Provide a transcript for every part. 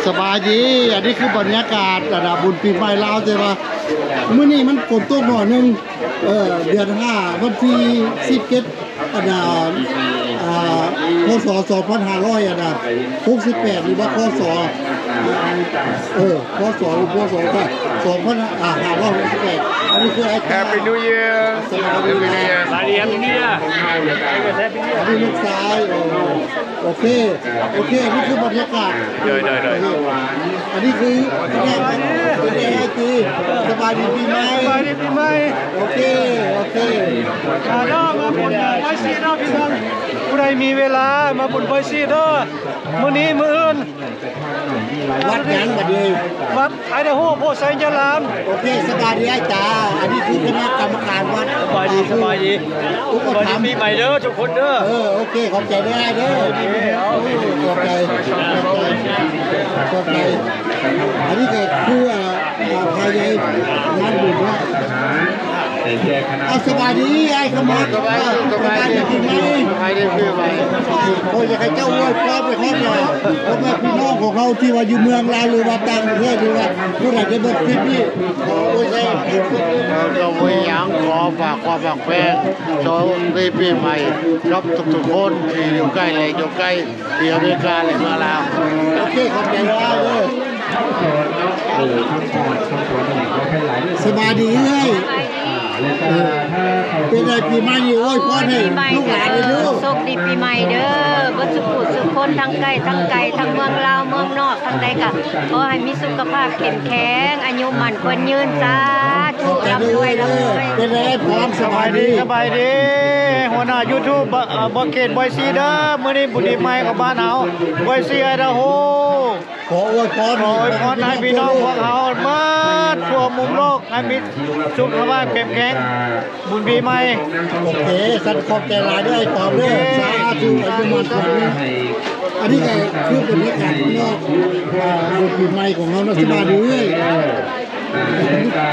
ສະບາຍດີ ອັນນີ້ຄືບັນຍາກາດ ອັນນ່າ ບຸນປີໃໝ່ລາວ ແຕ່ວ່າມື້ນີ້ມັນຝົນຕົກໜ້ອຍໜຶ່ງ ເອີ ເດືອນຫ້າ ວັນທີສິບເຈັດ ອັນນ່າ ອ່າ ພ.ສ. ສອງພັນຫ້າຮ້ອຍ ອັນນ່າ ຫົກສິບແປດ ຫຼືວ່າ ພ.ສ. ເອີ ພ.ສ. ຫຼື ພ.ສ. ສອງພັນຫ້າຮ້ອຍຫົກສິບແປດ ອັນນີ້ຄືອ້າຍຕາ Happy New Year ສະບາຍດີ Happy New Year ສະບາຍດີ Happy New Year ອັນນີ້ລູກຊາຍ ໂອເຄ ໂອເຄ ອັນນີ້ຄືບັນຍາກາດ ໂດຍ ໂດຍ ໂດຍ ອັນນີ້ຄື ສະບາຍດີປີໃໝ່ ສະບາຍດີປີໃໝ່ ໂອເຄ ໂອເຄ ມາເດີ ມາບຸນບອຍຊີເດີພີ່ນ້ອງ ຜູ້ໃດມີເວລາມາບຸນບອຍຊີເດີ ມື້ນີ້ມື້ອື່ນ ວັດຫຍັງບັດນີ້? ວັດໄອດາໂຮ ໂພໄຊຍາລາມ ໂອເຄ ສະບາຍດີອ້າຍຕາ ອັນນີ້ຄືຄະນະກຳມະການວັດ ສະບາຍດີ ສະບາຍດີ ອຸປະຖຳ ສະບາຍດີປີໃໝ່ເດີທຸກຄົນເດີ ເອີ ໂອເຄ ຂອບໃຈເດີອ້າຍເດີ ຂອບໃຈ ຂອບໃຈ ຂອບໃຈ ອັນນີ້ກໍຄື ອ່າ ອ່າ ພະໃຫຍ່ງານບຸນເນາະ ເອົາ ສະບາຍດີອ້າຍຄຳມັດ ສະບາຍດີ ສະບາຍດີປີໃໝ່ ສະບາຍດີປີໃໝ່ ໂອ້ຍ ຢາກໃຫ້ເຈົ້າອວຍພອນໄປຮອດ ພໍ່ແມ່ພີ່ນ້ອງຂອງເຮົາທີ່ວ່າຢູ່ເມືອງລາວ ຫຼືວ່າຕ່າງປະເທດ ຫຼືວ່າຜູ້ໃດໄດ້ເບິ່ງຄລິບນີ້ ຂໍອວຍໄຊ ເອີ ກໍບໍ່ມີຫຍັງ ຂໍຝາກຄວາມຮັກແພງ ສະຫວັດດີປີໃໝ່ກັບທຸກໆຄົນທີ່ຢູ່ໃກ້ ແລະ ຢູ່ໄກ ທີ່ອາເມລິກາ ແລະ ເມືອງລາວ ໂອເຄ ຂອບໃຈຫຼາຍເດີ ສະບາຍດີເອື້ອຍ ເປັນໃດປີໃໝ່ນີ້ ອວຍພອນໃຫ້ລູກຫຼານເດີ ໂຊກດີປີໃໝ່ເດີ ເບິດສູ່ຜູ້ສູ່ຄົນ ທັງໃກ້ທັງໄກ ທັງເມືອງລາວເມືອງນອກ ທາງໃດກໍຂໍໃຫ້ມີສຸຂະພາບເຂັ້ມແຂງ ອາຍຸໝັ້ນຂວັນຍືນ ສາທຸ ລ່ຳລວຍ ລ່ຳລວຍ ເປັນໃດອ້າຍພອນ ສະບາຍດີ ສະບາຍດີ ຫົວໜ້າຢູທູບ ເອີ ບໍເກດ ບອຍຊີເດີ ມື້ນີ້ບຸນປີໃໝ່ຂອງບ້ານເຮົາ ບອຍຊີ ໄອດາໂຮ ຂໍອວຍພອນ ຂໍອວຍພອນໃຫ້ພີ່ນ້ອງພວກເຮົາໝົດທົ່ວມຸມໂລກ ໃຫ້ມີສຸຂະພາບເຂັ້ມແຂງ ບຸນປີໃໝ່ ໂອເຄ ສັນຂອບໃຈຫຼາຍເດີ ໄອ້ຕອມເດີ ສາທຸ ອາຍຸໝັ້ນຂວັນຍືນ ອັນນີ້ກໍຄືບັນຍາກາດຂ້າງນອກ ບຸນປີໃໝ່ຂອງເຮົາເນາະ ສະບາຍດີເອີຍ ອ່າ ແລະກະ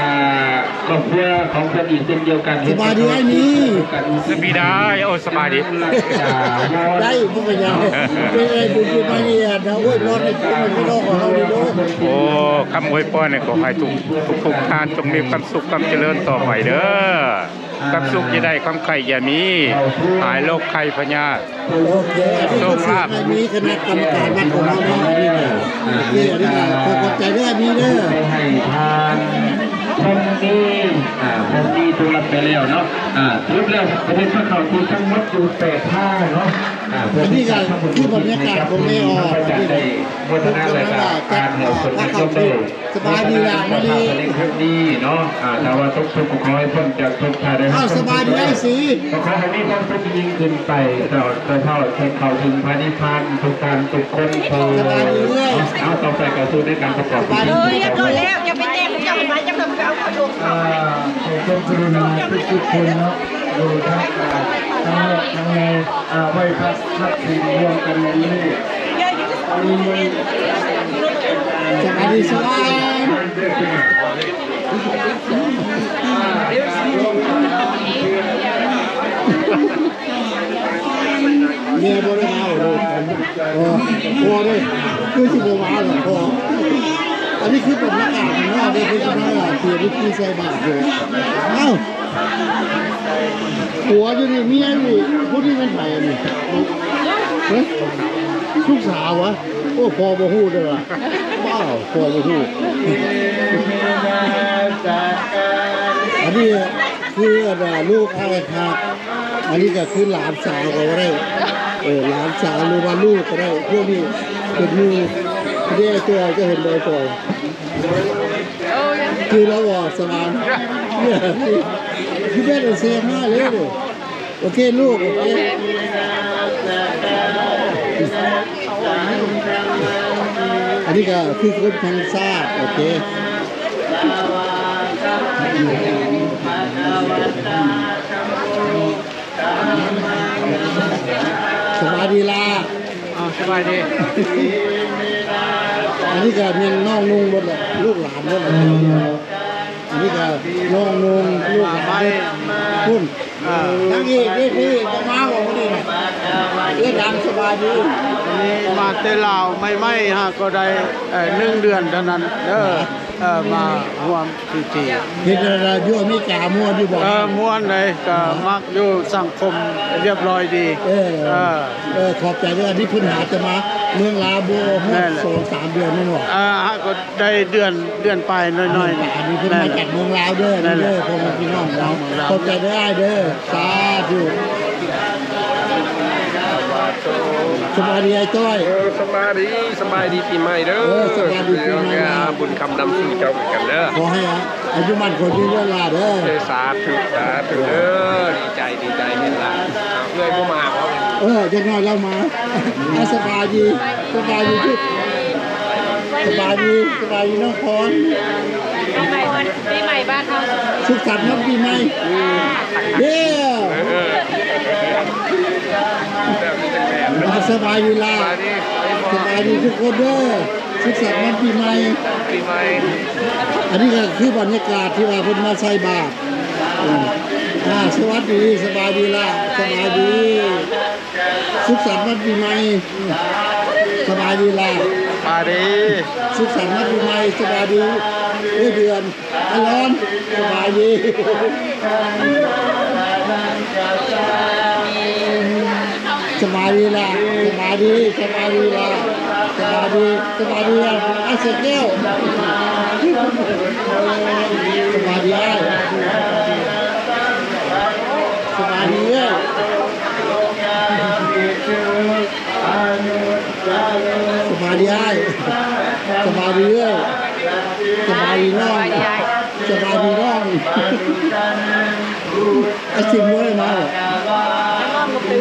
ຄອບຄົວຂອງເພິ່ນອີກເຊັ່ນດຽວກັນ ສະບາຍດີອ້າຍມີ ສະບາຍດີ ໂອ້ ສະບາຍດີ ໄດ້ບໍ່ເປັນຫຍັງ ເປັນໄງບຸນປີໃໝ່ນີ້ ອາ ອວຍພອນໃຫ້ພີ່ນ້ອງຂອງເຮົາເດີ ໂອ້ ຄຳອວຍພອນນີ້ ຂໍໃຫ້ທຸກ ທຸກໆທ່ານຈົ່ງມີຄວາມສຸກຄວາມຈະເລີນຕໍ່ໄປເດີ ຄວາມສຸກຢ່າໄດ້ ຄວາມໄຂ້ຢ່າມີ ຫາຍໂລກໄຂ້ພະຍາດ ໂອເຄ ອັນນີ້ຄືເສຍງໃຫ້ມີຄະນະກຳມະການວັດຂອງເຮົາເນາະ ອັນນີ້ນະ ໂອເຄ ອັນນີ້ກໍຂໍຂອບໃຈເດີ ມີເດີ ໃຫ້ທານຄົນດີ ອ່າ ຄົນດີຕົວລັດໄປແລ້ວເນາະ ອ່າ ສະຫຼຸບແລ້ວ ປະເທດພວກເຮົາທີ່ທັງໝົດຢູ່ແປດທ່ານເນາະ ອ່າ ອັນນີ້ກໍຄືບັນຍາກາດຂອງແມ່ອອກ ອັນນີ້ກໍໄດ້ໂມທະນາ ແລະກະ ອ່າ ອ່ານໃຫ້ເພິ່ນໄດ້ ສະບາຍດີຫຼານ ມື້ນີ້ ເປັນຄັ້ງນີ້ເນາະ ອ່າ ຖ້າວ່າຕົກທຸກກໍຂໍໃຫ້ພົ້ນຈາກທຸກ ຖ້າໄດ້ຮັບຄວາມສຸກ ກໍຂໍໃຫ້ມີຄວາມສຸກຍິ່ງຂຶ້ນໄປ ເຈົ້າ ເຈົ້າເຂົ້າເຖິງພະນິບພານທຸກທ່ານທຸກຄົນເທີ້ນ ເອົາ ຕໍ່ໄປກໍສູ່ໃນການປະກອບພິທີ ເອີ ຮຽບຮ້ອຍແລ້ວ ຢ່າໄປແຕະ ເຈົ້າເອົາມາ ເຈົ້າກໍໄປເອົາຂະໜົມ ອ່າ ຂໍຄວາມກະລຸນາທຸກໆຄົນເນາະ ຢູ່ທາງການ ທັງນອກທັງໃນ ອ່າ ໄຫວ້ພະ ຮັບສິນຮ່ວມກັນໃນມື້ນີ້ ສະບາຍດີ ສະບາຍດີ ແມ່ບໍ່ໄດ້ມາເລີຍ ເອີ ພໍ່ເດ້ ຄືຊິບໍ່ມາດອກພໍ່ ອັນນີ້ຄືບັນຍາກາດເນາະ ອັນນີ້ຄືກຳລັງເຕີຽມພິທີໃສ່ບາດຢູ່ ເອົ້າ ຜົວຢູ່ນີ້ ເມຍຢູ່ນີ້ ຜູ້ນີ້ແມ່ນໃຜອັນນີ້ ເອີ ລູກສາວຫວາ? ໂອ້ ພໍ່ບໍ່ຮູ້ເດີຫວາ ວ້າວ ພໍ່ບໍ່ຮູ້ ອັນນີ້ຄືອັນວ່າລູກອ້າຍຮັກ ອັນນີ້ກໍຄືຫຼານສາວກໍວ່າໄດ້ ເອີ ຫຼານສາວ ຫຼືວ່າລູກກໍໄດ້ ພວກນີ້ເປັນໝູ່ ເດ້ ເຈົ້າຈະເຫັນບໍ່ ໄອ້ປອຍ? ຄືລາວບໍ່ ສະຫວ່າງ ຄືແມ່ນເຊຮາເລີຍ ໂອເຄລູກ ໂອເຄ ອັນນີ້ກໍຄືຄົນທາງຊາດ ໂອເຄ ສະບາຍດີລະ ເອົາ ສະບາຍດີ ອັນນີ້ກໍແມ່ນນ້ອງນຸ່ງເບິດແຫຼະ ລູກຫຼານເບິດແຫຼະ ອັນນີ້ກໍນ້ອງນຸ່ງ ລູກຫຼານເບິດ ພຸ້ນ ອ່າ ນາງເອກເດ້ພີ່ ບໍ່ມາບໍ່ມື້ນີ້ນະ ເອື້ອຍດຳ ສະບາຍດີ ອັນນີ້ມາ ແຕ່ລາວໃໝ່ໆຫາກໍໄດ້ ເອີ ໜຶ່ງເດືອນເທົ່ານັ້ນເດີ ເອີ ມາຮ່ວມພິທີ. ເຮັດແລ້ວຢູ່ອາເມລິກາມ່ວນຢູ່ບໍ່? ເອີ ມ່ວນເດ ກໍມັກຢູ່ ສັງຄົມຮຽບຮ້ອຍດີ. ເອີ ເອີ ເອີ ຂອບໃຈເດີ ອັນນີ້ເພິ່ນຫາຈະມາເມືອງລາວບໍ່ຮອດສອງສາມເດືອນແມ່ນບໍ່? ເອີ ຫາກໍໄດ້ເດືອນ ເດືອນປາຍໜ້ອຍໆ ອັນນີ້ເພິ່ນມາຈາກເມືອງລາວເດີ ເດີ ພໍ່ແມ່ພີ່ນ້ອງເນາະ. ຂອບໃຈເດີອ້າຍເດີ ສາທຸ. ສະບາຍດີອ້າຍຕ້ອຍ. ເອີ ສະບາຍດີ ສະບາຍດີປີໃໝ່ເດີ. ເອີ ສະບາຍດີປີໃໝ່. ບຸນຄຳນຳສູ່ເຈົ້າຄືກັນເດີ. ຂໍໃຫ້ອາຍຸໝັ້ນຂວັນຍືນຫຼາຍເດີ. ເອີ ສາທຸ ສາທຸເດີ. ດີໃຈ ດີໃຈເຫັນຫຼານ. ເອື້ອຍບໍ່ມາບໍ່? ເອີ ຈັກໜ້ອຍລາວມາ. ອ່າ ສະບາຍດີ ສະບາຍດີ ສະບາຍດີ ສະບາຍດີນ້ອງພອນ. ປີໃໝ່ ປີໃໝ່ບ້ານເຮົາ ສຸກສັນວັນປີໃໝ່ເດີ. ອ່າ ສະບາຍດີລາ ສະບາຍດີທຸກຄົນເດີ. ສຸກສັນວັນປີໃໝ່ ປີໃໝ່. ອັນນີ້ກໍຄືບັນຍາກາດທີ່ວ່າເພິ່ນມາໃສ່ບາດ. ອ່າ ສະຫວັດດີ ສະບາຍດີລາ ສະບາຍດີ. ສຸກສັນວັນປີໃໝ່. ສະບາຍດີລາ ສະບາຍດີ. ສຸກສັນວັນປີໃໝ່. ສະບາຍດີເອື້ອຍເດືອນ ອາລອນ ສະບາຍດີ. ສະບາຍດີລາ ສະບາຍດີ ສະບາຍດີລາ ສະບາຍດີ ສະບາຍດີອາເສແກ້ວ. ສະບາຍດີອ້າຍ ສະບາຍດີເອື້ອຍ. ສະບາຍດີອ້າຍ ສະບາຍດີເອື້ອຍ ສະບາຍດີນ້ອງ ສະບາຍດີນ້ອງ. ອາຊິມບໍ່ໄດ້ມາບໍ່? ມ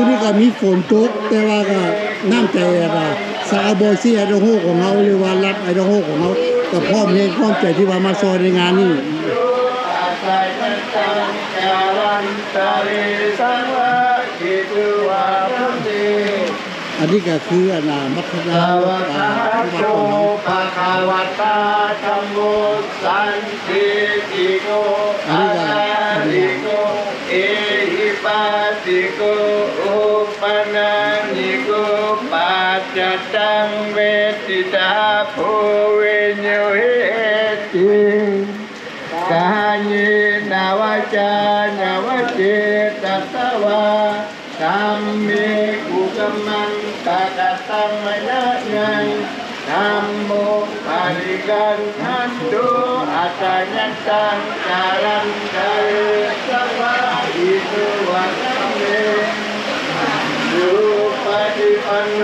ື້ນີ້ກໍມີຝົນຕົກ ແຕ່ວ່າກໍ ນ້ຳໃຈ ແລ້ວກໍຊາວບອຍຊີໄອດອລໂຮກຂອງເຮົາ ຫຼືວ່າລັດໄອດອລໂຮກຂອງເຮົາ ກໍພ້ອມແຮງພ້ອມໃຈທີ່ວ່າມາຊ່ອຍໃນງານນີ້. ອັນນີ້ກໍຄື ອັນນ່າ ມັດທະນາ ສະວາກາໂຕ ພະຄະວະຕາ ທຳໂມ ສັນທິຕິໂກ ອາກາລິໂກ ເອຫິປາຕິໂກ ໂອປະນາຍິໂກ ປັດຈະຕັງ ເວທິຕາ ໂພ ວິນໂຍ ເຫຕິ ກາເຍນະ ວາຈານະ ວະເຈຕະສະວາ ທຳເມ ກຸກຳມັງ ປະກະຕຳມະຍະຍັງ ທຳໂມ ປະລິກະນທັນໂຕ ອັດຕະຍັດຕັງ ກາລັນຕະເລ ສະວາຫິໂຕ ວະທຳເມ ສຸປະຕິປັນໂນ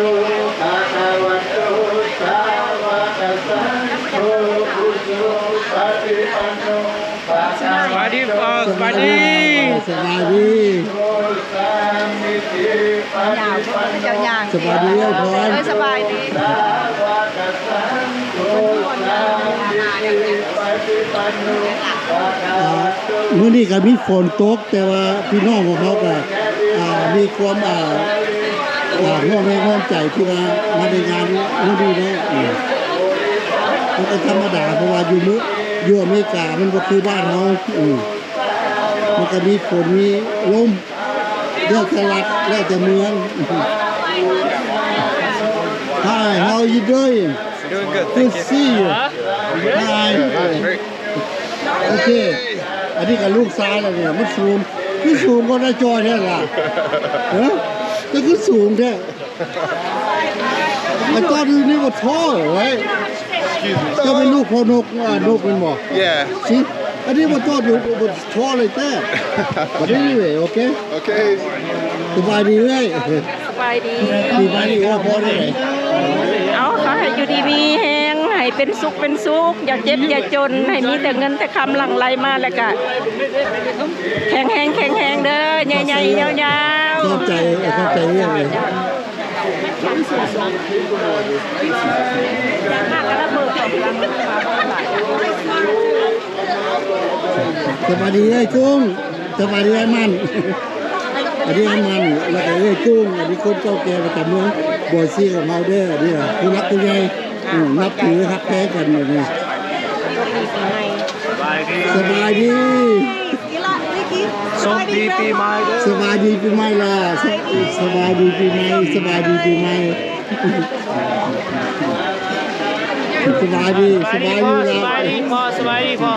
ພະຄະວະໂຕ ສາວະກະສັງໂຄ ອຸຊຸປະຕິປັນໂນ ສະບາຍດີ ສະບາຍດີ ສະບາຍດີ ຍາວ ເຈົ້າຍ່າງ ສະບາຍດີ ເອີຍ ສະບາຍດີ. ອ່າ ມື້ນີ້ກໍມີຝົນຕົກ ແຕ່ວ່າພີ່ນ້ອງຂອງເຮົາກໍ ອ່າ ມີຄວາມ ອ່າ ອ່າ ຮ່ວມແຮງຮ່ວມໃຈທີ່ວ່າມາໃນງານມື້ນີ້ເນາະ. ອືມ ມັນກໍທຳມະດາ ເພາະວ່າຢູ່ເມືອງ ຢູ່ອາເມລິກາມັນບໍ່ຄືບ້ານເຮົາ. ອືມ ມັນກໍມີຝົນມີລົມ ແລ້ວແຕ່ລັດ ແລ້ວແຕ່ເມືອງ. Hi, how you doing? Doing good, thank you. Good to see you. Hi. ໂອເຄ ອັນນີ້ກໍລູກຊາຍແລ້ວນີ້ ມັນສູງ ຄືສູງກວ່ານາຍຈ້ອຍແທ້ລະ. ຮະ ແຕ່ຄືສູງແທ້. I thought you never tall, right? ເຈົ້າເປັນລູກພໍ່ນົກ ອ່າ ນົກແມ່ນບໍ່? Yeah. See, I never thought you were tall like that. But anyway, okay. Okay. ສະບາຍດີເອື້ອຍ. ສະບາຍດີ ປີໃໝ່ນີ້ອວຍພອນຈັ່ງໃດ? ເອົາ ຂໍໃຫ້ຢູ່ດີມີແຮງ ໃຫ້ເປັນສຸກເປັນສຸກ ຢ່າເຈັບຢ່າຈົນ ໃຫ້ມີແຕ່ເງິນແຕ່ຄຳຫຼັ່ງໄຫຼມາ ແລ້ວກະແຂງແຮງ ແຂງແຮງເດີ ໃຫຍ່ໆ ຍາວໆ. ຂອບໃຈ ຂອບໃຈເອື້ອຍ. ສະບາຍດີເອື້ອຍກຸ້ງ. ສະບາຍດີອ້າຍໝັ້ນ. ອັນນີ້ອ້າຍໝັ້ນ ແລ້ວກໍເອື້ອຍກຸ້ງ ອັນນີ້ຄົນເກົ່າແກ່ປະຈຳເມືອງບອຍຊີຂອງເຮົາເດີ. ອັນນີ້ຜູ້ຫຼັກຜູ້ໃຫຍ່ ອືມ ນັບຖືຮັກແພງກັນແບບນີ້. ສະບາຍດີ ສະບາຍດີ. ໂຊກດີປີໃໝ່ເດີ. ສະບາຍດີປີໃໝ່ລະ. ສະ ສະບາຍດີປີໃໝ່ ສະບາຍດີປີໃໝ່. ສະບາຍດີ ສະບາຍດີລະ. ສະບາຍດີພໍ່ ສະບາຍດີພໍ່.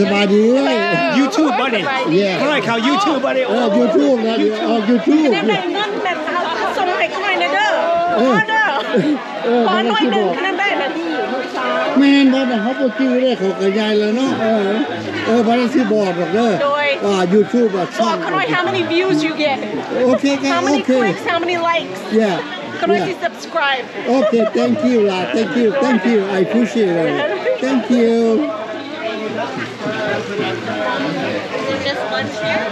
ສະບາຍດີເອື້ອຍ. ຢູທູບບໍ່ນີ້? ເອີ ເຂົາເຈົ້າຢູທູບບໍ່ນີ້? ເອີ ຢູທູບນະ ເອີ ຢູທູບ. ເອີ ຂໍໜ້ອຍໜຶ່ງ ຂະໜາດໄດ້ນະພີ່. ແມ່ນບໍ່ນະ ເຮົາບໍ່ຈື່ເດ້ ເຂົາກະໃຫຍ່ແລ້ວເນາະ. ເອີ ເອີ ບໍ່ໄດ້ຊິບອກດອກເດີ. ໂດຍ ອ່າ ຢູທູບ ອ່າ ຊ່ອງ ຂະໜ້ອຍ how many views you get? ໂອເຄ ໂອເຄ how many clicks, how many likes? Yeah, ຂະໜ້ອຍຊິ subscribe. ໂອເຄ thank you ລະ thank you, thank you, I appreciate it, thank you. Just one chair?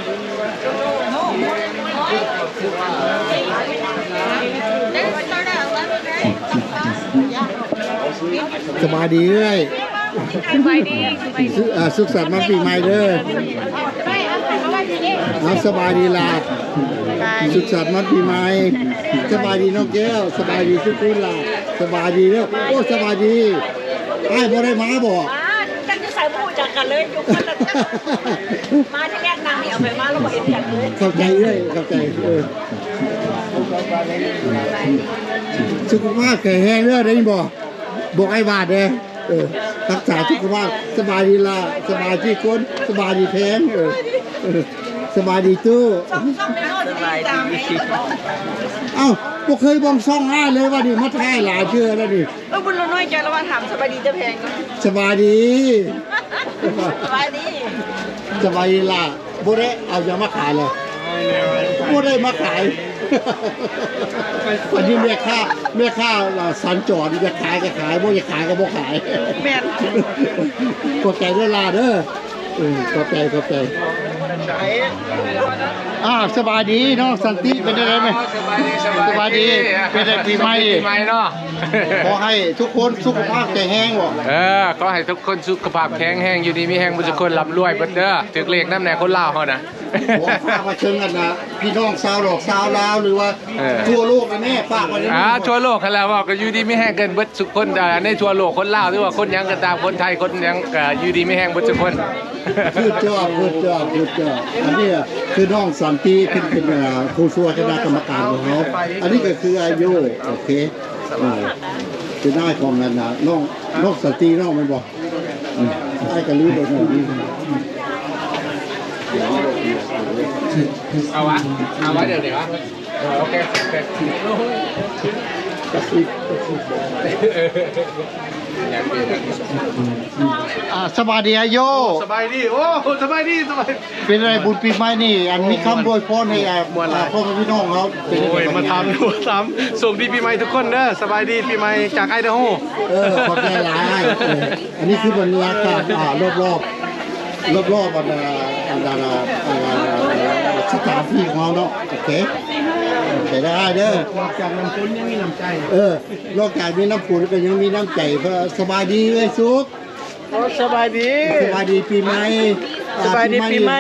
ສະບາຍດີເອື້ອຍ. ສະບາຍດີ ສຸກສັນວັນປີໃໝ່ເດີ. ເອົາ ສະບາຍດີຫຼານ. ສຸກສັນວັນປີໃໝ່. ສະບາຍດີນ້ອງແກ້ວ. ສະບາຍດີທຸກຄົນຫຼານ. ສະບາຍດີເດີ. ໂອ້ ສະບາຍດີ. ອ້າຍບໍ່ໄດ້ມາບໍ່? ມາ ຈັກຢູ່ໃສບໍ່ຮູ້ຈັກກັນເລີຍ ຢູ່ຄົນລະ ມາທີແລກນາງນີ້ເອົາໄປມາແລ້ວບໍ່ເຫັນກັນເລີຍ. ເຂົ້າໃຈເອື້ອຍ ເຂົ້າໃຈ. ເອີ ສຸຂະພາບແຂງແຮງເດີ ໄດ້ຍິນບໍ່? ບອກອ້າຍບາດເດີ. ເອີ ຮັກສາສຸຂະພາບ. ສະບາຍດີຫຼານ ສະບາຍດີທຸກຄົນ. ສະບາຍດີແພງ. ເອີ ເອີ ສະບາຍດີຕູ້. ສະບາຍດີ. ເອົ້າ ບໍ່ເຄີຍເບິ່ງຊ່ອງອ້າຍເລີຍ ວ່ານີ້ມາຖ່າຍຫຼາຍເທື່ອແລ້ວນີ້. ເອີ ບຸນລະນ້ອຍໃຈລະວ່າຖາມສະບາຍດີແຕ່ແພງ. ສະບາຍດີ ສະບາຍດີ ສະບາຍດີຫຼານ. ບໍ່ໄດ້ເອົາຫຍັງມາຂາຍເລີຍ ບໍ່ໄດ້ມາຂາຍ. ອັນນີ້ແມ່ຄ້າ ແມ່ຄ້າສັນຈອນ ຢາກຂາຍກະຂາຍ ບໍ່ຢາກຂາຍກະບໍ່ຂາຍ. ແມ່ນ ຂອບໃຈເດີຫຼານເດີ. ເອີ ຂອບໃຈ ຂອບໃຈ. ອ້າວ ສະບາຍດີນ້ອງສັນຕິ ເປັນຈັ່ງໃດແມ່? ສະບາຍດີ ສະບາຍດີ. ເປັນໃດປີໃໝ່ ປີໃໝ່ເນາະ. ຂໍໃຫ້ທຸກຄົນສຸຂະພາບແຂງແຮງບໍ? ເອີ ຂໍໃຫ້ທຸກຄົນສຸຂະພາບແຂງແຮງ ຢູ່ດີມີແຮງເບິດທຸກຄົນ ລ່ຳລວຍເບິດເດີ. ຖືກເລກນຳແດ່ຄົນລາວເຮົານະ. ຂໍຝາກມາເຖິງອັນນ່າ ພີ່ນ້ອງຊາວດອກຊາວລາວ ຫຼືວ່າ ເອີ ທົ່ວໂລກນະແມ່ ຝາກໄວ້ນຳ. ອ່າ ທົ່ວໂລກຫັ້ນແຫຼະ ເວົ້າກະຢູ່ດີມີແຮງກັນເບິດທຸກຄົນ ໃນທົ່ວໂລກ ຄົນລາວ ຫຼືວ່າຄົນຫຍັງກະຕາມ ຄົນໄທ ຄົນຫຍັງກະຢູ່ດີມີແຮງເບິດທຸກຄົນ. Good job, good job, good job. ອັນນີ້ຄືນ້ອງສັນຕິ ເປັນ ເປັນ ອ່າ ຜູ້ຊ່ວຍຄະນະກຳມະການຂອງເຮົາ. ອັນນີ້ກະຄືອາຍຸ ໂອເຄ ເປັນອ້າຍຂອງອັນນ່າ ນ້ອງ ນ້ອງສັນຕິເນາະ ແມ່ນບໍ່? ອືມ ອ້າຍກະລືມໄປໜ້ອຍໜຶ່ງ. ເອົາວະ ເອົາວະ ດຽວນີ້ວະ. ເອີ ໂອເຄ ໂອເຄ. ອ່າ ສະບາຍດີອາໂຍ. ສະບາຍດີ. ໂອ້ ສະບາຍດີ ສະບາຍ. ເປັນໃດບຸນປີໃໝ່ນີ້ ອັນມີຄຳອວຍພອນໃຫ້ ອ່າ ພໍ່ແມ່ພີ່ນ້ອງເຮົາ? ໂອ້ຍ ມາຖາມ ມາຖາມ. ໂຊກດີປີໃໝ່ທຸກຄົນເດີ. ສະບາຍດີປີໃໝ່ຈາກໄອດາໂຮ. ເອີ ຂອບໃຈຫຼາຍ. ເອີ ອັນນີ້ຄືບັນຍາກາດ ອ່າ ລອບໆ ລອບໆ ອັນ ອັນ ອັນ ສະຖານທີ່ຂອງເຮົາເນາະ. ໂອເຄ ໃຊ້ໄດ້ເດີ. ນອກຈາກນ້ຳຝົນຍັງມີນ້ຳໃຈ. ເອີ ນອກຈາກມີນ້ຳຝົນກະຍັງມີນ້ຳໃຈ. ສະບາຍດີເອື້ອຍສຸກ. ໂອ້ ສະບາຍດີ ສະບາຍດີປີໃໝ່. ສະບາຍດີປີໃໝ່.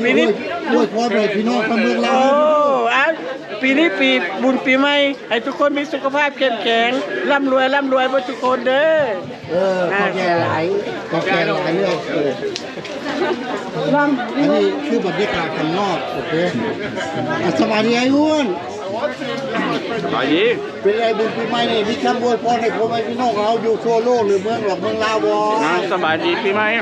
ປີນີ້ອວຍພອນໃຫ້ພີ່ນ້ອງທາງເມືອງລາວ. ໂອ້ ອ່າ ປີນີ້ປີບຸນປີໃໝ່ ໃຫ້ທຸກຄົນມີສຸຂະພາບເຂັ້ມແຂງ ລ່ຳລວຍ ລ່ຳລວຍເບິດທຸກຄົນເດີ. ເອີ ຂອບໃຈຫຼາຍ ຂອບໃຈຫຼາຍເດີ້. ອັນນີ້ຄືບັນຍາກາດຂ້າງນອກ. ໂອເຄ ອ່າ ສະບາຍດີອ້າຍອ້ວນ. ສະບາຍດີ. ເປັນໃດບຸນປີໃໝ່ນີ້ ມີຄຳອວຍພອນໃຫ້ພໍ່ແມ່ພີ່ນ້ອງເຮົາຢູ່ທົ່ວໂລກ ຫຼືເມືອງນອກເມືອງລາວບໍ່? ອ່າ ສະບາຍດີປີໃໝ່ ກ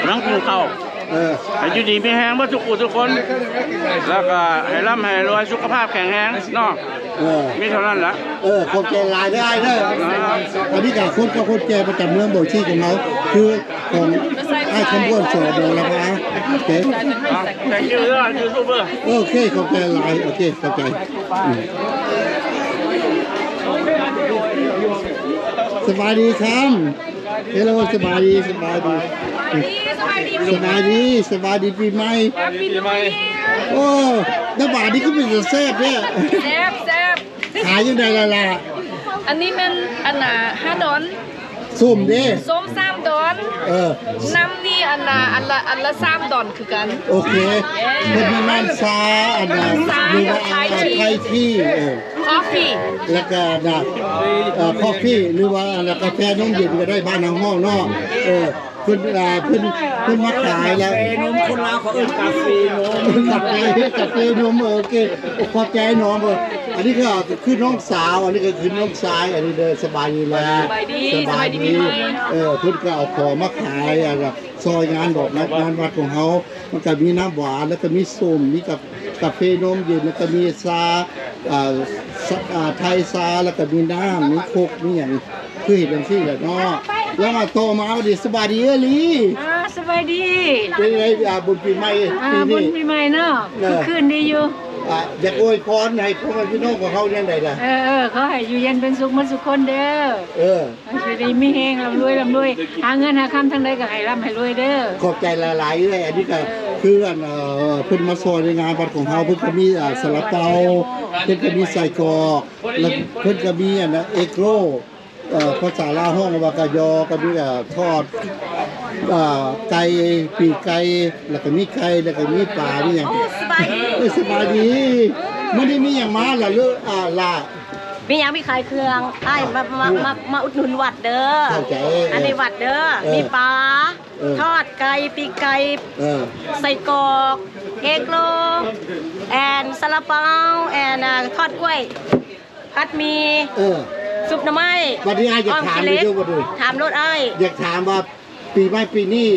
ຳລັງກິນເຂົ້າ. ເອີ ໃຫ້ຢູ່ດີມີແຮງເບິດທຸກຜູ້ທຸກຄົນ ແລ້ວກະໃຫ້ລ່ຳໃຫ້ລວຍ ສຸຂະພາບແຂງແຮງເນາະ. ເອີ ມີເທົ່ານັ້ນລະ. ເອີ ຂອບໃຈຫຼາຍເດີອ້າຍເດີ. ອັນນີ້ກະຄົນເກົ່າຄົນແກ່ປະຈຳເມືອງບໍ່ຊີຂອງເຮົາ ຄືຂອງອ້າຍຄຳບວນ ສ ບົວລະພາ. ໂອເຄ ອ່າ thank you ເດີ ຢູທູບເບີ. ໂອເຄ ຂອບໃຈຫຼາຍ. ໂອເຄ ຂອບໃຈ. ອືມ ສະບາຍດີຄຳ. ເຮລໂລ ສະບາຍດີ ສະບາຍດີ ສະບາຍດີ ສະບາຍດີ ສະບາຍດີປີໃໝ່. ແຮບປີ້ນິວເຢຍ. ໂອ້ ນ້ຳບາດນີ້ຄືເປັນຕາແຊບແທ້. ແຊບ ແຊບ. ຂາຍຈັ່ງໃດລະລະ? ອັນນີ້ແມ່ນ ອັນນ່າ ຫ້າດອນ. ສົ້ມເດ້ ສົ້ມສາມດອນ. ເອີ ນ້ຳນີ້ ອັນນ່າ ອັນລະ ອັນລະສາມດອນຄືກັນ. ໂອເຄ ເອີ ເພິ່ນມີນ້ຳຊາ ອັນນ່າ ນ້ຳຊາ ຫຼືວ່າ Thai tea. Thai tea ເອີ ຄອບຟີ ແລ້ວກະ ອັນນ່າ ເອີ ຄອບຟີ ຫຼືວ່າ ອັນນ່າ ກາແຟນົມເຢັນກະໄດ້ ບ້ານເຮົາເນາະ. ເອີ ເພິ່ນ ອ່າ ເພິ່ນ ເພິ່ນມາຂາຍແລ້ວ ກາເຟນົມ ຄົນລາວເຂົາເອີ້ນກາເຟນົມ ກາເຟນົມ ເອີ ໂອເຄ ຂອບໃຈນ້ອງເອີ ອັນນີ້ກໍຄືນ້ອງສາວ ອັນນີ້ກໍຄືນ້ອງຊາຍ ອັນນີ້ເດີ ສະບາຍດີລະ ສະບາຍດີ ເອີ ເພິ່ນກໍເອົາຂອງມາຂາຍ ອັນ ຊ່ອຍງານດອກ ງານວັດຂອງເຮົາ ມັນກໍມີນ້ຳຫວານ ແລ້ວກໍມີສົ້ມ ມີກາ ກາເຟນົມເຢັນ ແລ້ວກໍມີຊາ ອ່າ ຊາ ອ່າ ໄທຊາ ແລ້ວກໍມີນ້ຳ ມີຄົກ ມີຫຍັງ ຄືເຮັດຈັ່ງຊີ້ແຫຼະເນາະ. ແລ້ວມາຕໍ່ມາ ສະບາຍດີເອື້ອຍລີ ອ່າ ສະບາຍດີ ເປັນໄງ ອ່າ ບຸນປີໃໝ່ ອ່າ ປີນີ້ ບຸນປີໃໝ່ເນາະ ເອີ ຄືນດີຢູ່ ອ່າ ຢາກອວຍພອນໃຫ້ພໍ່ແມ່ພີ່ນ້ອງຂອງເຮົາຈັ່ງໃດລະ? ເອີ ເອີ ຂໍໃຫ້ຢູ່ເຢັນເປັນສຸກໝົດສຸກຄົນເດີ ເອີ ໃຫ້ຢູ່ດີມີແຮງ ລ່ຳລວຍ ລ່ຳລວຍ ຫາເງິນຫາຄຳທາງໃດກໍໃຫ້ລ່ຳໃຫ້ລວຍເດີ ຂອບໃຈຫຼາຍໆເອື້ອຍ ອັນນີ້ກໍ ເອີ ຄືອັນ ເອີ ເພິ່ນມາຊ່ອຍໃນງານວັດຂອງເຮົາ ເພິ່ນກໍມີ ອ່າ ຊາລາເປົາ ເພິ່ນກໍມີໄສ້ກອກ ແລ້ວເພິ່ນກໍມີອັນ ເອກໂລ ເອີ ພາສາລາວຮ້ອງວ່າກະຢໍ ກໍມີ ເອີ ທອດ ເອີ ໄກ່ ປີກໄກ່ ແລ້ວກໍມີໄກ່ ແລ້ວກໍມີປາ ມີຫຍັງ ໂອ້ ສະບາຍດີ ເອີ ສະບາຍດີ ມື້ນີ້ມີຫຍັງມາລະ ເລີ ອ່າ ລະ ມີຫຍັງ ມີຂາຍເຄື່ອງ ອ້າຍມາ ມາ ມາ ມາອຸດໜູນວັດເດີ ເຂົ້າໃຈ ເອີ ອັນນີ້ວັດເດີ ເອີ ມີປາ ເອີ ທອດໄກ່ ປີກໄກ່ ເອີ ໄສ້ກອກ ເອກໂລ ແອນ ຊາລາເປົາ ແອນ ອ່າ ທອດກ້ວຍ ຜັດໝີ່ ເອີ ຊຸບໜໍ່ໄມ້ ບັດນີ້ອ້າຍຢາກຖາມອີກເດີ ບັດນີ້ ຖາມໂລດອ້າຍ ຢາກຖາມວ່າ ປີໃໝ່ປີນີ້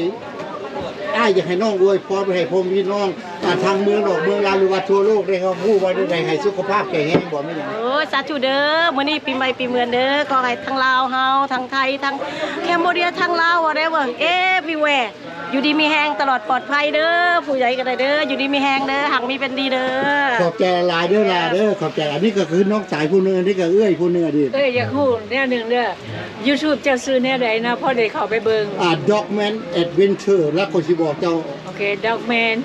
ອ້າຍຢາກໃຫ້ນ້ອງອວຍພອນໃຫ້ພໍ່ແມ່ພີ່ນ້ອງ ອ່າ ທາງເມືອງນອກເມືອງລາວ ຫຼືວ່າທົ່ວໂລກໄດ້ຮັບຮູ້ວ່າແນວໃດ ໃຫ້ສຸຂະພາບແຂງແຮງບໍ່ ມີຫຍັງ ໂອ້ ສາທຸເດີ ມື້ນີ້ປີໃໝ່ປີເມືອນເດີ ຂໍໃຫ້ທັງລາວເຮົາ ທັງໄທ ທັງແຄມໂບເດຍ ທັງລາວ whatever everywhere ຢູ່ດີມີແຮງ ຕະຫຼອດປອດໄພເດີ ຜູ້ໃດກໍໄດ້ເດີ ຢູ່ດີມີແຮງເດີ ຮັ່ງມີເປັນດີເດີ ຂອບໃຈຫຼາຍເດີຫຼ້າເດີ ຂອບໃຈ ອັນນີ້ກໍຄືນ້ອງຊາຍຜູ້ໜຶ່ງ ອັນນີ້ກໍເອື້ອຍຜູ້ໜຶ່ງ ອັນນີ້ ເອີ ຢາກຮູ້ແນວໜຶ່ງເດີ ຢູທູບເຈົ້າຊື່ແນວໃດນະ ພໍໄດ້ເຂົ້າໄປເບິ່ງ ອ່າ Dogman Adventure ແລ້ວຂ້ອຍຊິບອກເຈົ້າ ໂອເຄ Dogman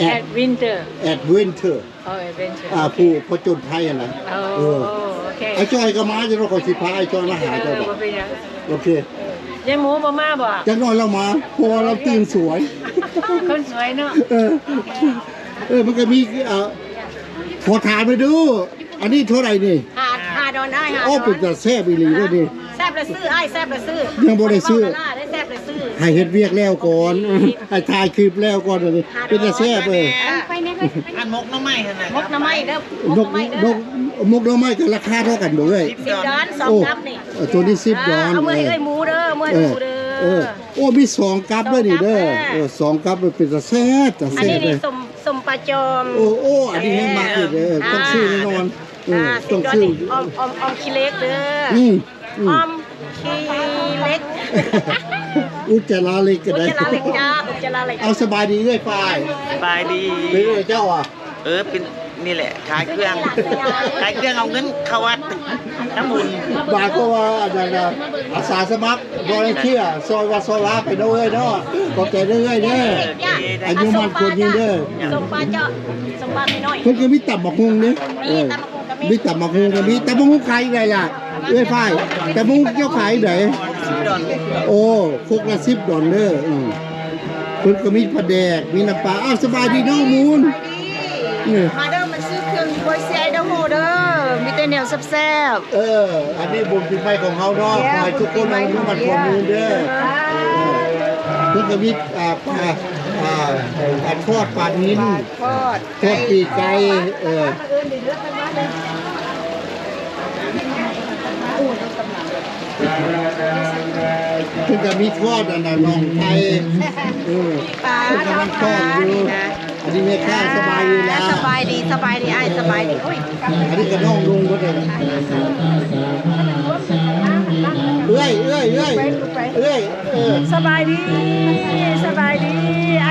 Ad- Adventure Adventure ເອີ Adventure ອ່າ ໂອເຄ ຜູ້ຜະຈົນໄພຫັ້ນນະ ໂອ້ ເອີ ໂອເຄ ອ້າຍຈ້ອຍກໍມາ ຈະນ້ອຍຂ້ອຍຊິພາອ້າຍຈ້ອຍມາຫາເຈົ້າ ເອີ ບໍ່ເປັນຫຍັງ ໂອເຄ ເອີ ຍາຍໝູບໍ່ມາບໍ່? ຈັກໜ້ອຍລາວມາ ເພາະວ່າລາວຕື່ນສວຍ ຄົນສວຍເນາະ ເອີ ເອີ ມັນກໍມີ ອ່າ ຂໍຖາມໄປດູ ອັນນີ້ເທົ່າໃດນີ້? ຫ້າ ຫ້າດອນອ້າຍ ຫ້າດອນ ໂອ້ ເປັນຕາແຊບອີ່ຫຼີເດ້ນີ້ ແຊບລະຊື້ອ້າຍ ແຊບລະຊື້ ຍັງບໍ່ໄດ້ຊື້ ແຊບລະຊື້ ໃຫ້ເຮັດວຽກແລ້ວກ່ອນ ໃຫ້ຖ່າຍຄລິບແລ້ວກ່ອນ ອັນນີ້ ເປັນຕາແຊບເອີຍ ອັນໝົກໜໍ່ໄມ້ຫັ້ນນະ ໝົກໜໍ່ໄມ້ເດີ ໝົກໜໍ່ໄມ້ເດີ ໝົກໜໍ່ໄມ້ກັບລາຄາເທົ່າກັນບໍ່ເອີຍ? ສິບດອນ ສອງກັບນີ້ ໂອ້ ເອີ ໂຕນີ້ສິບດອນ ເອົາເມືອໃຫ້ເອື້ອຍໝູເດີ ເອີ ເມືອໃຫ້ໝູເດີ ເອີ ເອີ ໂອ້ ມີສອງກັບເດີນີ້ເດີ ເອີ ສອງກັບເປັນຕາແຊບ ຕາແຊບ ອັນນີ້ ເອີ ສົ້ມ ສົ້ມປາຈອມ ໂອ້ ໂອ້ ອັນນີ້ແຮງມັກເດີ ເອີ ຕ້ອງຊື້ແນ່ນອນ ເອີ ອ່າ ຕ້ອງຊື້ ອອມ ອອມ ອອມຂີ້ເຫຼັກເດີ ອືມ ອືມ ອອມຂີ້ເຫຼັກ ອຸດຈາລາເຫຼັກກໍໄດ້ ອຸດຈາລາເຫຼັກຈ້າ ອຸດຈາລາເຫຼັກ ເອົາ ສະບາຍດີເອື້ອຍຝ້າຍ ສະບາຍດີ ເປັນເອື້ອຍເຈົ້າຫວາ? ເອີ ເປັນ ນີ້ແຫຼະ ຂາຍເຄື່ອງ ຂາຍເຄື່ອງເອົາເງິນເຂົ້າວັດທຳບຸນ ໝາຍຄວາມວ່າອັນນັ້ນນະ ອາສາສະໝັກ volunteer ຊ່ອຍວັດຊ່ອຍວາໄປເດີເອື້ອຍເນາະ ຂອບໃຈເດີເອື້ອຍເດີ ໂອເຄ ອາຍຸໝັ້ນຂວັນຍືນເດີ ສົມປາເຈາະ ສົມປານ້ອຍໆ ເພິ່ນກໍມີຕຳບັກຫຸ່ງເດ້ ມີຕຳບັກຫຸ່ງກໍມີ ມີຕຳບັກຫຸ່ງກໍມີ ຕຳບັກຫຸ່ງຂາຍຈັ່ງໃດລະ ເອື້ອຍຝ້າຍ ຕຳບັກຫຸ່ງເຈົ້າຂາຍຈັ່ງໃດ? ສິບດອນ ໂອ້ ຄົກລະສິບດອນເດີ ເພິ່ນກໍມີປາແດກ ມີນ້ຳປາ ອ້າວ ສະບາຍດີນ້ອງມູນ ເອີ ມາເດີ ມາຊື້ເຄື່ອງຢູ່ Boise Idaho ເດີ ມີແຕ່ແນວແຊບໆ ເອີ ອັນນີ້ບຸນປີໃໝ່ຂອງເຮົາເນາະ ເຢ້ ຂອໃຫ້ທຸກຄົນອາຍຸໝັ້ນຂວັນຍືນເດີ ເອີ ເພິ່ນກໍມີ ອ່າ ປາ ອ່າ ອັນທອດປານິນ ປາທອດ ທອດປີກໄກ່ ເອີ ເພິ່ນກໍມີທອດອັນນັ້ນ ໜອງໄກ່ ເອີ ປາ ເພິ່ນກຳລັງທອດຢູ່ ອັນນີ້ແມ່ຄ້າ ສະບາຍດີລະ ສະບາຍດີ ສະບາຍດີອ້າຍ ສະບາຍດີ ໂອ້ຍ ອັນນີ້ກໍນ້ອງລຸງເພິ່ນເດ້ ເອື້ອຍ ເອື້ອຍ ເອື້ອຍ ເອື້ອຍ ເອີ ສະບາຍດີ ສະບາຍດີ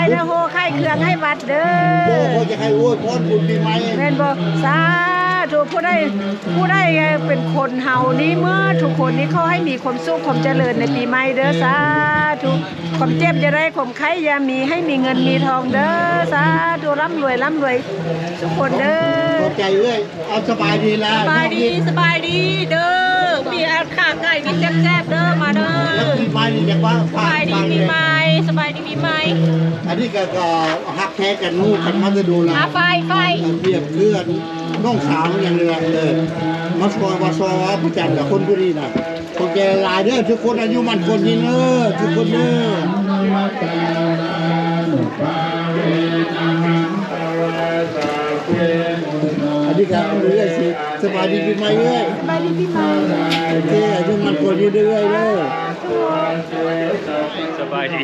Idaho ຂາຍເຄື່ອງໃຫ້ວັດເດີ ບໍ່ ຂ້ອຍຢາກໃຫ້ອວຍພອນບຸນປີໃໝ່ ແມ່ນບໍ່? ສາທຸ ຜູ້ໃດ ຜູ້ໃດເປັນຄົນເຮົານີ້ ເໝິດທຸກຄົນນີ້ ຂໍໃຫ້ມີຄວາມສຸກຄວາມຈະເລີນໃນປີໃໝ່ເດີ ສາທຸ ຄວາມເຈັບຢ່າໄດ້ ຄວາມໄຂ້ຢ່າມີ ໃຫ້ມີເງິນມີທອງເດີ ສາທຸ ລ່ຳລວຍ ລ່ຳລວຍທຸກຄົນເດີ ຂອບໃຈເອື້ອຍ ເອົາ ສະບາຍດີລະ ສະບາຍດີ ສະບາຍດີເດີ ມີອາຫານຂາໄກ່ ມີແຊບໆເດີ ມາເດີ ແລ້ວປີໃໝ່ນີ້ຢາກວ່າ ສະບາຍດີປີໃໝ່ ສະບາຍດີປີໃໝ່ ອັນນີ້ກໍ ກໍຮັກແທ້ກັນ ຮູ້ກັນມາແຕ່ດົນລະ ອ່າ ຝ້າຍ ຝ້າຍ ອັນວຽກເພື່ອນ ນ້ອງສາວຫຍັງເດີ ເອີ ມາຊ່ອຍ ມາຊ່ອຍວ່າປະຈຳລະຄົນຜູ້ນີ້ນະ ຂອບໃຈຫຼາຍເດີ ທຸກຄົນອາຍຸໝັ້ນຂວັນຍືນເດີ ທຸກຄົນເດີ ອັນນີ້ກໍເອື້ອຍຊິ ສະບາຍດີປີໃໝ່ເອື້ອຍ. ສະບາຍດີປີໃໝ່. ໂອເຄ ອາຍຸໝັ້ນຂວັນຍືນເດີ້ເອື້ອຍເດີ້. ສະບາຍດີ.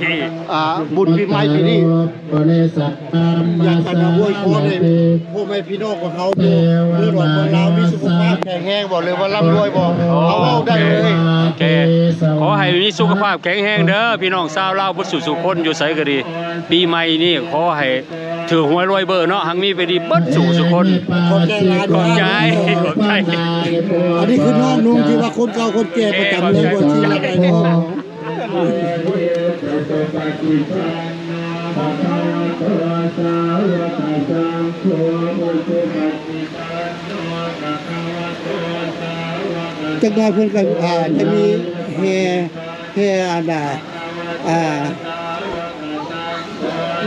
ອ່າ ບຸນປີໃໝ່ປີນີ້ ຢາກຈະອວຍພອນໃຫ້ພໍ່ແມ່ພີ່ນ້ອງຂອງເຮົາຢູ່ເມືອງໜອງ ເມືອງລາວ ມີສຸຂະພາບແຂງແຮງບໍ່ ຫຼືວ່າລ່ຳລວຍບໍ່? ເຮົາເວົ້າໄດ້ເລີຍ. ໂອເຄ ຂໍໃຫ້ມີສຸຂະພາບແຂງແຮງເດີ້ ພີ່ນ້ອງຊາວລາວເບິດສູ່ສຸຄົນ ຢູ່ໃສກໍດີ. ປີໃໝ່ນີ້ຂໍໃຫ້ຖືກຫວຍລວຍເບີເນາະ ຮັ່ງມີໄປດີເບິດສູ່ສຸຄົນ. ຂອບໃຈຫຼາຍ ຂອບໃຈ ຂອບໃຈ. ອັນນີ້ຄືນ້ອງນຸ່ງທີ່ວ່າຄົນເກົ່າຄົນແກ່ປະຈຳເມືອງບໍ່ຊິລັກໄດ້ເນາະ. ຈັກໜ້ອຍເພິ່ນກໍ ອ່າ ຈະມີແຫ່ ແຫ່ອັນນ່າ ອ່າ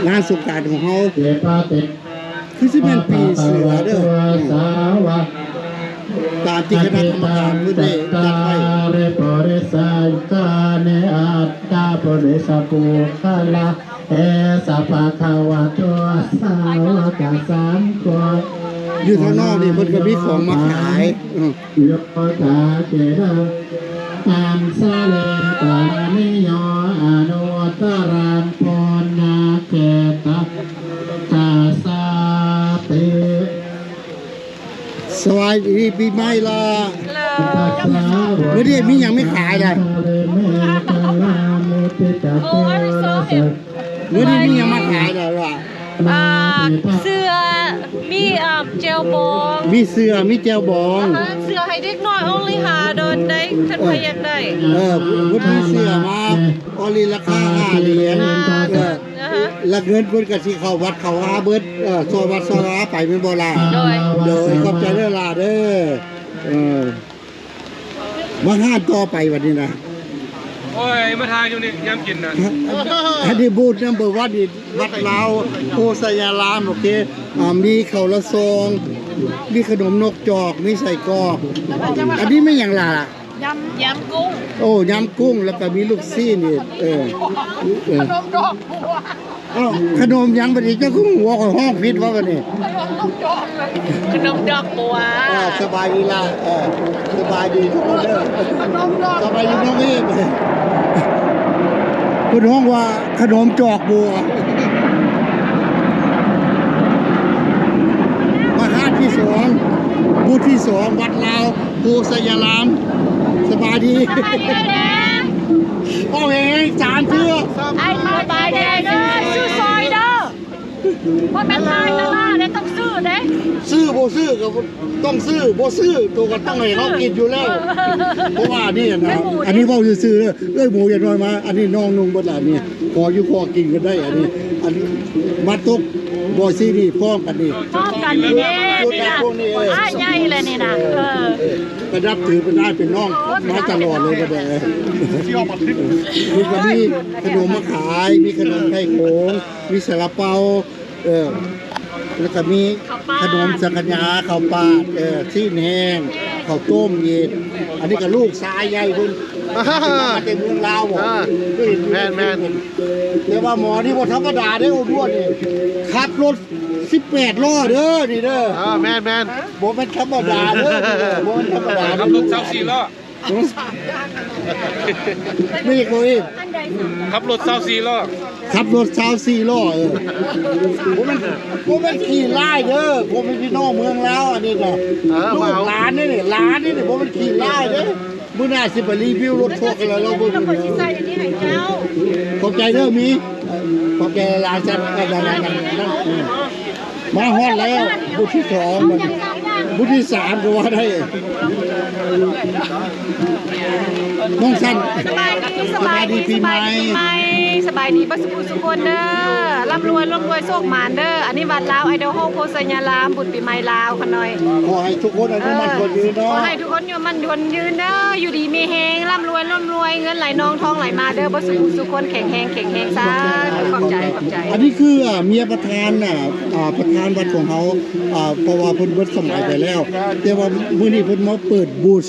ງານສົງການຂອງເຮົາ ຄືຊິແມ່ນປີເສືອເດີ້ ຕາມທີ່ຄະນະກຳມະການເພິ່ນໄດ້ຈັດໄວ້. ຢູ່ທາງນອກນີ້ເພິ່ນກໍມີຂອງມາຂາຍ. ໂຍທາເກດະ ອັງສະເລນປາລະນິໂຍ ອະນຸດຕະລັງ ປຸນນະເຂຕະ ຕັດສາປິ. ສະບາຍດີປີໃໝ່ລະ. ມື້ນີ້ມີຫຍັງມີຂາຍລະ? ໂອ້ຍ ໂຊເຫັນ ມື້ນີ້ມີຫຍັງມາຂາຍລະລະ? ອ່າ ເສື້ອ ມີ ອ່າ ແຈ່ວບອງ ມີເສື້ອ ມີແຈ່ວບອງ. ອ່າຮະ ເສື້ອໃຫ້ເດັກນ້ອຍ ໂອນລີຫ້າດອນໄດ໋ ຄັນໃຜຢາກໄດ້. ເອີ ເພິ່ນມີເສື້ອມາ ໂອນລີລາຄາຫ້າຫຼຽນ. ອ່າ ເອີ ອ່າຮະ ລະເງິນເພິ່ນກະຊິເຂົ້າວັດເຂົ້າວາເບິດ ເອີ ຊ່ອຍວັດຊ່ອຍວາໄປແມ່ນບໍ່ລະ? ໂດຍ ໂດຍ ຂອບໃຈເດີ້ລະເດີ້. ເອີ ມາຮ້ານຕໍ່ໄປບັດນີ້ນະ. ໂອ້ຍ ມາຖ່າຍຢູ່ນີ້ຍາມກິນນະ. ອັນນີ້ບູດນຳເບີວັນນີ້ ວັດລາວໂພໄຊຍາລາມ. ໂອເຄ ອ່າ ມີເຂົ້າລະຊອງ ມີຂະໜົມນົກຈອກ ມີໄສ້ກອກ. ອັນນີ້ແມ່ນຫຍັງລະ? ຍຳ ຍຳກຸ້ງ. ໂອ້ ຍຳກຸ້ງ ແລ້ວກໍມີລູກຊີ້ນອີກ. ເອີ ເອີ ຂະໜົມດອກບົວ. ອ້າວ ຂະໜົມຫຍັງບັດນີ້? ເຈົ້າຄືຫົວຂ້ອຍຮ້ອງຜິດວະບັດນີ້? ຂະໜົມດອກບົວ. ອ່າ ສະບາຍດີລະ. ເອີ ສະບາຍດີທຸກຄົນເດີ. ສະບາຍດີນ້ອງເອກ. ເພິ່ນຮ້ອງວ່າຂະໜົມຈອກບົວ. ມາຮ້ານທີສອງ ບູດທີສອງ ວັດລາວ ໂພໄຊຍາລາມ. ສະບາຍດີ ສະບາຍດີ. ເວົ້າແຮງໆ ສາມເທື່ອ. ອ້າຍ ສະບາຍດີເດີ ຊື້ຊອຍເດີ. ບໍ່ແມ່ນຂາຍຕະຫຼາດເດ້ ຕ້ອງຊື້ເດ້. ຊື້ບໍ່ຊື້ກໍຕ້ອງຊື້ ບໍ່ຊື້ໂຕກໍຕ້ອງໃຫ້ເຮົາກິນຢູ່ແລ້ວ. ເພາະວ່າອັນນີ້ນະ ອັນນີ້ເວົ້າຊື່ໆເດີ. ເອື້ອຍໝູຢ່ານ້ອຍມາ ອັນນີ້ນ້ອງນຸ່ງເບິດລະ ອັນນີ້ພໍຢູ່ພໍກິນກັນໄດ້. ອັນນີ້ ອັນມາຕົກບໍ່ຊີ້ນີ້ພ້ອມກັນນີ້ ພ້ອມກັນເດ້. ພວກນີ້ ອ້າຍໃຫຍ່ແລ້ວນີ້ນະ. ເອີ ເອີ ກໍນັບຖືເປັນອ້າຍເປັນນ້ອງມາຕະຫຼອດເລີຍ. ໂອ້ ກໍໄດ້ ເພິ່ນກໍມີຂະໜົມມາຂາຍ ມີຂະໜົມໄຂ່ໂຂງ ມີຊາລາເປົາ ເອີ ແລ້ວກໍມີ ເຂົ້າປາດ ຂະໜົມສັງຂະຫຍາ ເຂົ້າປາດ ເອີ ຊີ້ນແຫ້ງ ເຂົ້າຕົ້ມອີກ. ອັນນີ້ກໍລູກຊາຍໃຫຍ່ເພິ່ນ ອ່າ ມາແຕ່ເມືອງລາວບໍ? ອ່າ ແມ່ນໆ ແຕ່ວ່າໝໍນີ້ບໍ່ທຳມະດາເດ້ ໂອ້ ດ້ວນນີ້ ຂັບລົດສິບແປດລໍ້ເດີ ນີ້ເດີ. ອ່າ ແມ່ນໆ ບໍ່ແມ່ນທຳມະດາເດີ ບໍ່ແມ່ນທຳມະດາເດີ ຂັບລົດຊາວສີ່ລໍ້. ມີອີກບໍ່ອີກ? ຂັບລົດຊາວສີ່ລໍ້ ຂັບລົດຊາວສີ່ລໍ້. ເອີ ບໍ່ແມ່ນ ບໍ່ແມ່ນຂີ້ລ້າຍເດີ ພໍ່ແມ່ພີ່ນ້ອງເມືອງລາວ ອັນນີ້ນະ. ເອີ ລູກຫຼານນີ້ ຫຼານນີ້ ບໍ່ແມ່ນຂີ້ລ້າຍເດີ. ມື້ໜ້າຊິໄປຣີວິວລົດໂຊກໃຫ້ລາວເບິ່ງ. ຂອບໃຈເດີມີ ຂອບໃຈຫຼາຍໆ. ມາຮອດແລ້ວ ບຸດທີສອງ ບຸດທີສາມກໍວ່າໄດ້. ນ້ອງສັນ ສະບາຍດີ ສະບາຍດີປີໃໝ່ ສະບາຍດີປີໃໝ່ ສະບາຍດີເບິດສຸຜູ້ສຸຄົນເດີ. ລ່ຳລວຍ ລ່ຳລວຍ ໂຊກໝານເດີ. ອັນນີ້ວັດລາວໄອດອລໂຮໂພໄຊຍາລາມ ບຸນປີໃໝ່ລາວຂະນ້ອຍ. ຂໍໃຫ້ທຸກຄົນອາຍຸໝັ້ນຂວັນຍືນເນາະ. ຂໍໃຫ້ທຸກຄົນ ຢູ່ໝັ້ນຢູ່ຍືນເດີ ຢູ່ດີມີແຮງ ລ່ຳລວຍ ລ່ຳລວຍ ເງິນໄຫຼນອງທອງໄຫຼມາເດີ ເບິດສູ່ຜູ້ສູ່ຄົນ ແຂງແຮງ ແຂງແຮງ ສາທຸ ຂອບໃຈ ຂອບໃຈ. ອັນນີ້ຄື ອ່າ ເມຍປະທານ ອ່າ ອ່າ ປະທານວັດຂອງເຮົາ ອ່າ ເພາະວ່າເພິ່ນເບິດສະໄໝໄປແລ້ວ ແຕ່ວ່າມື້ນີ້ເພິ່ນມາເປີດບູດ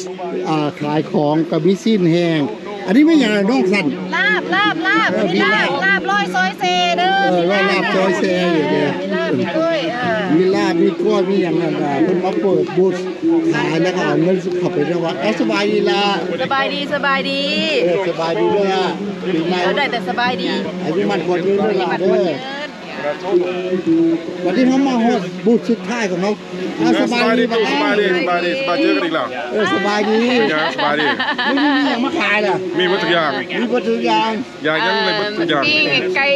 ອ່າ ຂາຍຂອງ ກໍມີຊີ້ນແຫ້ງ ອັນນີ້ແມ່ນຫຍັງນ້ອງສັນ? ລາບ ລາບ ລາບ ເອີ ມີລາບ ມີລາບ ລາບລອຍຊອຍແຊເດີ ເອີ ມີລາບ ມີລາບ ລາບລອຍຊອຍແຊຢູ່ເດີ ເອີ ມີລາບ ມີກ້ອຍ ມີຫຍັງນັ້ນນະ ເພິ່ນມາເປີດບູດຂາຍ ແລ້ວກໍເອົາເງິນເຂົ້າໄປໃນວັດ. ເອົາ ສະບາຍດີລະ ສະບາຍດີ ສະບາຍດີ ເອີ ສະບາຍດີເດີ ປີໃໝ່ ເອີ ໄດ້ແຕ່ສະບາຍດີ ອາຍຸໝັ້ນຂວັນຍືນເດີຫຼານເດີ. ບັດນີ້ເຮົາມາຮອດບູດສຸດທ້າຍຂອງເຮົາ. ອ່າ ສະບາຍດີ ສະບາຍດີ ສະບາຍດີ ສະບາຍດີ ເຈີກັນອີກແລ້ວ. ເອີ ສະບາຍດີ ເປັນຫຍັງ ສະບາຍດີ. ມື້ນີ້ມີຫຍັງມາຂາຍລະ? ມີເບິດທຸກຢ່າງ ມີເບິດທຸກຢ່າງ ຢາກຫຍັງໄດ້ເບິດທຸກຢ່າງ. ອ່າ ປີ້ງໄກ່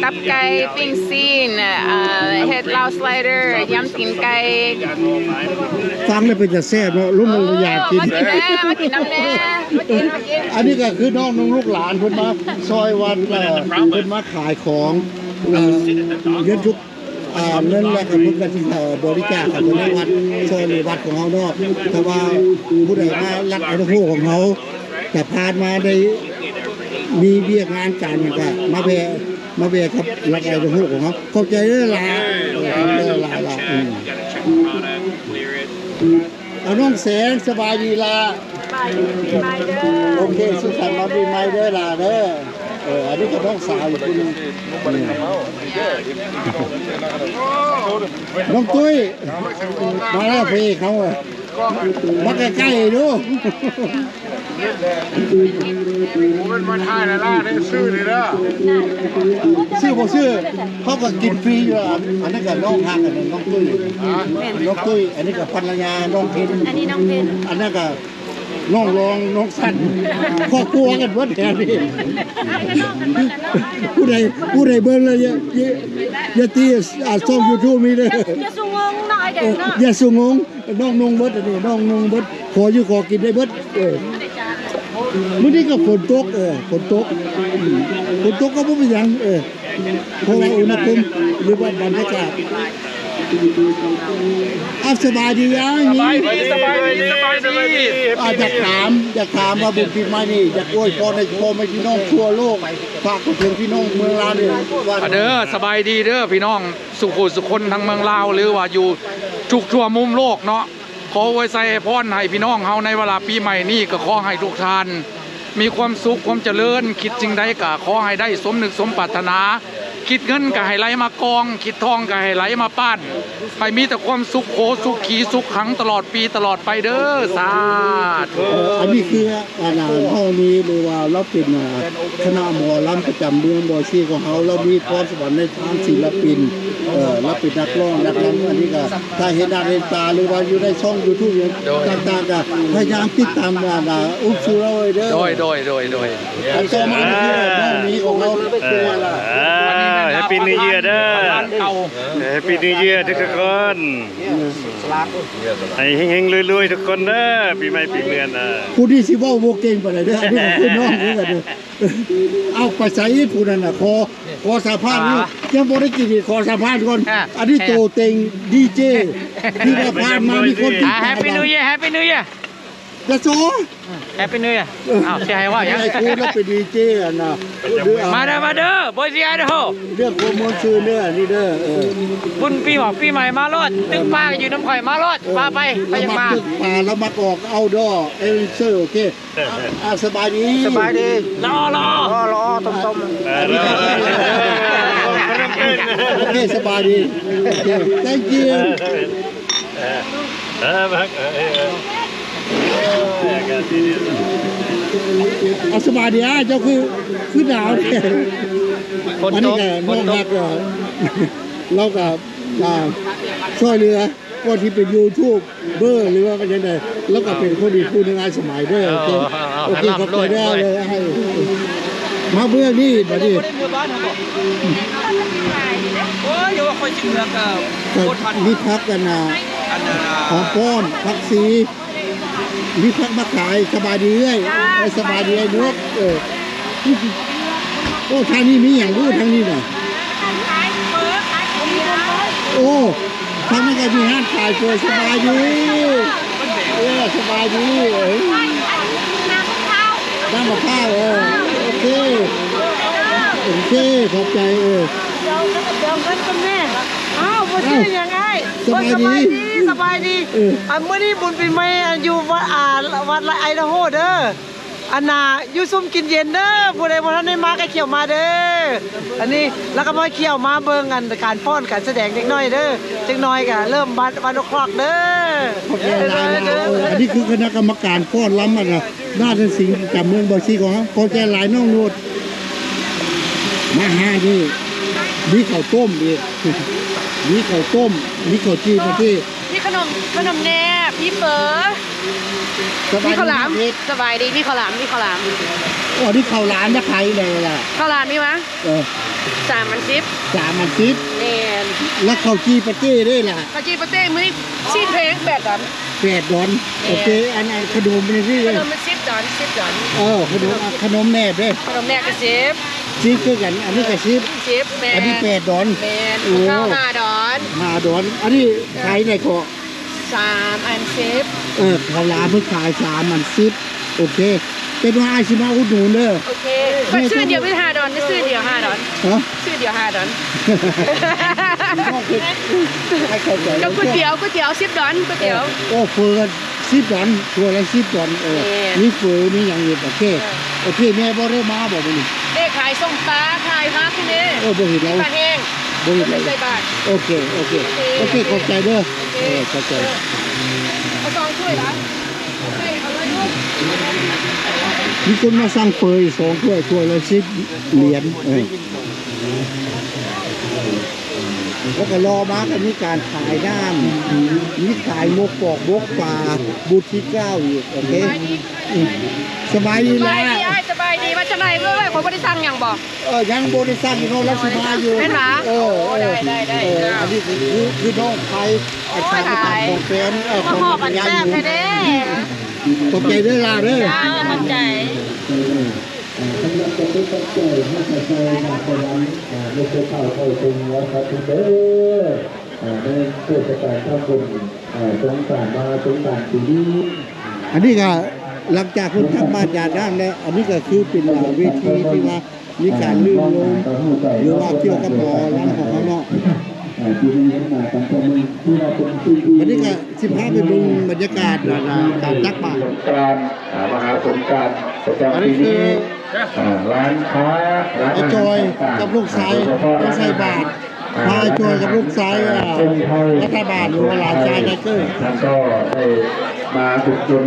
ຕັບໄກ່ ປີ້ງຊີ້ນ ອ່າ ເຫັດລາວສະໄລເດີ ຍຳຕີນໄກ່. ຟັງແລ້ວເປັນຕາແຊບເນາະ ລຸ້ນ ເອີ ຢາກກິນ ມາກິນແດ່ ມາກິນນຳແດ່ ມາກິນ ມາກິນ. ອັນນີ້ກໍຄືນ້ອງນຸ່ງລູກຫຼານ ເພິ່ນມາຊ່ອຍວັດ ເອີ ເພິ່ນມາຂາຍຂອງ ເອີ ເງິນທຸກ ອ່າ ເງິນ ແລ້ວກໍເພິ່ນກໍ ເອີ ບໍລິຈາກເຂົ້າໄປໃນວັດ ຊ່ອຍເຫຼືອວັດຂອງເຮົາເນາະ. ຖ້າວ່າຜູ້ໃດມາລັດໄອດາໂຮຂອງເຮົາ ຖ້າຜ່ານມາໄດ້ມີວຽກງານການຫຍັງ ກໍມາແວ່ ມາແວ່ກັບລັດໄອດາໂຮຂອງເຮົາ. ຂອບໃຈເດີຫຼ້າ ເອີ ຂອບໃຈຫຼາຍໆ ອືມ. ເອົາ ນ້ອງແສງ ສະບາຍດີລະ? ສະບາຍດີ ສະບາຍດີເດີ. ໂອເຄ ສຸກສັນວັນປີໃໝ່ເດີຫຼ້າເດີ. ເອີ ອັນນີ້ກໍນ້ອງສາວອີກຜູ້ໜຶ່ງ ນ້ອງຕຸ້ຍ ມາແລ້ວ ພະເອກເຮົາ ມາໃກ້ໆ ດູ. ບໍ່ແມ່ນມາຖ່າຍລະລາເດີ ຊື້ນີ້ເດີ ຊື້ບໍ່ຊື້ ເຮົາກໍກິນຟຣີຢູ່. ອັນ ອັນນັ້ນກໍນ້ອງຮັກ ອັນນັ້ນນ້ອງຕຸ້ຍ ນ້ອງຕຸ້ຍ. ອັນນີ້ກໍພັນລະຍານ້ອງເພັນ ອັນນີ້ນ້ອງເພັນ ອັນນັ້ນກໍນ້ອງລອງ ນ້ອງສັນ ຄອບຄົວກັນເບິດແຖວນີ້. ຜູ້ໃດ ຜູ້ໃດເບິ່ງແລ້ວຢ່າ ຢ່າ ຢ່າຕີ ອ່າ ຊ່ອງຢູທູບນີ້ເດີ ຢ່າສູ່ງົງເນາະ ຢ່າສູ່ງົງ. ນ້ອງນຸ່ງເບິດ ອັນນີ້ນ້ອງນຸ່ງເບິດ ຂໍຢູ່ຂໍກິນໄດ້ເບິດ. ເອີ ມື້ນີ້ກໍຝົນຕົກ ເອີ ຝົນຕົກ ອືມ ຝົນຕົກກໍບໍ່ເປັນຫຍັງ ເອີ ເພາະວ່າອຸນຫະພູມ ຫຼືວ່າບັນຍາກາດ. ອ່າ ສະບາຍດີ ສະບາຍດີ ສະບາຍດີ ສະບາຍດີ. ອ່າ ຢາກຖາມ ຢາກຖາມວ່າບຸນປີໃໝ່ນີ້ ຢາກອວຍພອນໃຫ້ພໍ່ແມ່ພີ່ນ້ອງທົ່ວໂລກ ຝາກໄປເຖິງພີ່ນ້ອງເມືອງລາວເດີວ່າ ເດີ ສະບາຍດີເດີ ພີ່ນ້ອງ ສູ່ຜູ້ສູ່ຄົນທັງເມືອງລາວ ຫຼືວ່າຢູ່ທຸກທົ່ວມຸມໂລກເນາະ. ຂໍອວຍໄຊອວຍພອນໃຫ້ພີ່ນ້ອງເຮົາໃນເວລາປີໃໝ່ນີ້ ກໍຂໍໃຫ້ທຸກທ່ານມີຄວາມສຸກຄວາມຈະເລີນ, ຄິດສິ່ງໃດກໍຂໍໃຫ້ໄດ້ສົມນຶກສົມປາດຖະໜາ, ຄິດເງິນກໍໃຫ້ໄຫຼມາກອງ, ຄິດທອງກໍໃຫ້ໄຫຼມາປ້ານ, ໃຫ້ມີແຕ່ຄວາມສຸກໂຂສຸກຂີສຸກຂັງຕະຫຼອດປີຕະຫຼອດໄປເດີ ສາທຸ. ເອີ ອັນນີ້ຄື ອັນ ອ່າ ນ້ອງນີ້ ຫຼືວ່າລາວເປັນ ອ່າ ຄະນະໝໍລຳປະຈຳເມືອງບໍຊີຂອງເຮົາ, ລາວມີພອນສະຫວັນໃນທາງສິລະປິນ, ເອີ ລາວເປັນນັກຮ້ອງນັກລຳ. ອັນນີ້ກໍຖ້າເຫັນໜ້າເຫັນຕາ ຫຼືວ່າຢູ່ໃນຊ່ອງຢູທູບຫຍັງຕ່າງໆ ກໍພະຍາຍາມຕິດຕາມ ອ່າ ອຸບຊູລາວໄວ້ເດີ. ໂດຍ ໂດຍ ໂດຍ ໂດຍ. ອັນຕໍ່ມານີ້ຄືນ້ອງນີ້ຂອງເຮົາ. ເອີ ເອີ ແຮັບປີນິວເຢຍເດີ. ເອີ ແຮັບປີນິວເຢຍທຸກໆຄົນ. ໃຫ້ເຮັງໆລວຍໆທຸກຄົນເດີ ປີໃໝ່ປີເມືອນນະ. ຜູ້ນີ້ຊິເວົ້າບໍ່ເກັ່ງປານໃດເດີ ອັນນີ້ກໍຄືນ້ອງຄືກັນເດີ. ເອົາ ໄປໃສຜູ້ນັ້ນນະ ຂໍ ຂໍສາມພັນນີ້ ອ່າ ຍັງບໍ່ໄດ້ກິນອີກ ຂໍສາມພັນກ່ອນ. ອ່າ ອັນນີ້ໂຕເຕັງດີເຈ ທີ່ວ່າຜ່ານມາມີຄົນຕິດຕາມ. ອ່າ Happy New Year Happy New Year ຈະໂຊ Happy New Year. ເອີ ອ້າວ ຊິໃຫ້ເວົ້າຫຍັງ ໄອ້ຄູນເປັນດີເຈ ອັນນ່າ ມາເດີ ມາເດີ Boy Idaho ເລື່ອງຄວາມມ່ວນຊື່ນເດີ ອັນນີ້ເດີ. ເອີ ບຸນປີ ຫວາ ປີໃໝ່ມາໂລດ ຕຶກປາຢູ່ນຳຂ້ອຍມາໂລດ. ເອີ ປາໄປ ໃຜຢາກມາ ລາວມັກຕຶກປາ ລາວມັກອອກ outdoor adventure. ໂອເຄ ອ່າ ສະບາຍດີ ສະບາຍດີ. ຫຼໍ່ ຫຼໍ່ ຫຼໍ່ ຫຼໍ່ ຕົມໆ. ເອີ ໂອເຄ ສະບາຍດີ. ໂອເຄ thank you. ເອີ ເອີ ເອີ ອ່າ ສະບາຍດີ. ອ່າ ເຈົ້າຄື ຄືໜາວແທ້. ຝົນຕົກ ອັນນີ້ກໍນ້ອງຮັກ ຝົນຕົກ ລາວກໍ ອ່າ ຊ່ວຍເຫຼືອ ກ່ອນທີ່ເປັນຢູທູບເບີ ຫຼືວ່າຈັ່ງໃດ ລາວກໍເປັນຄົນດີຜູ້ໜຶ່ງ ອ້າຍສະໝາຍເດີ. ໂອເຄ ເອີ ເອີ ເອີ ໂອເຄ ໃຫ້ຮ່ຳ ຂອບໃຈເດີ ລວຍ ເອີ ໃຫ້ ມາເບື້ອງນີ້ບັດນີ້ ໂອ້ຍ ຢ່າວ່າຂ້ອຍຊິເໝືອກ ກໍມີຜັກອັນນ່າ ອັນນ່າ ຫອມປ້ອມ ຜັກຊີ ມີຜັກມາຂາຍ. ສະບາຍດີເອື້ອຍ. ເອີ ສະບາຍດີອ້າຍນົກ. ເອີ ໂອ້ ທາງນີ້ມີຫຍັງຮູ້ທາງນີ້ນະ? ໂອ້ ທາງນັ້ນກໍມີຮ້ານຂາຍເຝີ. ສະບາຍດີ ເອີ ສະບາຍດີ. ເອີ ນ້ຳມະພ້າວ ເອີ ໂອເຄ ໂອເຄ ຂອບໃຈ. ເອີ ດຽວກັນ ດຽວກັນກ່ອນແມ່. ອ້າວ ບໍ່ຊື່ຫຍັງອ້າຍ? ສະບາຍດີ ສະບາຍດີ ສະບາຍດີ. ເອີ ອັນ ມື້ນີ້ບຸນປີໃໝ່ ອັນ ຢູ່ວັດ ອ່າ ວັດໄອດາໂຮເດີ. ອັນນ່າ ຢູ່ຊຸ່ມກິນເຢັນເດີ ຜູ້ໃດບໍ່ທັນໄດ້ມາກໍຂ້ຽວມາເດີ. ອັນນີ້ລາວກໍມາຂ້ຽວມາເບິ່ງອັນການຟ້ອນການສະແດງເດັກນ້ອຍເດີ. ຈັກໜ່ອຍກໍເລີ່ມວັນ ວັນໂອຄລັອກເດີ. ຂອບໃຈຫຼາຍເນາະ. ເອີ ອັນນີ້ຄືຄະນະກຳມະການຟ້ອນລຳອັນນ່າ ລາຊະສິງປະຈຳເມືອງບໍ່ຊີຂອງເຮົາ. ຂອບໃຈຫຼາຍນ້ອງໂນດ. ມາຫານີ້ ມີເຂົ້າຕົ້ມອີກ ມີເຂົ້າຕົ້ມ ມີເຂົ້າຈີ່ປາເຕ້ ມີຂະໜົມ ຂະໜົມແໜບ ມີເຝີ ມີເຂົ້າຫຼາມ. ສະບາຍດີ ມີເຂົ້າຫຼາມ ມີເຂົ້າຫຼາມ. ອໍ ນີ້ເຂົ້າຫຼາມນະ ຂາຍແລ້ວລະ ເຂົ້າຫຼາມມີວະ? ເອີ ສາມອັນສິບ ສາມອັນສິບ. ແມ່ນ. ແລ້ວເຂົ້າຈີ່ປາເຕ້ເດ້ລະ? ເຂົ້າຈີ່ປາເຕ້ມື້ນີ້ຊີ້ນແພງ ແປດດອນ ແປດດອນ. ແມ່ນ. ໂອເຄ. ອັນ ອັນຂະໜົມນີ້ ຂະໜົມມັນສິບດອນ ສິບດອນ. ເອີ ຂະໜົມ ຂະໜົມແໜບເດ້? ຂະໜົມແໜບກໍສິບ ສິບຄືກັນ. ອັນນີ້ກໍສິບ ສິບ. ແມ່ນ. ອັນນີ້ແປດດອນ. ແມ່ນ. ໂອ້ ເຂົ້າຫ້າດອນ ຫ້າດອນ. ອັນນີ້ຂາຍໄດ້ກໍ ສາມອັນສິບ. ເອີ ເຂົ້າຫຼາມເພິ່ນຂາຍສາມອັນສິບ. ໂອເຄ ເປັນວ່າອ້າຍຊິມາອຸດໜູນເດີ. ໂອເຄ. ຊື້ດຽວເປັນຫ້າດອນ ຊື້ດຽວຫ້າດອນ. ຮະ? ຊື້ດຽວຫ້າດອນ ໃຫ້ເຂົ້າໃຈ. ກັບກ໋ວຍຕຽວ ກ໋ວຍຕຽວສິບດອນ ກ໋ວຍຕຽວ. ໂອ້ ເຝີສິບດອນ ຖ້ວຍລະສິບດອນ. ເອີ ແມ່ນ. ມີເຝີມີຫຍັງຢູ່. ໂອເຄ ເອີ ໂອເຄ. ແມ່ບໍ່ໄດ້ມາບໍ່ມື້ນີ້? ເດ້ ຂາຍສົ້ມປາ ຂາຍຜັກນີ້ເດ້. ເອີ ບໍ່ເຫັນລາວ ປາແຫ້ງ ບໍ່ເຫັນລາວໃສ່ບາດ. ໂອເຄ ໂອເຄ ໂອເຄ ໂອເຄ. ຂອບໃຈເດີ. ໂອເຄ ເອີ ຂອບໃຈ. ເອົາສອງຖ້ວຍລະ ມີຄົນມາສັ່ງເຝີສອງຖ້ວຍ ຖ້ວຍລະສິບຫຼຽນ. ເອີ ແລ້ວກໍລໍມາກໍມີການຂາຍນ້ຳ ມີຂາຍໝົກກອກໝົກປາ ບູດທີເກົ້າອີກ. ໂອເຄ ອືມ ສະບາຍດີ ສະບາຍດີຫຼ້າ. ອ້າຍ ສະບາຍດີ. ວ່າຈັ່ງໃດເອື້ອຍ ຂ້ອຍບໍ່ໄດ້ສັ່ງຫຍັງບໍ່? ເອີ ຍັງບໍ່ໄດ້ສັ່ງຢູ່ເນາະ ລາວຊິມາຢູ່. ແມ່ນຫວາ? ເອີ ເອີ ໄດ້ ໄດ້ ໄດ້. ເອີ ອັນນີ້ຄື ຄືນ້ອງໄພ ໂອ້ຍ ຂອງແຟນ ເອີ ມາຮອບອັນແຊບແທ້ເດ້. ຂອບໃຈເດີຫຼ້າເດີ. ຈ້າ ຂອບໃຈ. ສຳລັບການເປັນກຳລັງໃຈໃຫ້ກັບຊາວນະຄອນສະຫວັນ ໃນໂຊກເຂົ້າເຂົ້າຕົງຫົວສັດເດີ ໃນເທດສະການທຳບຸນ ສົງການມາ ສົງການປີນີ້. ອັນນີ້ກໍຫຼັງຈາກເພິ່ນກັບມາຈາກນັ້ນແລ້ວ ອັນນີ້ກໍຄືເປັນເວທີທີ່ວ່າມີການລື່ນລົມ ຫຼືວ່າກ່ຽວກັບໝໍລຳຂອງເຮົາເນາະ. ອັນນີ້ກໍ ຊິພາໄປເບິ່ງບັນຍາກາດ ອ່າ ການຕັກບາດສົງການ ອ່າ ມະຫາສົງການປະຈຳປີນີ້. ອ່າ ຮ້ານຄ້າ ຮ້ານອາຫານຕ່າງໆ ອາຈອຍກັບລູກຊາຍ ໂດຍສະເພາະຮ້ານອາຫານ ມາໃສ່ບາດ ອ່າ ພາອາຈອຍກັບລູກຊາຍ ອ່າ ຄົນໄທ ລັດຖະບານ ຫຼືວ່າຫຼານຊາຍໄທເກີ ທ່ານກໍໄດ້ມາອຸດໜູນ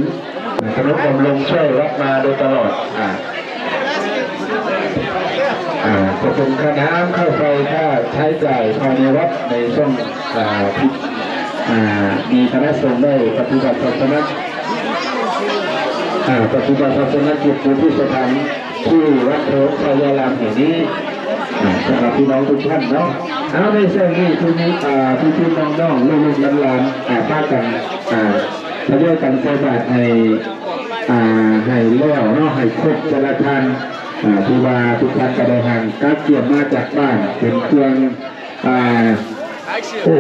ອ່າ ທະນຸບຳລຸງຊ່ວຍວັດມາໂດຍຕະຫຼອດ. ອ່າ ອ່າ ຈະເປັນຄ່ານ້ຳຄ່າໄຟ ຄ່າໃຊ້ຈ່າຍພາຍໃນວັດໃນຊ່ວງ ອ່າ ທີ່ ອ່າ ມີຄະນະສົງໄດ້ປະຕິບັດສາສະໜະ ອ່າ ປະຕິບັດສາສະໜະກິດຢູ່ທີ່ສະຖານທີ່ວັດໂພໄຊຍາລາມແຫ່ງນີ້ ອ່າ ສຳລັບພີ່ນ້ອງທຸກທ່ານເນາະ. ເອົາ ໃນຊ່ວງນີ້ ພີ່ ອ່າ ພີ່ໆນ້ອງໆ ລູກໆຫຼານໆ ອ່າ ພາກັນ ອ່າ ທະຍອຍກັນໃສ່ບາດໃຫ້ ອ່າ ໃຫ້ແລ້ວເນາະ ໃຫ້ຄົບແຕ່ລະທ່ານ ອ່າ ທີ່ວ່າທຸກທ່ານກໍໄດ້ຫາງກະກຽມມາຈາກບ້ານ ເປັນເຄື່ອງ ອ່າ ໂອ້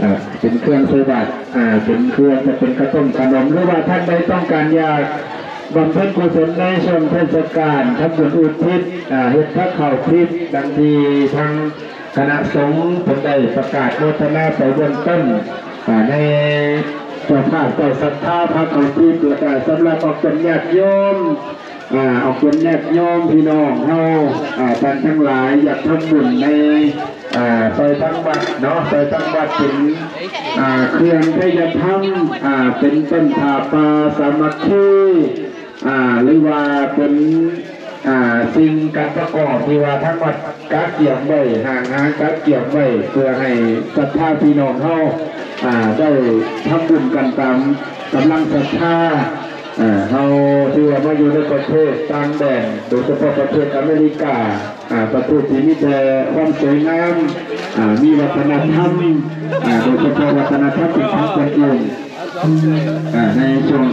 ອ່າ ເປັນເຄື່ອງໃສ່ບາດ ອ່າ ເປັນເຄື່ອງ ຈະເປັນຂະຕົ້ມຂະໜົມ ຫຼືວ່າທ່ານໃດຕ້ອງການຢາກບຳເພັນກຸສົນໃນຊ່ວງເທດສະການ ທຳບຸນອຸທິດ ອ່າ ເຮັດພາເຂົ້າທິດ ດັ່ງທີ່ທາງຄະນະສົງເພິ່ນໄດ້ປະກາດໂມທະນາໄປເບື້ອງຕົ້ນ ອ່າ ໃນເຈົ້າພາບເຈົ້າສັດທາພາເຂົ້າທິດ ແລ້ວກະສຳລັບອອກຕົນຍາດໂຍມ ອ່າ ອອກຕົນຍາດໂຍມພີ່ນ້ອງເຮົາ ອ່າ ທ່ານທັງຫຼາຍຢາກທຳບຸນໃນ ອ່າ ຊ່ອຍທາງວັດເນາະ ຊ່ອຍທາງວັດເປັນ ອ່າ ເຄື່ອງໄທຍະທຳ ອ່າ ເປັນຕົ້ນຜ້າປ່າສາມັກຄີ ອ່າ ຫຼືວ່າເປັນ ອ່າ ສິ່ງການປະກອບທີ່ວ່າທາງວັດກະກຽມໄວ້ ຫ້າງຫາກະກຽມໄວ້ ເພື່ອໃຫ້ສັດທາພີ່ນ້ອງເຮົາ ອ່າ ໄດ້ທຳບຸນກັນຕາມກຳລັງສັດທາ. ເຮົາຖືວ່າມາຢູ່ໃນປະເທດຕ່າງແດນ ໂດຍສະເພາະປະເທດອາເມລິກາ ອ່າ ປະເທດທີ່ມີແຕ່ຄວາມສວຍງາມ ອ່າ ມີວັດທະນະທຳ ອ່າ ໂດຍສະເພາະວັດທະນະທຳເປັນຂອງຕົນເອງ ອ່າ ໃນຊ່ວງ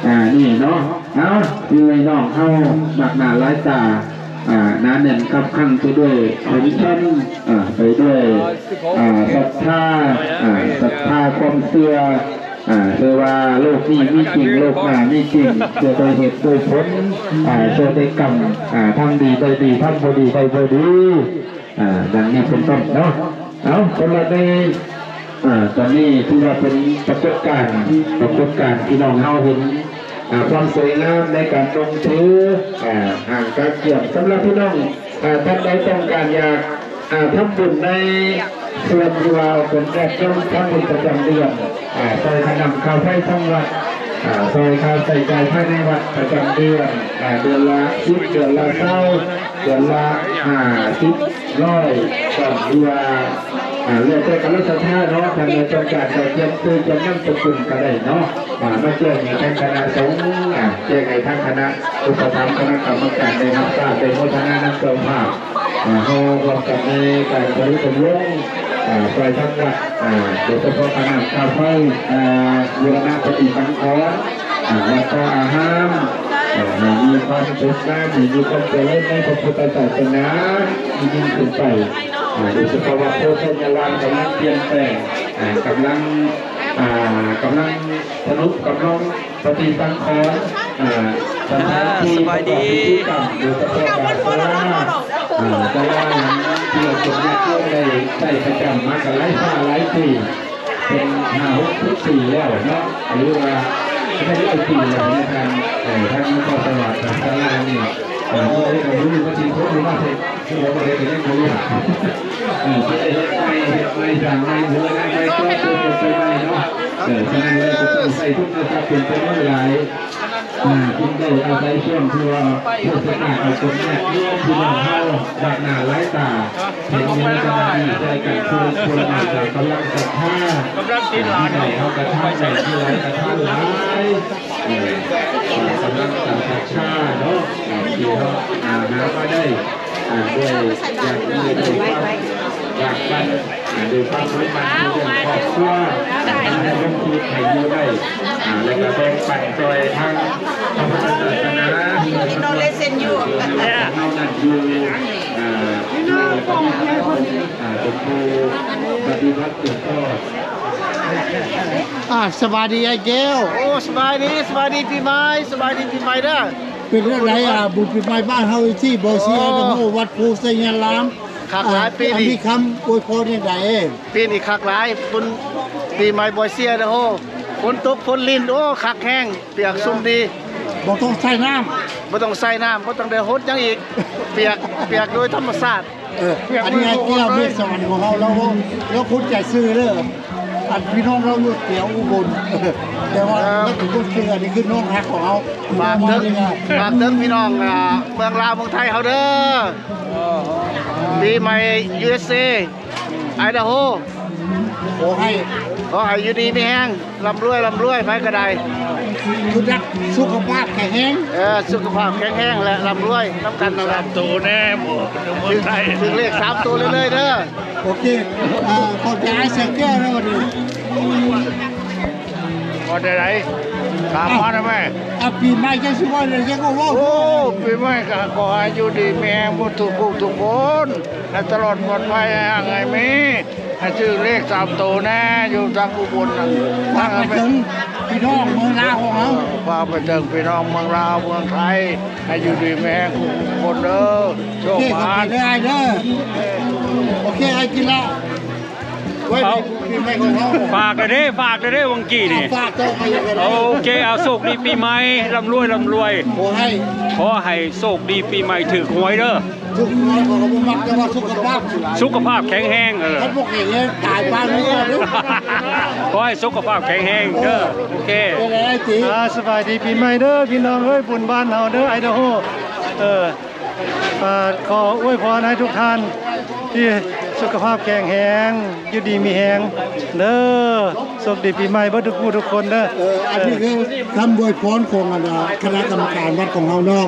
ອ່າ ນີ້ເນາະ. ເອົາ ພີ່ນ້ອງເຮົາມາກໜ້າຫຼາຍຕາ ອ່າ ໜາແໜ້ນຄັບຂັງໄປດ້ວຍຜົນທຳ ອ່າ ໄປດ້ວຍ ອ່າ ສັດທາ ອ່າ ສັດທາຄວາມເຊື່ອ ອ່າ ເຊື່ອວ່າໂລກນີ້ມີຈິງ ໂລກໜ້າມີຈິງ ເຊື່ອໂດຍເຫດໂດຍຜົນ ອ່າ ເຊື່ອໂດຍກຳ ອ່າ ທັງດີໄດ້ດີ ທັງບໍ່ດີໄດ້ບໍ່ດີ ອ່າ ດັ່ງນີ້ເປັນຕົ້ນເນາະ. ເອົາ ສຳລັບໃນ ອ່າ ຕອນນີ້ຖືວ່າເປັນປາກົດການ ປາກົດການທີ່ນ້ອງເຮົາເຫັນ ອ່າ ຄວາມສວຍງາມໃນການນຸ່ງຖື ອ່າ ຫ້າງການກຽມ. ສຳລັບພີ່ນ້ອງ ອ່າ ທ່ານໃດຕ້ອງການຢາກ ອ່າ ທຳບຸນໃນສ່ວນທີ່ວ່າເປັນແຍກເງິນທຳບຸນປະຈຳເດືອນ ອ່າ ຊ່ອຍຄ່ານ້ຳຄ່າໄຟທາງວັດ ອ່າ ຊ່ອຍຄ່າໃຊ້ຈ່າຍພາຍໃນວັດປະຈຳເດືອນ ອ່າ ເດືອນລະສິບ ເດືອນລະຊາວ ເດືອນລະຫ້າສິບ ຮ້ອຍ ກໍຄືວ່າ ອ່າ ແລ້ວແຕ່ກຳລັງສັດທາເນາະ ທ່ານໃດຕ້ອງການຈະກຽມຊື່ກຽມນາມສະກຸນກໍໄດ້ເນາະ ອ່າ ມາແຈ້ງໃຫ້ທາງຄະນະສົງ ອ່າ ແຈ້ງໃຫ້ທາງຄະນະອຸປະຖຳຄະນະກຳມະການໄດ້ຮັບຊາບ ໄດ້ໂມທະນານຳເຈົ້າພາບ ອ່າ ເຮົາຮ່ວມກັນໃນການທະນຸບຳລຸງ ອ່າ ຊ່ອຍທາງວັດ ອ່າ ໂດຍສະເພາະຄ່ານ້ຳຄ່າໄຟ ອ່າ ບູລະນະປະຕິສັງຂອນ ອ່າ ວັດວາອາຮາມ ອ່າ ໃຫ້ມີຄວາມສົດງາມ ໃຫ້ມີຄວາມຈະເລີນໃນພະພຸດທະສາສະໜາ ຍິ່ງຂຶ້ນໄປ ອ່າ ໂດຍສະເພາະວ່າໂພໄຊຍາລາມກຳລັງປ່ຽນແປງ ອ່າ ກຳລັງ ອ່າ ກຳລັງທະນຸກຳລັງປະຕິສັງຂອນ ອ່າ ສະຖານທີ່ປະກອບພິທີກຳ ໂດຍສະເພາະວ່າສາລາ ອ່າ ສາລາຫຼັງທີ່ວ່າສົມຍາດໂຍມໄດ້ໃຊ້ປະຈຳມາກໍຫຼາຍຊາຫຼາຍປີ ເປັນຫ້າຫົກສິບປີແລ້ວເນາະ ຫຼືວ່າໄດ້ຫຼາຍປີແລ້ວໃນການ ເອີ ທາງນະຄອນສະຫວັນ ສາລານີ້ ເອີ ບໍ່ໄດ້ກໍບໍ່ຮູ້ວ່າຊິຄົນມາເຮັດ ຄືວ່າບໍ່ໄດ້ກໍຍັງບໍ່ຮູ້ ເອີ ເພິ່ນໄດ້ເຮັດໃໝ່ ເຮັດໃໝ່ ສ້າງໃໝ່ ເຮືອນໃໝ່ ກໍ່ເຕີມໄປໃໝ່ເນາະ ເອີ ສະນັ້ນແລ້ວກໍຕ້ອງໃຊ້ທຶນທະລັບເປັນຈຳນວນຫຼາຍ ອ່າ ຈຶ່ງໄດ້ອາໄສຊ່ວງທີ່ວ່າໂພດສະກາດເອົາຕົນຍາດໂຍມພີ່ນ້ອງເຮົາບາດໜ້າຫຼາຍຕາ ເຫັນຢູ່ໃນຂະນະນີ້ ຊ່ວຍກັນຄົນລະໄມ້ ກຳລັງສັດທາ ກຳລັງສິນຫຼາຍເນາະ ເຮົາກະທຳໄດ້ເທົ່າໃດກະທຳຫຼາຍ ເອີ ກຳລັງສັດທາເນາະ ທີ່ເຮົາຫາມາໄດ້ ອ່າ ດ້ວຍຢາກມີ ດ້ວຍຄວາມຢາກປັນ ອ່າ ດ້ວຍຄວາມໝັ້ນໃຈໃນຄອບຄົວ ອ່າ ໃຫ້ລົງທຶນໃຫ້ຢູ່ໄດ້ ອ່າ ແລ້ວກໍແບ່ງປັນຊ່ອຍທາງພະພຸດທະສາສະໜາ ເຮົານັ້ນຢູ່ ອ່າ ເປັນຜູ້ປະຕິບັດສືບທອດ. ອ່າ ສະບາຍດີອ້າຍແກ້ວ. ໂອ້ ສະບາຍດີ ສະບາຍດີປີໃໝ່ ສະບາຍດີປີໃໝ່ເດີ. ເປັນຈັ່ງໃດ ອ່າ ບຸນປີໃໝ່ບ້ານເຮົາທີ່ບໍ່ເສຍ ໂອ້ ນະໂມ ວັດໂພໄຊຍາລາມ ຄັກຫຼາຍ ອ່າ ປີນີ້ ມີຄຳອວຍພອນຈັ່ງໃດ? ປີນີ້ຄັກຫຼາຍ ບຸນປີໃໝ່ບໍ່ເສຍນະໂຮ ຝົນຕົກຝົນລິນ ໂອ້ ຄັກແຮງ ປຽກຊຸ່ມດີ ບໍ່ຕ້ອງໃສ່ນ້ຳ ບໍ່ຕ້ອງໃສ່ນ້ຳ ບໍ່ຕ້ອງໄດ້ຫົດຫຍັງອີກ ປຽກ ປຽກໂດຍທຳມະຊາດ. ເອີ ອັນນີ້ອ້າຍແກ້ວເມດສະຫວັນຂອງເຮົາ ລາວ ລາວຄົນໃຈຊື່ເດີ ອັນພີ່ນ້ອງລາວຢູ່ແຖວອຸບົນ ແຕ່ວ່າລາວເປັນຄົນຊື່ ອັນນີ້ຄືນ້ອງຮັກຂອງເຮົາ ຝາກເຖິງ ຝາກເຖິງພີ່ນ້ອງ ອ່າ ເມືອງລາວເມືອງໄທເຮົາເດີ ປີໃໝ່ ຢູເອສເອ ໄອດາໂຮ ຂໍໃຫ້ ຂໍໃຫ້ຢູ່ດີມີແຮງ ລ່ຳລວຍ ລ່ຳລວຍ ໃຜກໍໄດ້ ຄືຈັກສຸຂະພາບແຂງແຮງ ເອີ ສຸຂະພາບແຂງແຮງ ແລະ ລ່ຳລວຍນຳກັນນັ້ນແຫຼະ ສາມໂຕແນ່ ບໍ່ ຖືກເມືອງໄທ ຖືກເລກສາມໂຕເລື້ອຍໆເດີ. ໂອເຄ ອ່າ ຂອບໃຈອ້າຍແສງແກ້ວນະ ວັນນີ້ ວ່າໄດ້ໃດ ຖາມມາໄດ້ໄໝ? ອ່າ ປີໃໝ່ຈັ່ງຊິເວົ້າ ຈັ່ງຊິເວົ້າ ໂອ້ ປີໃໝ່ກໍຂໍໃຫ້ຢູ່ດີມີແຮງໝົດທຸກຜູ້ທຸກຄົນ ໃຫ້ຕະຫຼອດປອດໄພ ໃຫ້ຮັ່ງໃຫ້ມີ ໃຫ້ຖືກເລກສາມໂຕແນ່ ຢູ່ທາງອຸບົນນັ້ນ ຝາກໄປເຖິງພີ່ນ້ອງເມືອງລາວຂອງເຮົາ ຝາກໄປເຖິງພີ່ນ້ອງເມືອງລາວເມືອງໄທ ໃຫ້ຢູ່ດີມີແຮງທຸກຄົນເດີ ໂຊກໝານເດີອ້າຍເດີ. ໂອເຄ ອ້າຍກິນລະ ໄວ້ປີໃໝ່ຂອງເຮົາ ຝາກເດີ ຝາກເດີ ວັງກີ້ນີ້ ຝາກຕໍ່ໄປ ໂອເຄ ເອົາໂຊກດີປີໃໝ່ ລ່ຳລວຍ ລ່ຳລວຍ ຂໍໃຫ້ ຂໍໃຫ້ໂຊກດີປີໃໝ່ ຖືກຫວຍເດີ. ສຸກນ້ອຍເຂົາກໍບໍ່ມັກ ແຕ່ວ່າສຸຂະພາບ ສຸຂະພາບແຂງແຮງ ເອີ ຄັນບໍ່ແຂງແຮງຕາຍປານນີ້ເດີ ຂໍໃຫ້ສຸຂະພາບແຂງແຮງເດີ ເອີ ໂອເຄ ເປັນໄງຕິ ອ່າ ສະບາຍດີປີໃໝ່ເດີພີ່ນ້ອງເອີຍ ບຸນບ້ານເຮົາເດີ ໄອດາໂຮ ເອີ ອ່າ ຂໍອວຍພອນໃຫ້ທຸກທ່ານທີ່ສຸຂະພາບແຂງແຮງ ຢູ່ດີມີແຮງເດີ ໂຊກດີປີໃໝ່ເບິດທຸກຜູ້ທຸກຄົນເດີ ເອີ ອັນນີ້ຄືຄຳອວຍພອນຂອງ ອັນ ຄະນະກຳມະການວັດຂອງເຮົາເນາະ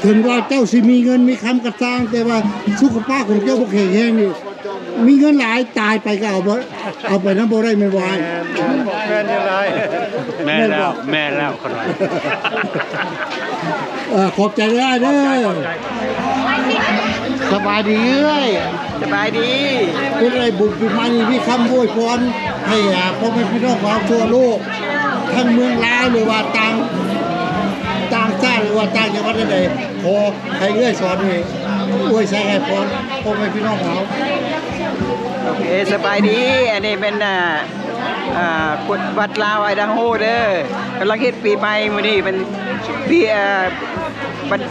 ເຖິງວ່າເຈົ້າຊິມີເງິນມີຄຳກໍຊ່າງ ແຕ່ວ່າສຸຂະພາບຂອງເຈົ້າບໍ່ແຂງແຮງນີ້ ມີເງິນຫຼາຍຕາຍໄປກໍເອົາບໍ່ ເອົາໄປນຳບໍ່ໄດ້ແມ່ນບໍ່ອ້າຍ? ແມ່ນ ແມ່ນຢູ່ຫຼາຍ ແມ່ນແລ້ວ ແມ່ນແລ້ວ ເອີ ຂອບໃຈຫຼາຍເດີ ສະບາຍດີເອື້ອຍ ສະບາຍດີ ເປັນໄດ້ບຸນປີໃໝ່ນີ້ ມີຄຳອວຍພອນໃຫ້ ອ່າ ພໍ່ແມ່ພີ່ນ້ອງຂອງເຮົາທົ່ວໂລກ ທັງເມືອງລາວ ຫຼືວ່າຕ່າງ ຕ່າງຊາດ ຫຼືວ່າຕ່າງຈັງຫວັດໃດ ຂໍໃຫ້ເອື້ອຍສອນນີ້ ອວຍໄຊໃຫ້ພອນພໍ່ແມ່ພີ່ນ້ອງຂອງເຮົາ. ໂອເຄ ສະບາຍດີ ອັນນີ້ແມ່ນ ອ່າ ອ່າ ວັດລາວໄອດາໂຮເດີ. ກຳລັງເຮັດປີໃໝ່ ມື້ນີ້ວັນ ປີ ເອີ ວັນ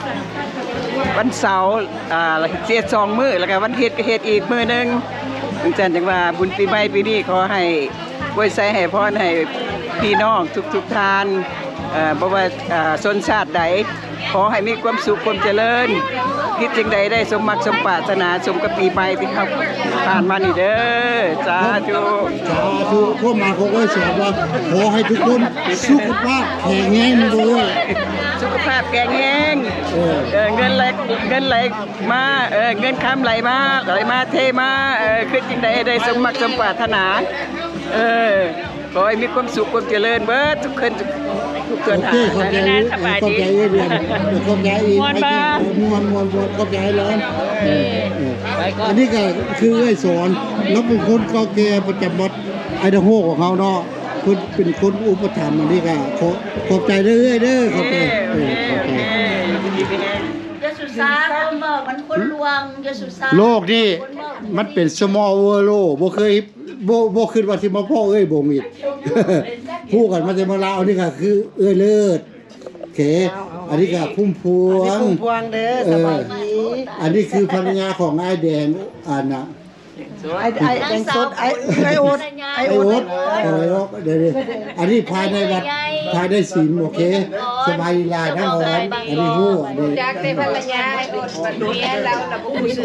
ວັນເສົາ ອ່າ ເຮັດສອງມື້ ແລ້ວກະວັນທິດກະເຮັດອີກມື້ໜຶ່ງ. ຈັ່ງຊັ້ນ ຈັ່ງວ່າບຸນປີໃໝ່ປີນີ້ ຂໍໃຫ້ອວຍໄຊໃຫ້ພອນໃຫ້ພີ່ນ້ອງທຸກໆທ່ານ ເອີ ບໍ່ວ່າ ເອີ ຊົນຊາດໃດ ຂໍໃຫ້ມີຄວາມສຸກຄວາມຈະເລີນ ຄິດສິ່ງໃດໄດ້ສົມມັກສົມປາດຖະໜາ ສົມກັບປີໃໝ່ທີ່ເຮົາຜ່ານມານີ້ເດີ. ສາທຸ ສາທຸ. ຄວາມໝາຍຂອງເອື້ອຍສອນວ່າ ຂໍໃຫ້ທຸກຄົນສຸຂະພາບແຂງແຮງເດີ ສຸຂະພາບແຂງແຮງ ເອີ ເອີ ເງິນໄຫຼ ເງິນໄຫຼມາ ເອີ ເງິນຄຳໄຫຼມາ ໄຫຼມາເທມາ ເອີ ຄິດສິ່ງໃດໄດ້ສົມມັກສົມປາດຖະໜາ ເອີ ຂໍໃຫ້ມີຄວາມສຸກຄວາມຈະເລີນເບິດທຸກຄົນ ທຸກຄົນ. ໂອເຄ ຂອບໃຈ ຂອບໃຈເອື້ອຍເດືອນ ຂອບໃຈອີກ ມ່ວນບໍ່? ມ່ວນ ມ່ວນ ມ່ວນ ຂອບໃຈຫຼາຍ. ເອີ ເອີ ອັນນີ້ກະຄືເອື້ອຍສອນ ລາວເປັນຄົນເກົ່າແກ່ປະຈຳວັດໄອດາໂຮຂອງເຮົາເນາະ ເພິ່ນເປັນຄົນອຸປະຖຳ. ອັນນີ້ກະຂໍ ຂອບໃຈເດີ້ເອື້ອຍເດີ້ ຂອບໃຈ ເອີ ຂອບໃຈ. ຢ່າສູ່ຊາ ຄົນເວົ້າມັນຄົນລວງ ຢ່າສູ່ຊາ. ໂລກນີ້ມັນເປັນ small world ບໍ່ເຄີຍ ບໍ່ ບໍ່ຄິດວ່າຊິມາພໍ້ເອື້ອຍບົງອີກ ຮູ້ກັນມາແຕ່ເມືອງລາວ. ອັນນີ້ກະຄືເອື້ອຍເລີດ ໂອເຄ ອັນນີ້ກະພຸ້ມພວງ ພຸ້ມພວງເດີ ສະບາຍດີ. ອັນນີ້ຄືພັນລະຍາຂອງອ້າຍແດງ ອັນນະ ອ້າຍ ອ້າຍແດງສົດ ອ້າຍ ອ້າຍໂອດ ອ້າຍໂອດ ເອີ ເດີ ອັນນີ້ພາຍໃນວັດ ພາຍໃນສິມ. ໂອເຄ ສະບາຍດີຫຼາຍນາງອອນ. ອັນນີ້ຮູ້ ອັນນີ້ ຈັກແຕ່ພັນລະຍາ ເມຍລາວລະບໍ່ຮູ້ຊື່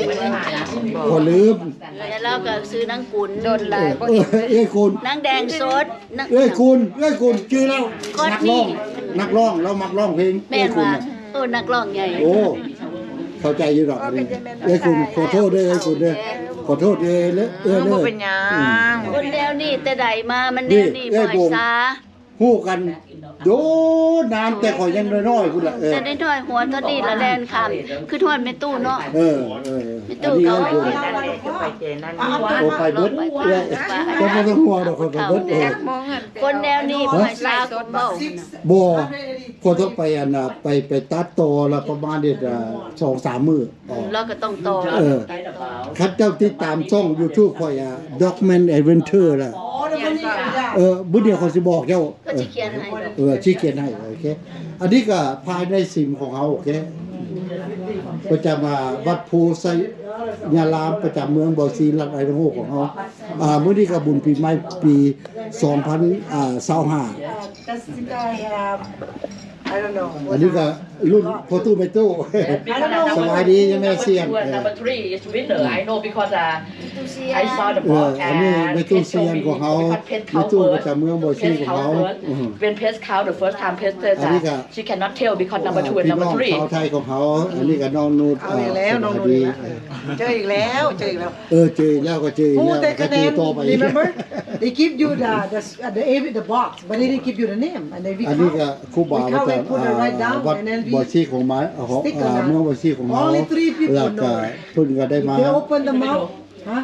ຂໍລືມ. ແລ້ວລາວກະຊື່ນາງກຸນ ດົນຫຼາຍບໍ່ເຫັນ ເອື້ອຍກຸນ ນາງແດງສົດ ເອື້ອຍກຸນ ເອື້ອຍກຸນ ຈື່ແລ້ວ ນັກຮ້ອງ ນັກຮ້ອງ ລາວມັກຮ້ອງເພງ. ແມ່ນວ່າ ເອື້ອຍກຸນ ໂອ້ ນັກຮ້ອງໃຫຍ່. ໂອ້ ເຂົ້າໃຈຢູ່ດອກ. ເອື້ອຍກຸນ ຂໍໂທດເດີ ເອື້ອຍກຸນເດີ ຂໍໂທດເດີ ເອື້ອຍ ບໍ່ເລີຍ ເປັນຫຍັງ. ຄົນແນວນີ້ແຕ່ໃດມາ ມັນແນວນີ້ ບໍ່ໃຫ້ຊາ. ຮູ້ກັນດົນນານ ແຕ່ຂ້ອຍຍັງນ້ອຍໆພຸ້ນລະ. ເອີ ແຕ່ນ້ອຍໆ ຫົວເທົ່ານີ້ລະແລ່ນຂ້າມ ຄືທອດແມ່ຕູ້ເນາະ. ເອີ ເອີ ແມ່ຕູ້ເຂົາ ໂອ ໄປເບິດ ເອີ ເຈົ້າບໍ່ຕ້ອງຫ່ວງດອກ ຂ້ອຍໄປເບິດ. ເອີ ຄົນແນວນີ້ບໍ່ໃຫ້ຊາຄົນເວົ້າ. ບໍ່ ຂ້ອຍຕ້ອງໄປ ອັນນະ ໄປ ໄປຕັດຕໍ່ລະປະມານເດືອນ ອ່າ ສອງສາມມື້. ລາວກະຕ້ອງຕໍ່ ເອີ ຄັນເຈົ້າຕິດຕາມຊ່ອງຢູທູບຂ້ອຍ ອາ Dogman Adventure ລະ ເອີ ມື້ດຽວຂ້ອຍຊິບອກເຈົ້າ ເຂົາຊິຂຽນໃຫ້ ເອີ ຊິຂຽນໃຫ້. ໂອເຄ ອັນນີ້ກະພາຍໃນສິມຂອງເຮົາ. ໂອເຄ ປະຈຳ ອາ ວັດໂພໄຊຍາລາມ ປະຈຳເມືອງບອຍຊີ ລັດໄອດາໂຮຂອງເຮົາ. ອາ ມື້ນີ້ກະບຸນປີໃໝ່ປີສອງພັນ ອາ ຊາວຫ້າ. ອັນນີ້ກະລຸ້ນພໍ່ຕູ້ແມ່ຕູ້. ສະບາຍດີ ຍາແມ່ຊຽນ. ເອີ ອັນນີ້ແມ່ຕູ້ຊຽນຂອງເຮົາ ແມ່ຕູ້ປະຈຳເມືອງບອຍຊີຂອງເຮົາ. When Pest Cow the first time Pest says that she cannot tell because number two and number three. ພີ່ນ້ອງຊາວໄທຂອງເຮົາ. ອັນນີ້ກະນ້ອງນູດ. ເອີ ເຈີອີກແລ້ວ ເຈີອີກແລ້ວ ເຈີອີກແລ້ວ ກະເຈີອີກແລ້ວ ກະເຈີຕໍ່ໄປ. Remember? They give you the, the, the, the box, but they didn't give you the name. And then we ອັນນີ້ກະ ຄູບາປະຈຳ ອາ ວັດບອຍຊີຂອງມາ ຂອງ ອາ ເມືອງບອຍຊີຂອງເຮົາ ແລ້ວກະເພິ່ນກະໄດ້ມາ. They open the mouth. ຮະ?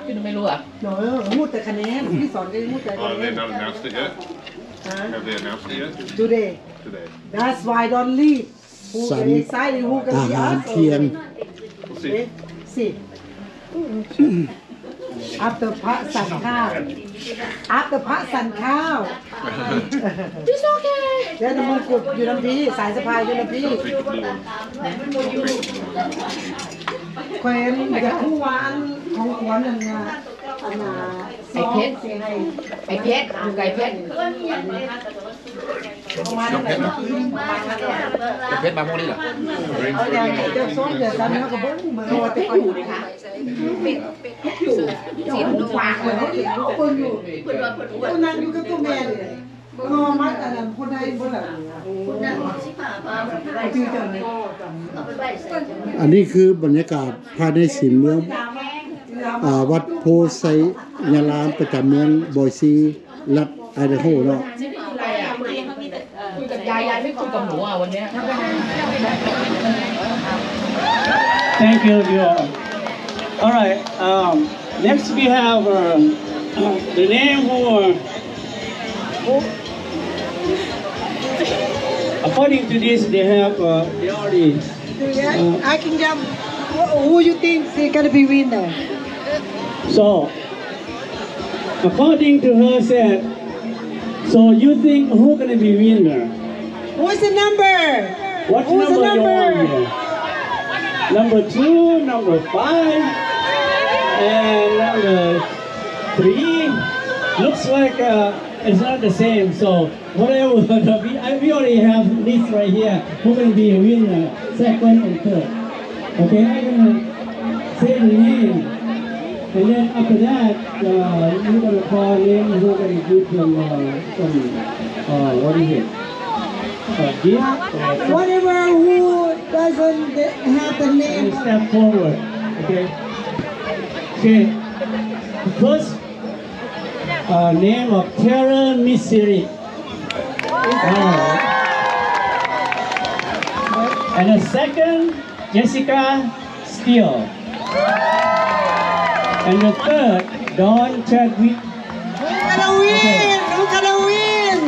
ຮູ້ແຕ່ຄະແນນ ທີ່ສອນກະຮູ້ແຕ່ຄະແນນ. Have they announced it yet? Have they announced it yet? Today. Today. That's why don't leave. ສັນ ອາຫານທ່ຽງ. See. After ພະສັນຂ້າວ After ພະສັນຂ້າວ. It's okay. ແລ້ວນ້ຳມົນກຸດຢູ່ນຳພີ້ ສາຍສະພາຍຢູ່ນຳພີ້. ຂ້ອຍຢາກຮູ້ວ່າອັນຂອງຂວັນນັ້ນນະ ອັນນະ ໄອ້ເພັດ ໄອ້ເພັດ ໄອ້ເພັດ. ເຜັດມາພວກນີ້ລະ ເຈົ້າສອງເດືອນສາມເດືອນເຮົາກະບໍ່ຮູ້ເບິ່ງວ່າແຕ່ກ່ອນ. ອັນນີ້ຄືບັນຍາກາດພາຍໃນສິມເມືອງ ອາ ວັດໂພໄຊຍາລາມ ປະຈຳເມືອງບອຍຊີ ລັດໄອດາໂຮເນາະ. ຄຸຍກັບຍາຍ ຍາຍໄມ່ຄຸຍກັບໜູອະ ວັນເນີ້ຍ. Thank you, you all. All right, um, next we have, uh, the name for, according to this, they have, uh, they already, uh, asking them who, who you think is gonna be winner. So, According to her said, so you think who gonna be winner? What's the number? What Who's the number you number? Want here? Number two, number five, and number three. Looks like, uh, it's not the same. So whatever, we, I, we already have list right here. Who gonna be a winner, second and third? Okay, I'm gonna say the name, and then after that, uh, you're gonna call in, you're gonna give them, uh, some, uh, what is it? Uh, gift or some Whatever who doesn't have the name. Step forward, okay? Okay. First, uh, name of Taylor Misiri. Alright. And the second, Jessica Steele. And the third, Don Chadwick. Who gonna win? Who gonna win?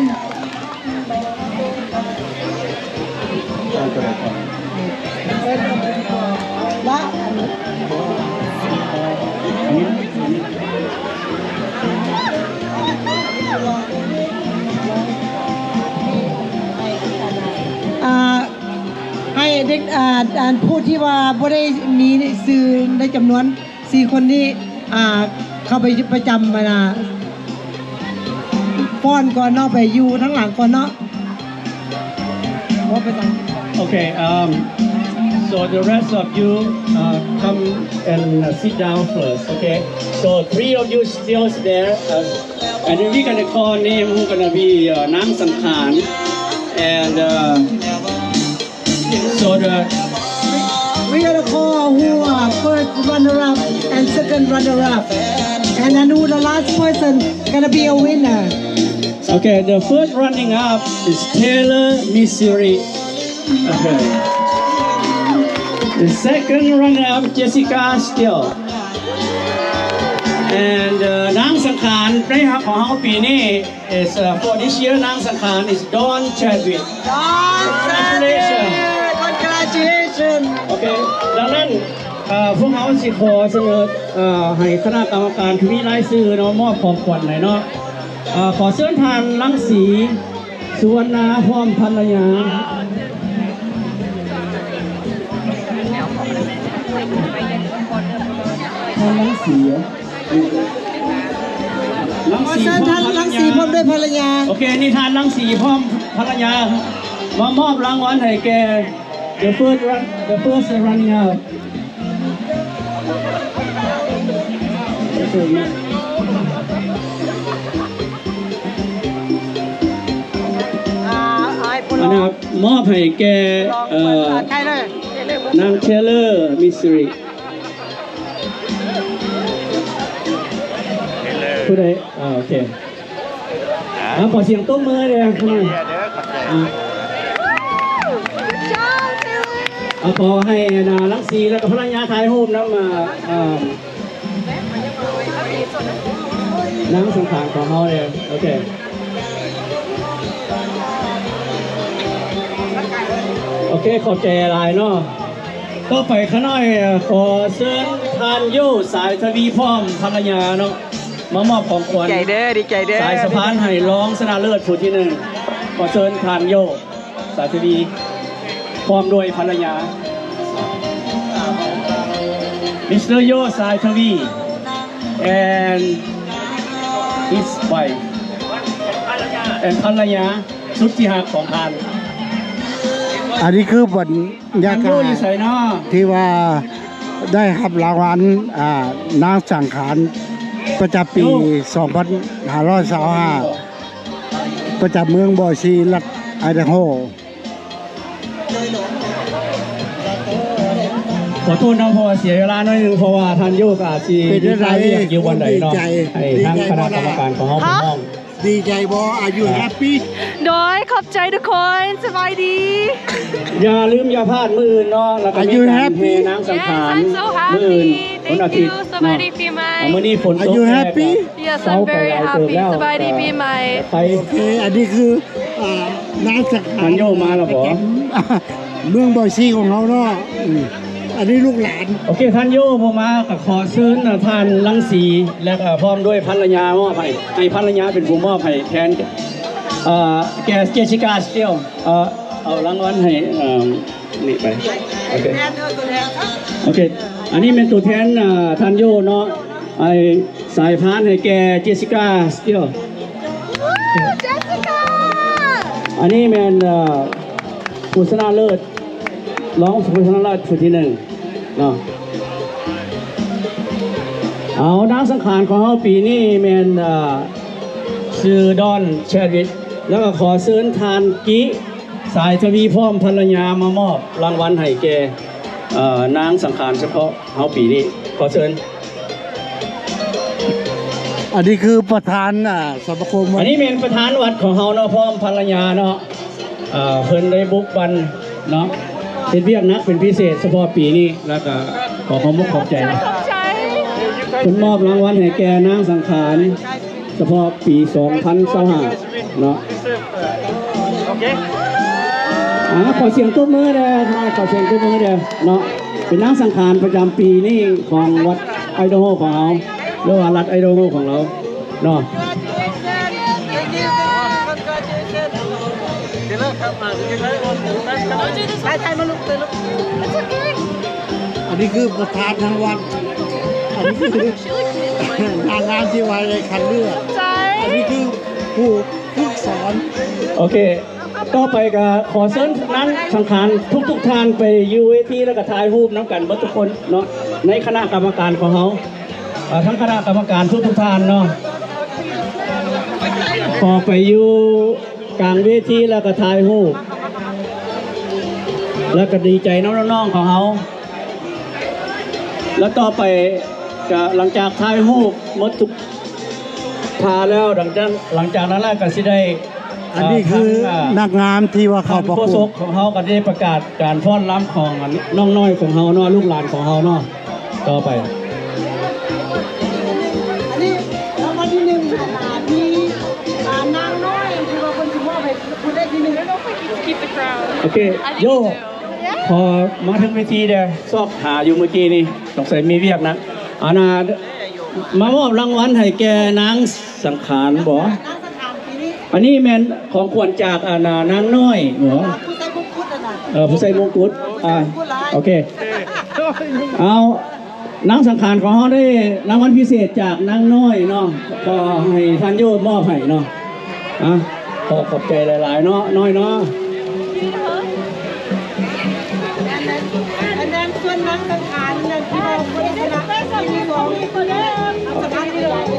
ລະ ອ່າ ໃຫ້ເດັກ ອ່າ ອັນຜູ້ທີ່ວ່າບໍ່ໄດ້ມີຊື່ໃນຈຳນວນສີ່ຄົນນີ້ ອ່າ ເຂົ້າໄປປະຈຳ ອັນນ່າ ຟອນກ່ອນເນາະ ໄປຢູ່ທາງຫຼັງກ່ອນເນາະ ບໍ່ໄປທາງ Okay, um, so the rest of you, uh, come and, uh, sit down first, okay? So three of you still there, uh, and then we gonna call name who gonna be, uh, ນາງສັງຂານ and, uh, So the We gonna call who are first runner up and second runner up. And then who the last person gonna be a winner. Okay, the first running up is Taylor Missouri. Okay. The second runner up, Jessica Steele. And, uh, ນາງສັງຂານໃນຮັກຂອງເຮົາປີນີ້ Is, uh, for this year ນາງສັງຂານ is Don Chadwick. Don Chadwick. Congratulations. Congratulations. ໂອເຄ ດັ່ງນັ້ນ ເອີ ພວກເຮົາຊິຂໍສະເໜີ ເອີ ໃຫ້ຄະນະກຳມະການທີ່ມີລາຍຊື່ເນາະ ມອບຂອງຂວັນໃຫ້ເນາະ ເອີ ຂໍເຊີນທ່ານ ລັງສີ ສຸວັນນາ ພ້ອມພັນລະຍາ ທ່ານລັງສີ ລັງສີ ຂໍເຊີນທ່ານລັງສີ ພ້ອມພັນລະຍາ ພ້ອມດ້ວຍພັນລະຍາ ໂອເຄ ນີ້ທ່ານລັງສີພ້ອມພັນລະຍາ ມາມອບລາງວັນໃຫ້ແກ່ the first run the first running up ອັນນັ້ນ ມອບໃຫ້ແກ່ ເອີ ນາງ Taylor Missouri ຜູ້ໃດ ອ່າ ໂອເຄ ອ່າ ຂໍສຽງຕົບມືແດ່ ເດີ ຂອບໃຈ ອ່າ ອ່າ ຂໍໃຫ້ ນາງລັງສີ ແລ້ວກໍພັນລະຍາຖ່າຍຮູບນຳ ອ່າ ອ່າ ນາງສັງຂານຂອງເຮົາເດ້ ໂອເຄ ໂອເຄ ຂອບໃຈຫຼາຍເນາະ ຕໍ່ໄປຂ້ານ້ອຍຂໍເຊີນທ່ານໂຢ ສາຍທະວີ ພ້ອມພັນລະຍາເນາະ ມາມອບຂອງຂວັນ ດີໃຈເດີ ດີໃຈເດີ ສາຍສະພານໃຫ້ລອງຊະນະເລີດຜູ້ທີໜຶ່ງ ຂໍເຊີນທ່ານໂຢ ສາຍທະວີ ພ້ອມດ້ວຍພັນລະຍາ Mister ໂຢ ສາຍທະວີ and his wife and ພັນລະຍາສຸດທີ່ຮັກຂອງທ່ານ ອັນນີ້ຄືບັນຍາກາດທີ່ວ່າໄດ້ຮັບລາງວັນ ອ່າ ນາງສັງຂານ ປະຈຳປີສອງພັນຫ້າຮ້ອຍຊາວຫ້າ ປະຈຳເມືອງບອຍຊີ ລັດໄອດາໂຮ ຂໍໂທດນຳ ເພາະວ່າເສຍເວລາໜ້ອຍໜຶ່ງ ເພາະວ່າທ່ານໂຢກະຊິມີຄາວຽກຢູ່ບ່ອນໃດເນາະ ໃຫ້ທາງຄະນະກຳມະການຂອງເຮົາເປັນຮອງ ດີໃຈບໍ່? Are you happy? ໂດຍ ຂອບໃຈທຸກຄົນ ສະບາຍດີ ຢ່າລືມຢ່າພາດມື້ອື່ນເນາະ ແລ້ວກໍມີການແຫ່ນາງສັງຂານ Are you happy? Yes, I'm so happy. ມື້ອື່ນ Thank you. ວັນອາທິດ ສະບາຍດີປີໃໝ່ ມື້ນີ້ຝົນຕົກແດ່ Are you happy? Yes, I'm very happy. ສະບາຍດີປີໃໝ່ ໂອເຄ ອັນນີ້ຄື ອ່າ ນາງສັງຂານ ທ່ານໂຢມາແລ້ວບໍ່? ປະຈຳເມືອງບອຍຊີຂອງເຮົາເນາະ ອືມ ອັນນີ້ລູກຫຼານ ໂອເຄ ທ່ານໂຢບໍ່ມາ ກໍຂໍເຊີນທ່ານລັງສີ ແລະ ກໍພ້ອມດ້ວຍພັນລະຍາມອບໃຫ້ ໃຫ້ພັນລະຍາເປັນຜູ້ມອບໃຫ້ແທນ ເອີ ແກ່ເຈສຊິກາ ສະຕິວ ເອີ ເອົາລາງວັນໃຫ້ ເອີ ນີ້ໄປ. ໂອເຄ ໂອເຄ ອັນນີ້ແມ່ນຕົວແທນ ເອີ ທ່ານໂຢເນາະ ໄອ້ສາຍພານໃຫ້ແກ່ເຈສຊິກາ ສະຕິວ. ເຈສຊິກາ ອັນນີ້ແມ່ນ ເອີ ຜູ້ຊະນະເລີດ ລອງຜູ້ຊະນະເລີດຜູ້ທີໜຶ່ງເນາະ. ເອົາ ນາງສັງຂານຂອງເຮົາປີນີ້ແມ່ນ ເອີ ຊື່ດອນ ແຊດວິກ ແລ້ວກໍຂໍເຊີນທ່ານ ກິ ສາຍທະວີ ພ້ອມພັນລະຍາ ມາມອບລາງວັນໃຫ້ແກ່ ເອີ ນາງສັງຂານສະເພາະເຮົາປີນີ້. ຂໍເຊີນ. ອັນນີ້ຄືປະທານ ອ່າ ສະມາຄົມ ອັນນີ້ແມ່ນປະທານວັດຂອງເຮົາເນາະ ພ້ອມພັນລະຍາເນາະ. ເອີ ເພິ່ນໄດ້ບຸກບັ່ນເນາະ ເຮັດວຽກໜັກເປັນພິເສດສະເພາະປີນີ້ ແລ້ວກໍຂໍຂອບອົກຂອບໃຈ. ເພິ່ນມອບລາງວັນໃຫ້ແກ່ນາງສັງຂານສະເພາະປີສອງພັນຊາວຫ້າເນາະ. ອ່າ ຂໍສຽງຕົບມືແດ່ ຂໍສຽງຕົບມືແດ່ເນາະ. ເປັນນາງສັງຂານປະຈຳປີນີ້ຂອງວັດໄອດາໂຮຂອງເຮົາ ຫຼືວ່າລັດໄອດາໂຮຂອງເຮົາເນາະ. ຖ່າຍ ຖ່າຍມາລູກ ເຕີລູກ. ອັນນີ້ຄືປະທານທາງວັດ ອັນນີ້ຄືນາງງາມທີ່ວ່າໄດ້ຄັດເລືອກ. ອັນນີ້ຄືຜູ້ຝຶກສອນ. ໂອເຄ ຕໍ່ໄປກໍຂໍເຊີນນາງສັງຂານທຸກໆທ່ານໄປຢູ່ເວທີ ແລ້ວກໍຖ່າຍຮູບນຳກັນເບິດທຸກຄົນເນາະ ໃນຄະນະກຳມະການຂອງເຮົາ. ເອີ ທັງຄະນະກຳມະການທຸກໆທ່ານເນາະ ຂໍໄປຢູ່ກາງເວທີ ແລ້ວກໍຖ່າຍຮູບ ແລ້ວກໍດີໃຈນຳນ້ອງໆຂອງເຮົາ. ແລ້ວຕໍ່ໄປກໍຫຼັງຈາກຖ່າຍຮູບໝົດທຸກທ່າແລ້ວ ຫຼັງຈາກ ຫຼັງຈາກນັ້ນແລ້ວກໍຊິໄດ້ ອັນນີ້ຄື ເອີ ທາງ ອ່າ ນາງງາມທີ່ວ່າເຂົ້າປະກວດ ໂຄສົກຂອງເຮົາກໍໄດ້ປະກາດການຟ້ອນລຳຂອງ ອັນ ນ້ອງນ້ອຍຂອງເຮົາເນາະ ລູກຫຼານຂອງເຮົາເນາະ. ຕໍ່ໄປ ອັນນີ້ລາງວັນທີໜຶ່ງ ມີ ອ່າ ນາງນ້ອຍທີ່ວ່າເພິ່ນຊິມອບໃຫ້ຜູ້ໄດ້ທີໜຶ່ງ. ໂອເຄ ໂຢ ຂໍມາເທິງເວທີແດ່ ຊອກຫາຢູ່ມື້ກີ້ນີ້ ສົງໄສມີວຽກນະ. ອັນນ່າ ມາມອບລາງວັນໃຫ້ແກ່ນາງສັງຂານບໍ? ອັນນີ້ແມ່ນຂອງຂວັນຈາກ ອັນນ່າ ນາງນ້ອຍບໍ? ຜູ້ໃສ່ມົງກຸດຫັ້ນນະ. ເອີ ຜູ້ໃສ່ມົງກຸດ ອ່າ ໂອເຄ ເອົາ ນາງສັງຂານຂອງເຮົາໄດ້ລາງວັນພິເສດຈາກນາງນ້ອຍເນາະ ກໍໃຫ້ທ່ານໂຍມອບໃຫ້ເນາະ. ອ່ະ ຂໍຂອບໃຈຫຼາຍໆເນາະ ນ້ອຍເນາະ. ອັນນັ້ນສ່ວນນາງສັງຂານນັ້ນ ທີ່ວ່າບໍ່ໄດ້ຊະນະທີສອງ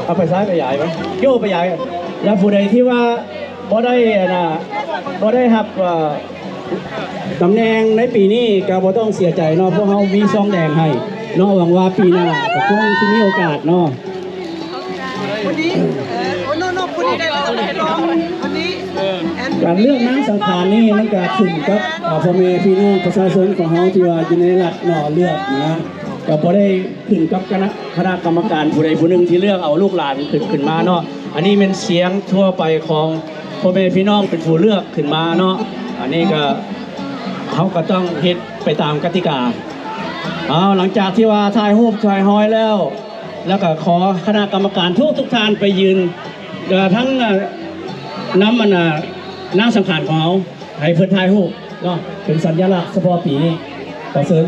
ເອົາໄປຊ້າຍໄປຢາຍໄປ ໂຍໄປຢາຍ. ແລ້ວຜູ້ໃດທີ່ວ່າບໍ່ໄດ້ ອັນນ່າ ບໍ່ໄດ້ຮັບ ເອີ ຕຳແໜ່ງໃນປີນີ້ກໍບໍ່ຕ້ອງເສຍໃຈເນາະ ພວກເຮົາມີຊອງແດງໃຫ້ເນາະ. ຫວັງວ່າປີໜ້າກໍຄົງຊິມີໂອກາດເນາະ. ການເລືອກນາງສັງຂານນີ້ມັນກໍຂຶ້ນກັບ ເອີ ພໍ່ແມ່ພີ່ນ້ອງປະຊາຊົນຂອງເຮົາທີ່ວ່າຢູ່ໃນລັດເນາະ ເລືອກນະ ກໍບໍ່ໄດ້ຂຶ້ນກັບຄະນະ ຄະນະກຳມະການຜູ້ໃດຜູ້ໜຶ່ງທີ່ເລືອກເອົາລູກຫຼານຂຶ້ນ ຂຶ້ນມາເນາະ. ອັນນີ້ແມ່ນສຽງທົ່ວໄປຂອງພໍ່ແມ່ພີ່ນ້ອງເປັນຜູ້ເລືອກຂຶ້ນມາເນາະ. ອັນນີ້ກໍ ເຮົາກໍຕ້ອງເຮັດໄປຕາມກະຕິກາ. ເອົາ ຫຼັງຈາກທີ່ວ່າຖ່າຍຮູບຖ່າຍຮອຍແລ້ວ ແລ້ວກໍຂໍຄະນະກຳມະການທຸກໆທ່ານໄປຢືນ ເອີ ທັງ ເອີ ນຳ ອັນນ່າ ນາງສັງຂານຂອງເຮົາ ໃຫ້ເພິ່ນຖ່າຍຮູບເນາະ ເປັນສັນຍະລັກສະເພາະປີນີ້. ຂໍເຊີນ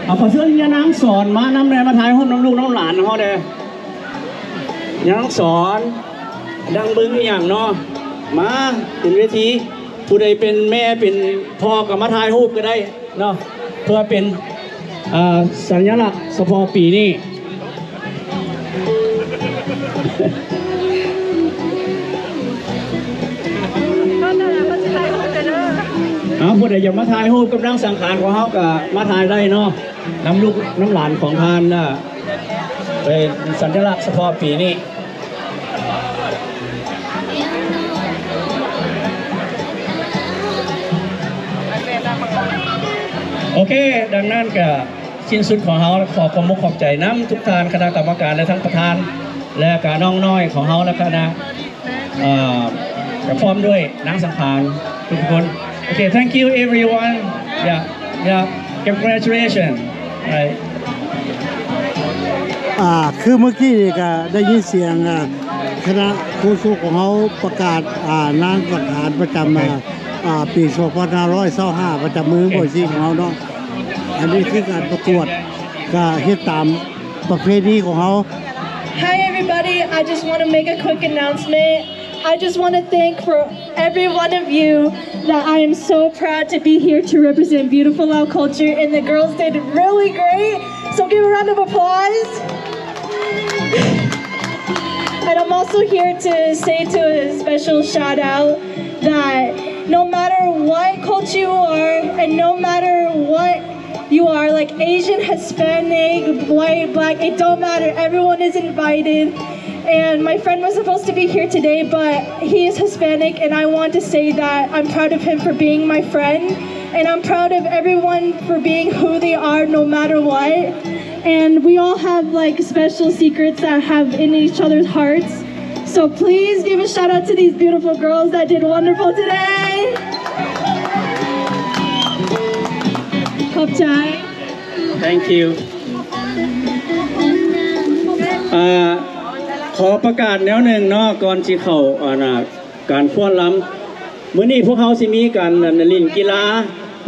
ເອົາ ຂໍເຊີນຍານາງສອນມານຳແດ່ ມາຖ່າຍຮູບນຳລູກນຳຫຼານເຮົາແດ່. ຍານາງສອນ ດັງເບິ່ງອີ່ຫຍັງເນາະ ມາຂຶ້ນເວທີ. ຜູ້ໃດເປັນແມ່ເປັນພໍ່ກໍມາຖ່າຍຮູບກໍໄດ້ເນາະ ເພື່ອເປັນ ເອີ ສັນຍະລັກສະເພາະປີນີ້. ເອົາ ຜູ້ໃດຢາກມາຖ່າຍຮູບກັບນາງສັງຂານຂອງເຮົາກໍມາຖ່າຍໄດ້ເນາະ ນຳລູກນຳຫຼານຂອງທ່ານນະ ເປັນສັນຍະລັກສະເພາະປີນີ້. ໂອເຄ ດັ່ງນັ້ນກະສິ້ນສຸດຂອງເຮົາ ຂໍຂອບອົກຂອບໃຈນຳທຸກທ່ານ ຄະນະກຳມະການ ແລະ ທັງປະທານ ແລະ ກະນ້ອງນ້ອຍຂອງເຮົາ ແລະ ຄະນະ ເອີ ກະພ້ອມດ້ວຍນາງສັງຂານທຸກຄົນ. ໂອເຄ thank you everyone. Yeah, yeah, congratulations. ອ່າ ຄືເມື່ອກີ້ນີ້ກະໄດ້ຍິນສຽງ ອ່າ ຄະນະໂຄສົກຂອງເຮົາປະກາດ ອ່າ ນາງປະທານປະຈຳ ອ່າ ອ່າ ປີສອງພັນຫ້າຮ້ອຍຊາວຫ້າ ປະຈຳເມືອງບວຍຊີຂອງເຮົາເນາະ. ອັນນີ້ຄືການປະກວດ ກະເຮັດຕາມປະເພນີຂອງເຮົາ. Hi everybody, I just want to make a quick announcement. I just want to thank for every one of you that I am so proud to be here to represent beautiful Lao culture, and the girls did really great. So give a round of applause. And I'm also here to say to a special shout out that no matter what culture you are and no matter what you are, like, Asian, Hispanic, white, black, it don't matter. Everyone is invited. And my friend was supposed to be here today, but he is Hispanic, and I want to say that I'm proud of him for being my friend, and I'm proud of everyone for being who they are no matter what. And we all have, like, special secrets that have in each other's hearts. So please give a shout out to these beautiful girls that did wonderful today. ຂອບໃຈ. Thank you. ອ່າ ຂໍປະກາດແນວໜຶ່ງເນາະ ກ່ອນຊິເຂົ້າ ອັນນ່າ ການຟ້ອນລຳ. ມື້ນີ້ພວກເຮົາຊິມີການ ອັນ ຫຼິ້ນກິລາ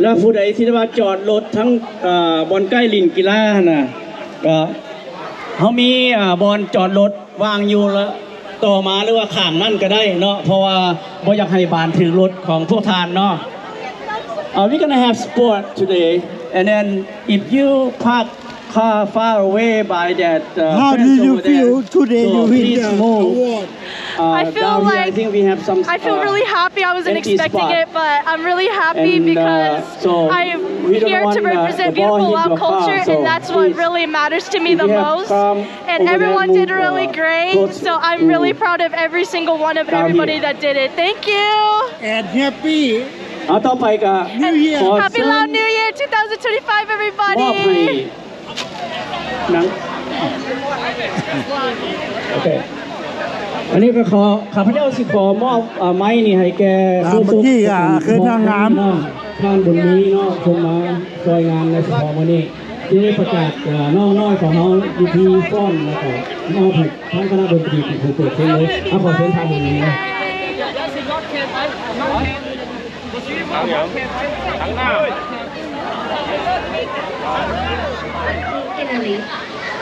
ແລະ ຜູ້ໃດທີ່ວ່າຈອດລົດທັງ ອ່າ ບ່ອນໃກ້ຫຼິ້ນກິລາຫັ້ນນະ ກໍເຮົາມີ ອ່າ ບ່ອນຈອດລົດ ວາງຢູ່ລະຕໍ່ມາ ຫຼືວ່າຂ້າງນັ້ນກໍໄດ້ເນາະ ເພາະວ່າບໍ່ຢາກໃຫ້ບານຖືກລົດຂອງພວກທ່ານເນາະ. Uh, we're gonna have sport today, and then if you park car far away by that, uh, How do fence you over there, feel today so you win please the move. Award? Uh, I feel down here, I like, think we have some, I feel uh, really happy. I wasn't empty expecting spot. It, but I'm really happy and, uh, because so I'm we don't here want, to uh, represent the ball beautiful hit Lao your car, culture, so and that's what please, really matters to me if the you have most. Come And over there, everyone did move, really uh, great, close so I'm to really proud of every single one of down everybody here. That did it. Thank you. And happy ເອົາ ຕໍ່ໄປກໍ New Year. ຂໍເຊີນ Happy Lao New Year twenty twenty-five, everybody. ມອບໃຫ້ນາງ ໂອເຄ ອັນນີ້ກໍຂໍ ຂ້າພະເຈົ້າຊິຂໍມອບ ເອີ ໄມນີ້ໃຫ້ແກ່ ອ່າ ຜູ້ຊົມ ເມື່ອກີ້ກໍຄືນາງງາມ ທ່ານບຸນມີເນາະ ເພິ່ນມາຊ່ວຍງານໃນສະເພາະມື້ນີ້. ທີ່ໄດ້ປະກາດ ເອີ ນ້ອງນ້ອຍຂອງເຮົາ ວິທີຟ້ອນ ແລ້ວກໍມອບໃຫ້ທາງຄະນະດົນຕີເປັນຜູ້ເປີດເພງເລີຍ. ເອົາ ຂໍເຊີນທ່ານຜູ້ນີ້ເນາະ.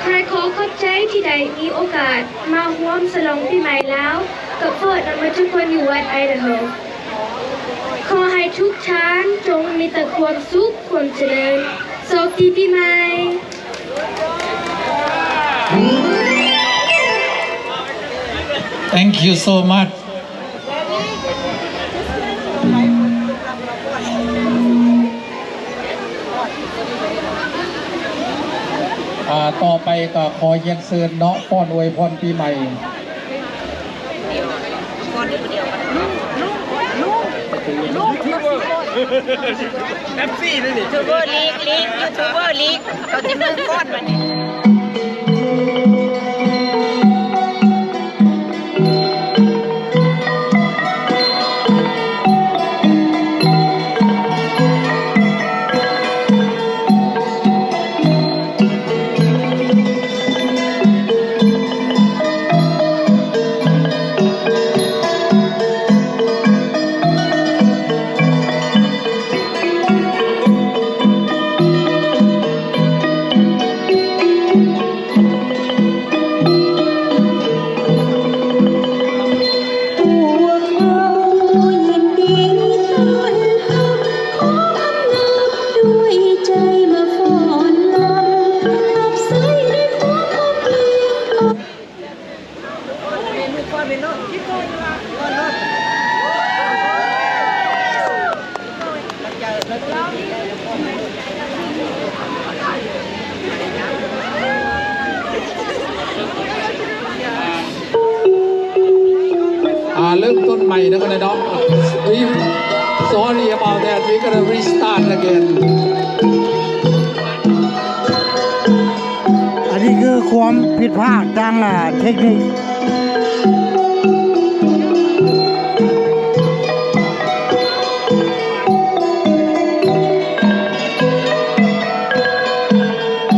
ຂ້ອຍຂໍຂອບໃຈທີ່ໄດ້ມີໂອກາດມາຮ່ວມສະຫຼອງປີໃໝ່ລາວກັບເຟີດ ແລະ ໝົດທຸກຄົນຢູ່ວັດໄອເດໂຮ. ຂໍໃຫ້ທຸກທ່ານຈົ່ງມີແຕ່ຄວາມສຸກ ຄວາມຈະເລີນ. ໂຊກດີປີໃໝ່. Thank you so much. ອ່າ ຕໍ່ໄປກໍຂໍຮຽນເຊີນເນາະ ຟ້ອນອວຍພອນປີໃໝ່. ເປັບຊີເດ້ນີ້ ຢູທູບເບີລີກ ລີກ ຢູທູບເບີລີກ ເຂົາຊິເມືອງກ່ອນບັດນີ້. ອ່າ ເລີ່ມຕົ້ນໃໝ່ເດີ ເນາະ. Sorry about that. We're gonna restart again. ອັນນີ້ຄືຄວາມຜິດພາດທາງ ອ່າ ເທັກນິກ. ເ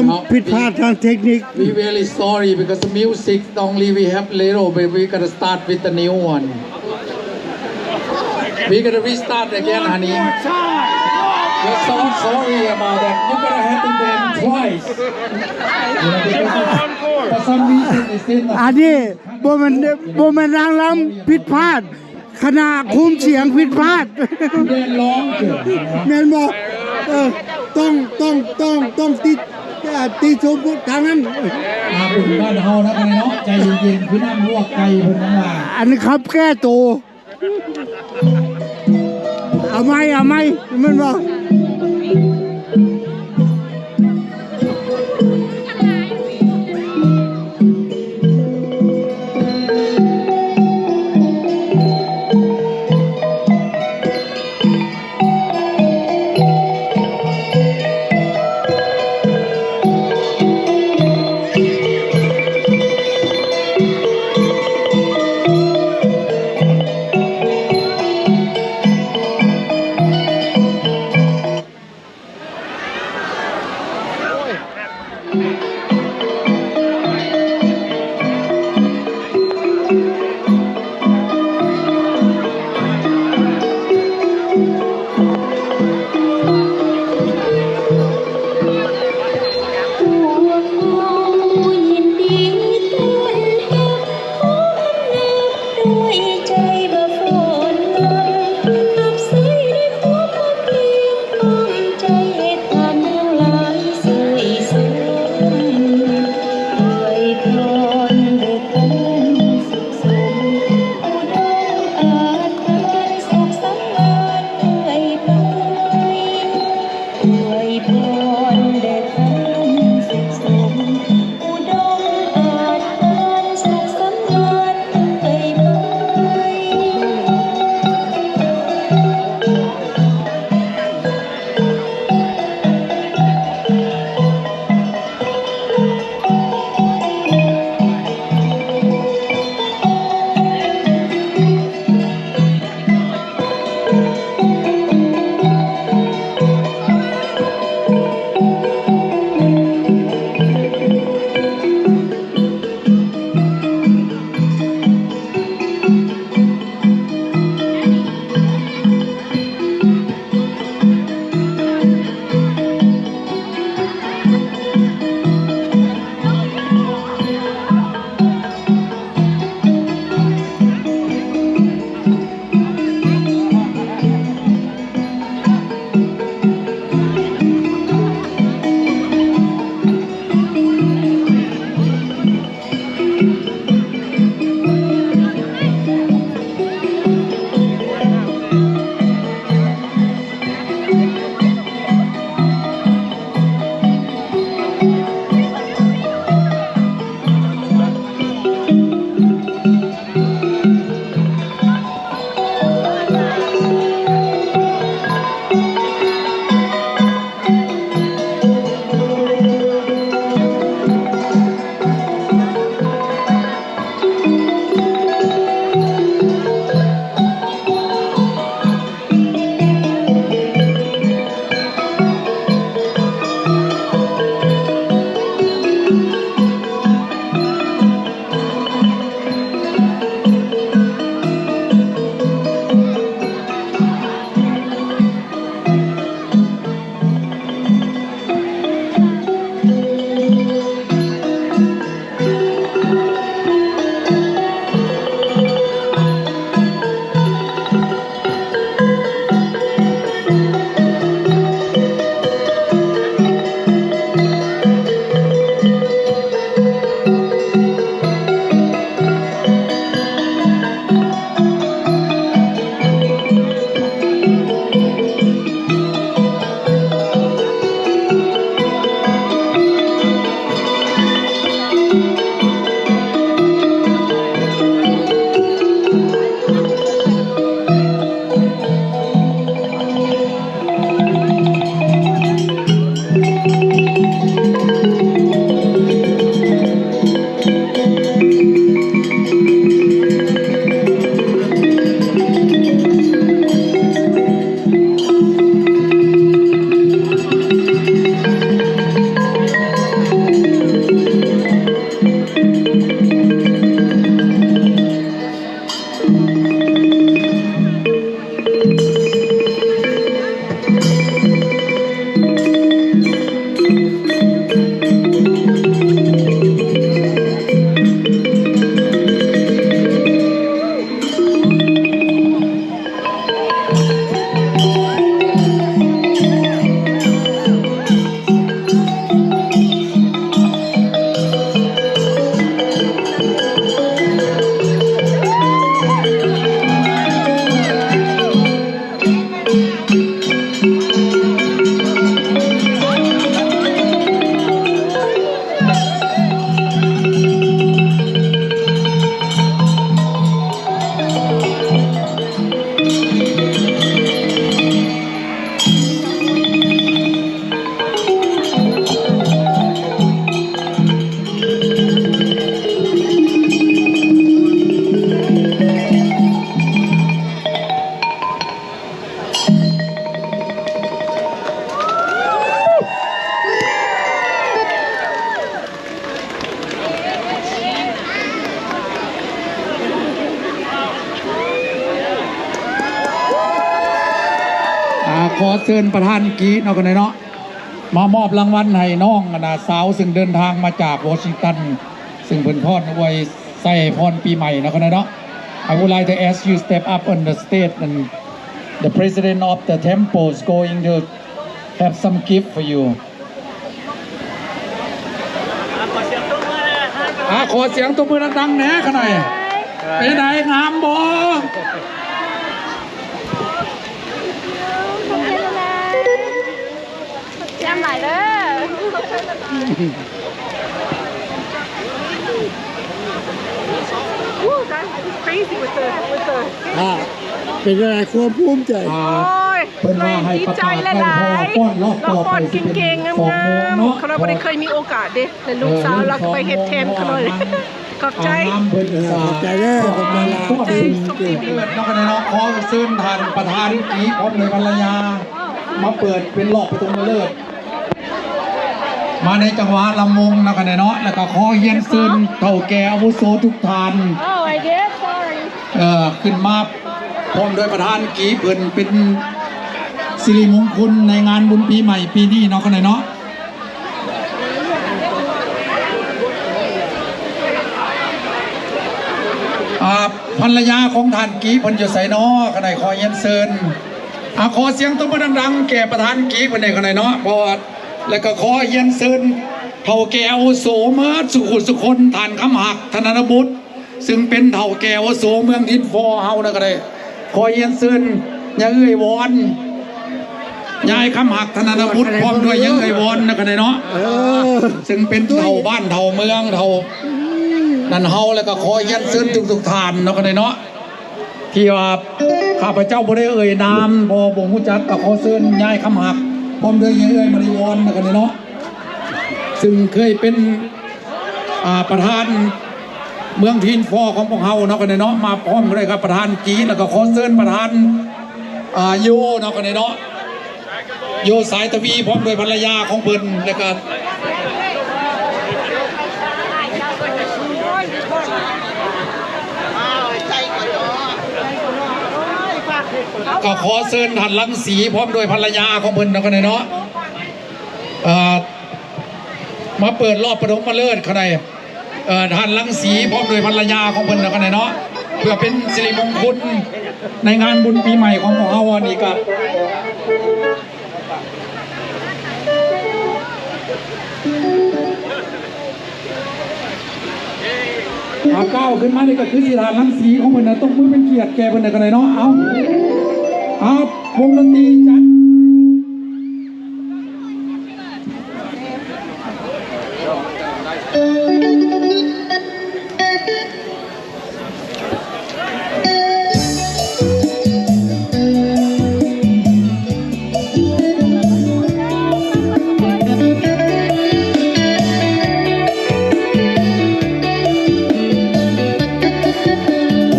ເນາະ ຜິດພາດທາງເທັກນິກ. We very sorry because the music only we have little bit, we gotta start with the new one. We gotta restart again, honey. We're so sorry about that. You gotta have to dance twice. You know, because for some reason it's in the ອັນນີ້ບໍ່ແມ່ນ ບໍ່ແມ່ນນາງລຳຜິດພາດ ຄະນະຄຸມສຽງຜິດພາດ ແມ່ນບໍ່? ເອີ ຕ້ອງ ຕ້ອງ ຕ້ອງ ຕ້ອງຕິດ ຕິຊົມທາງນັ້ນ ມາບຸນບ້ານເຮົານະ ອັນນີ້ເນາະ ໃຈເຢັນໆ ຄືນ້ຳລວກໄກ່ເພິ່ນນັ້ນວ່າ ອັນນີ້ຂັບແກ້ໂຕ ເອົາໃໝ່ ເອົາໃໝ່ ແມ່ນບໍ່? ຂໍເຊີນປະທານກີເນາະ ຄະນະເນາະ ມາມອບລາງວັນໃຫ້ນ້ອງ ອັນນາ ສາວ ຊຶ່ງເດີນທາງມາຈາກວໍຊິງຕັນ ຊຶ່ງເພິ່ນພ້ອມອວຍໄຊໃຫ້ພອນປີໃໝ່ເນາະ ຄະນະເນາະ. I would like to ask you step up on the stage and the president of the temple is going to have some gift for you. ອ່າ ຂໍສຽງຕົບມືດັງໆແດ່ ຂະໜ້ອຍ. ເປັນໃດ ງາມບໍ່? ແຈ່ມຫຼາຍເດີ. Ooh, that is crazy with the, with the ອ່າ ເປັນຈັ່ງໃດ ຄວາມພູມໃຈ? ໂອ້ຍ ເພິ່ນວ່າໃຫ້ປະກາດໃຫ້ພໍ່ປ້ອນລອບຕໍ່ໄປ ລອບປ້ອນເກັ່ງໆ ງາມໆ ເນາະ ເພາະວ່າບໍ່ໄດ້ເຄີຍມີໂອກາດເດ້ ແລະ ລູກສາວລາວກໍໄປເຮັດແທນຂະໜ້ອຍ. ຂອບໃຈ ເອີ ຂອບໃຈເດີ ຂອບໃຈຫຼາຍ. ເນາະ ຂະນະເນາະ ຂໍເຊີນທ່ານປະທານກີພ້ອມດ້ວຍພັນລະຍາ ມາເປີດເປັນລອບປະຖົມມະເລີກ ມາໃນຈັງຫວະລຳວົງເນາະ ຄະນະເນາະ. ແລ້ວກໍຂໍຮຽນເຊີນເຖົ້າແກ່ອາວຸໂສທຸກທ່ານ Oh, I did? Sorry. ເອີ ຂຶ້ນມາພ້ອມດ້ວຍປະທານກີ ເພິ່ນເປັນສິລິມົງຄຸນໃນງານບຸນປີໃໝ່ປີນີ້ເນາະ ຄະນະເນາະ. ອ່າ ພັນລະຍາຂອງທ່ານກີເພິ່ນຢູ່ໃສເນາະ ຄະນະ ຂໍຮຽນເຊີນ. ອ່າ ຂໍສຽງຕົບມືດັງໆແກ່ປະທານກີເພິ່ນແດ່ ຄະນະເນາະ. ເພາະວ່າ ແລ້ວກໍຂໍຮຽນເຊີນເຖົ້າແກ່ອາວຸໂສໝົດສູ່ຜູ້ສູ່ຄົນ ທ່ານຄຳຮັກ ທະນານະບຸດ ຊຶ່ງເປັນເຖົ້າແກ່ອາວຸໂສເມືອງຖິ່ນຟ້ອເຮົານະ ກໍໄດ້ ຂໍຮຽນເຊີນຍາເອື້ອຍວອນ ຍາຍຄຳຮັກ ທະນານະບຸດ ພ້ອມດ້ວຍຍາເອື້ອຍວອນນະ ກໍໄດ້ເນາະ ເອີ ເອີ ເອີ ເຊິ່ງເປັນເຖົ້າບ້ານເຖົ້າເມືອງເຖົ້ານັ້ນເຮົາ ແລ້ວກໍຂໍຮຽນເຊີນທຸກໆທ່ານເນາະ ກໍໄດ້ເນາະ ທີ່ວ່າຂ້າພະເຈົ້າບໍ່ໄດ້ເອີ່ຍນາມ ເພາະບໍ່ຮູ້ຈັກ ກໍຂໍເຊີນຍາຍຄຳຮັກ ພ້ອມດ້ວຍຍາເອື້ອຍມະນີວອນນະ ກໍໄດ້ເນາະ ຊຶ່ງເຄີຍເປັນ ອ່າ ປະທານເມືອງຖິ່ນຟ້ອຂອງພວກເຮົາເນາະ ກໍໄດ້ເນາະ ມາພ້ອມກັນເລີຍກັບປະທານກີ ແລ້ວກໍຂໍເຊີນປະທານ ອ່າ ໂຍເນາະ ກໍໄດ້ເນາະ ໂຍສາຍທະວີ ພ້ອມດ້ວຍພັນລະຍາຂອງເພິ່ນ ແລ້ວກໍ ກໍຂໍເຊີນທ່ານລັງສີ ພ້ອມດ້ວຍພັນລະຍາຂອງເພິ່ນເນາະ ກໍໄດ້ເນາະ ເອີ ມາເປີດລອບປະຖົມມະເລີກ ຂະໜ້ອຍ ເອີ ທ່ານລັງສີ ພ້ອມດ້ວຍພັນລະຍາຂອງເພິ່ນເນາະ ຂະໜ້ອຍເນາະ ເພື່ອເປັນສິລິມົງຄຸນໃນງານບຸນປີໃໝ່ຂອງພວກເຮົາ. ອັນນີ້ກໍ ເອົາ ກ້າວຂຶ້ນມານີ້ກໍຄືຊິທ່ານລັງສີຂອງເພິ່ນນະ ຕົບມືເປັນກຽດແກ່ເພິ່ນນະ ຂະໜ້ອຍເນາະ. ເອົາ ເອົາ ວົງດົນຕີຈັດ.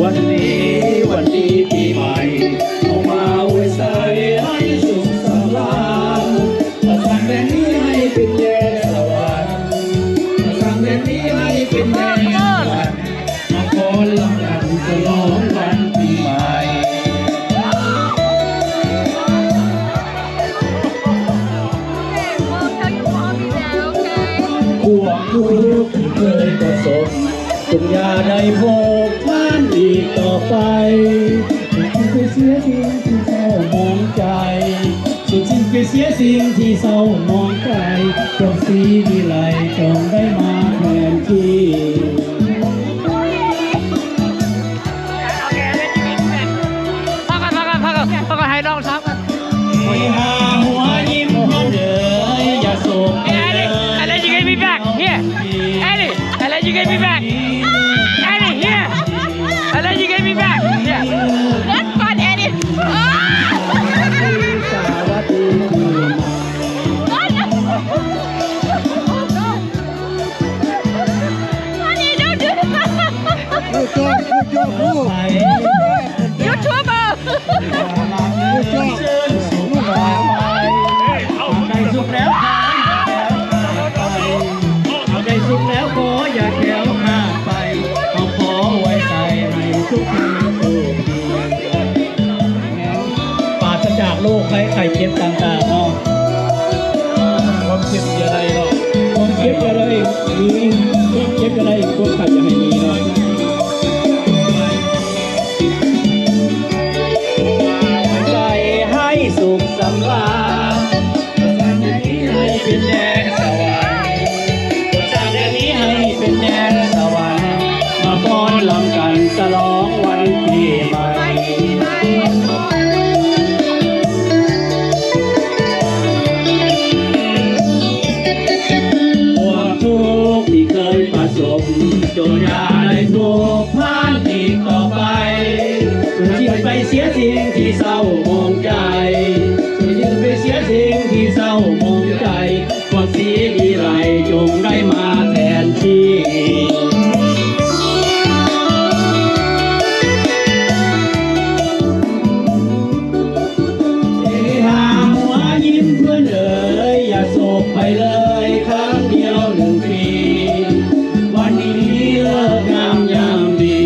ວັນດີ ວັນດີປີໃໝ່ ເຮົາມາອວຍໄຊໃຫ້ສຸກສຳລານ ປະສັງແດນນີ້ໃຫ້ເປັນແດນສະຫວັນ ປະສັງແດນນີ້ໃຫ້ເປັນແດນສະຫວັນ ມາຟ້ອນລຳກັນສະຫຼອງວັນປີໃໝ່. ພວກທຸກທີ່ເຄີຍປະສົບ ຈົ່ງຢ່າໄດ້ພົບຜ່ານອີກຕໍ່ໄປ ຢ່າໄດ້ເສຍສິ່ງທີ່ເສົ້າໝອງໃຈ ສູນສິ້ນໄປເສຍສິ່ງທີ່ເສົ້າໝອງໃຈ ຈົ່ງສີວິໄລ ຈົ່ງໄດ້ມາແທນທີ່. ພັກກ່ອນ ພັກກ່ອນ ພັກກ່ອນ ພັກກ່ອນ ໃຫ້ນ້ອງຖາມກ່ອນ. ໃຫ້ຫາຫົວຍິ້ມພ້ອມເດີ ຢ່າໂສກ Hey, Eddie, Eddie, you gave me back. Here. Eddie, Eddie, you gave me back. Eddie, here. Eddie, you gave me back. Here. That's fun, Eddie. ສະຫວັດດີປີໃໝ່. Honey, don't do that. Good job, good job, good. YouTuber. Good job. ໄກ່ສຸກແລ້ວ ໄກ່ສຸກແລ້ວ ຂໍຢ່າແຄ້ວຄາດໄປ ເຮົາຂໍອວຍໄຊໃຫ້ສຸກດີ ປາສະຈາກ ໂລກໄຂ້ ໄຂ້ເຈັບຕ່າງໆເນາະ. ຄວາມເຈັບຢ່າໄດ້ເນາະ ຄວາມເຈັບຢ່າໄດ້ມີ ຄວາມເຈັບຢ່າໄດ້ ຄວາມໄຂ້ຢ່າໃຫ້ມີເນາະ. ໃຈໃຫ້ສຸກສຳລານ ໃຫ້ເປັນແດນສະຫວານ ສ້າງແດນນີ້ໃຫ້ເປັນແດນສະຫວັນ ມາຟ້ອນລຳກັນສະຫຼອງວັນປີໃໝ່. ຄວາມທຸກທີ່ເຄີຍປະສົບ ຈົ່ງຢ່າໄດ້ພົບຜ່ານອີກຕໍ່ໄປ. ຈະຖິ້ມໄປເສຍສິ່ງທີ່ເສົ້າໝອງໃຈ ຈະຖິ້ມໄປເສຍສິ່ງທີ່ເສົ້າໝອງໃຈ. ຄວາມສີວິໄລຈົ່ງໄດ້ມາແທນທີ່. ເອຮາຫົວຍິ້ມເພື່ອນເອີຍ ຢ່າໂສກໄປເລີຍຄັ້ງດຽວໜຶ່ງປີ. ວັນນີ້ເລີກງາມຍາມດີ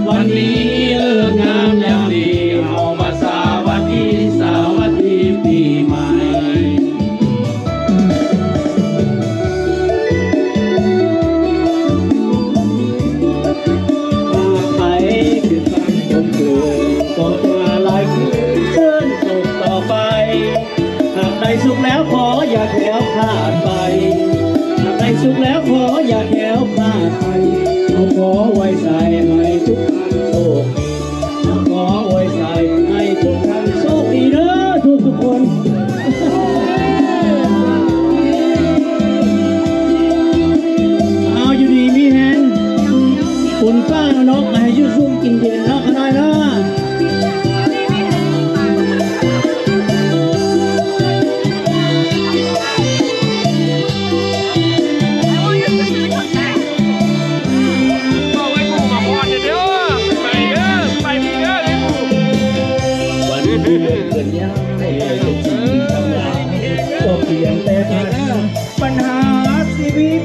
ວັນນີ້ເລີກງາມຍາມດີ ເຮົາມາສະຫວັດດີ ສະຫວັດດີປີໃໝ່. ຫາກໃຜຄືຟັງຄົນເຄີຍ ກໍຕົວຫຼາຍຄືນເຊີນສົກຕໍ່ໄປ. ຫາກໄດ້ສຸກແລ້ວຂໍຢ່າແຄ້ວຄາດໄປ ຫາກໄດ້ສຸກແລ້ວຂໍຢ່າແຄ້ວຄາດໄປ. ເຮົາຂໍໄວ້ໃສ່ໃຫ້ທຸກທ່ານໂຊກດີ ຂໍໄວ້ໃສ່ໃຫ້ທຸກທ່ານໂຊກດີເດີທຸກໆຄົນ. ເອົາ ຢູ່ດີມີແຮງ ຝົນຟ້ານະເນາະ ໃຫ້ຢູ່ຊຸ່ມກິນເຢັນເນາະ ຂະນ້ອຍເນາະ. ວັນເດືອນເດືອນຍາມໃຫ້ເປັນສິ່ງທັງຫຼາຍ ກໍພຽງແຕ່ຜ່ານມາ ບັນຫາຊີວິດ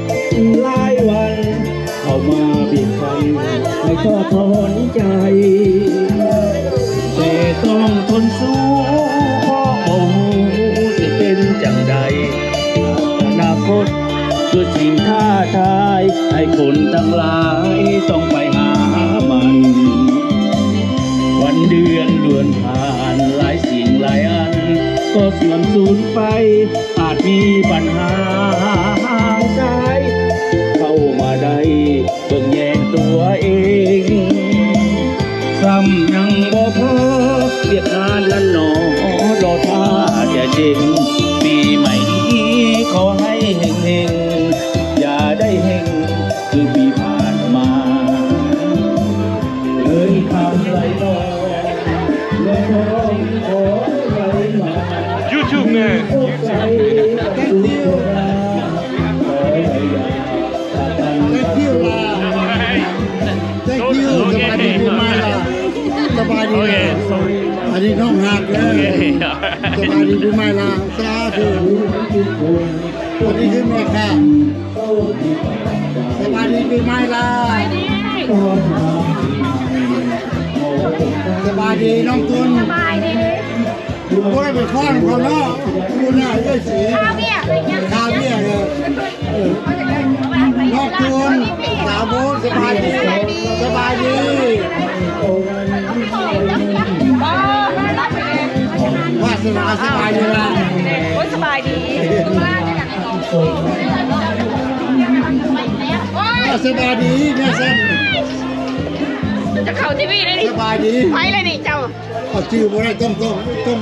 ຫຼາຍວັນ ເຂົ້າມາບີບຄັ້ນໃຫ້ທໍ້ຖອນໃຈ ແຕ່ຕ້ອງທົນສູ້ ເພາະບໍ່ຮູ້ຊິເປັນຈັ່ງໃດ. ອະນາຄົດຄືສິ່ງທ້າທາຍ ໃຫ້ຄົນທັງຫຼາຍຕ້ອງໄປຫາມັນ. ວັນເດືອນເດືອນຜ່ານ ຫຼາຍສິ່ງຫຼາຍອັນກໍເສື່ອມສູນໄປ ອາດມີບັນຫາຮ່າງກາຍ ເຂົ້າມາໄດ້ເບິ່ງແຍງຕົວເອງ ຊ້ຳຍັງບໍ່ພໍ ວຽກງານນັ້ນໜໍ ລໍຖ້າແຕ່ເຈັງ. ປີໃໝ່ນີ້ຂໍໃຫ້ເຮັງໆ ຢ່າໄດ້ເຮັງຄືປີຜ່ານມາ ເງິນຄຳໄຫຼນອງ ແລະທອງຂໍໄຫຼມາ. YouTube ແມ່ Thank you ລະ Thank you ສະບາຍດີປີໃໝ່ລະ ສະບາຍດີ ໂອເຄ ອັນນີ້ນ້ອງຮັກເດີ ໂອເຄ ສະບາຍດີປີໃໝ່ລະ ສາທຸ ອັນນີ້ຄືແມ່ຄ້າ ສະບາຍດີປີໃໝ່ລະ ສະບາຍດີນ້ອງຕຸນ ສະບາຍດີ ບໍ່ໄດ້ໄປຟ້ອນເຂົາເນາະ ຢູ່ໜ້າເອື້ອຍສີ ຄາວຽກ ເອີ ເອີ ນ້ອງຕູນ ສາວໂບ ສະບາຍດີ ສະບາຍດີ ວາສະໜາ ສະບາຍດີລະ ໂອ້ຍ ສະບາຍດີ ສະບາຍດີແມ່ຊັ້ນ ຈະເຂົ້າທີວີໄດ້ນີ້ ສະບາຍດີ ໄປເລີຍນີ້ເຈົ້າ. ເອົາ ຈື່ບໍ່ໄດ້ ຕ້ອງ ຕ້ອງ ຕ້ອງ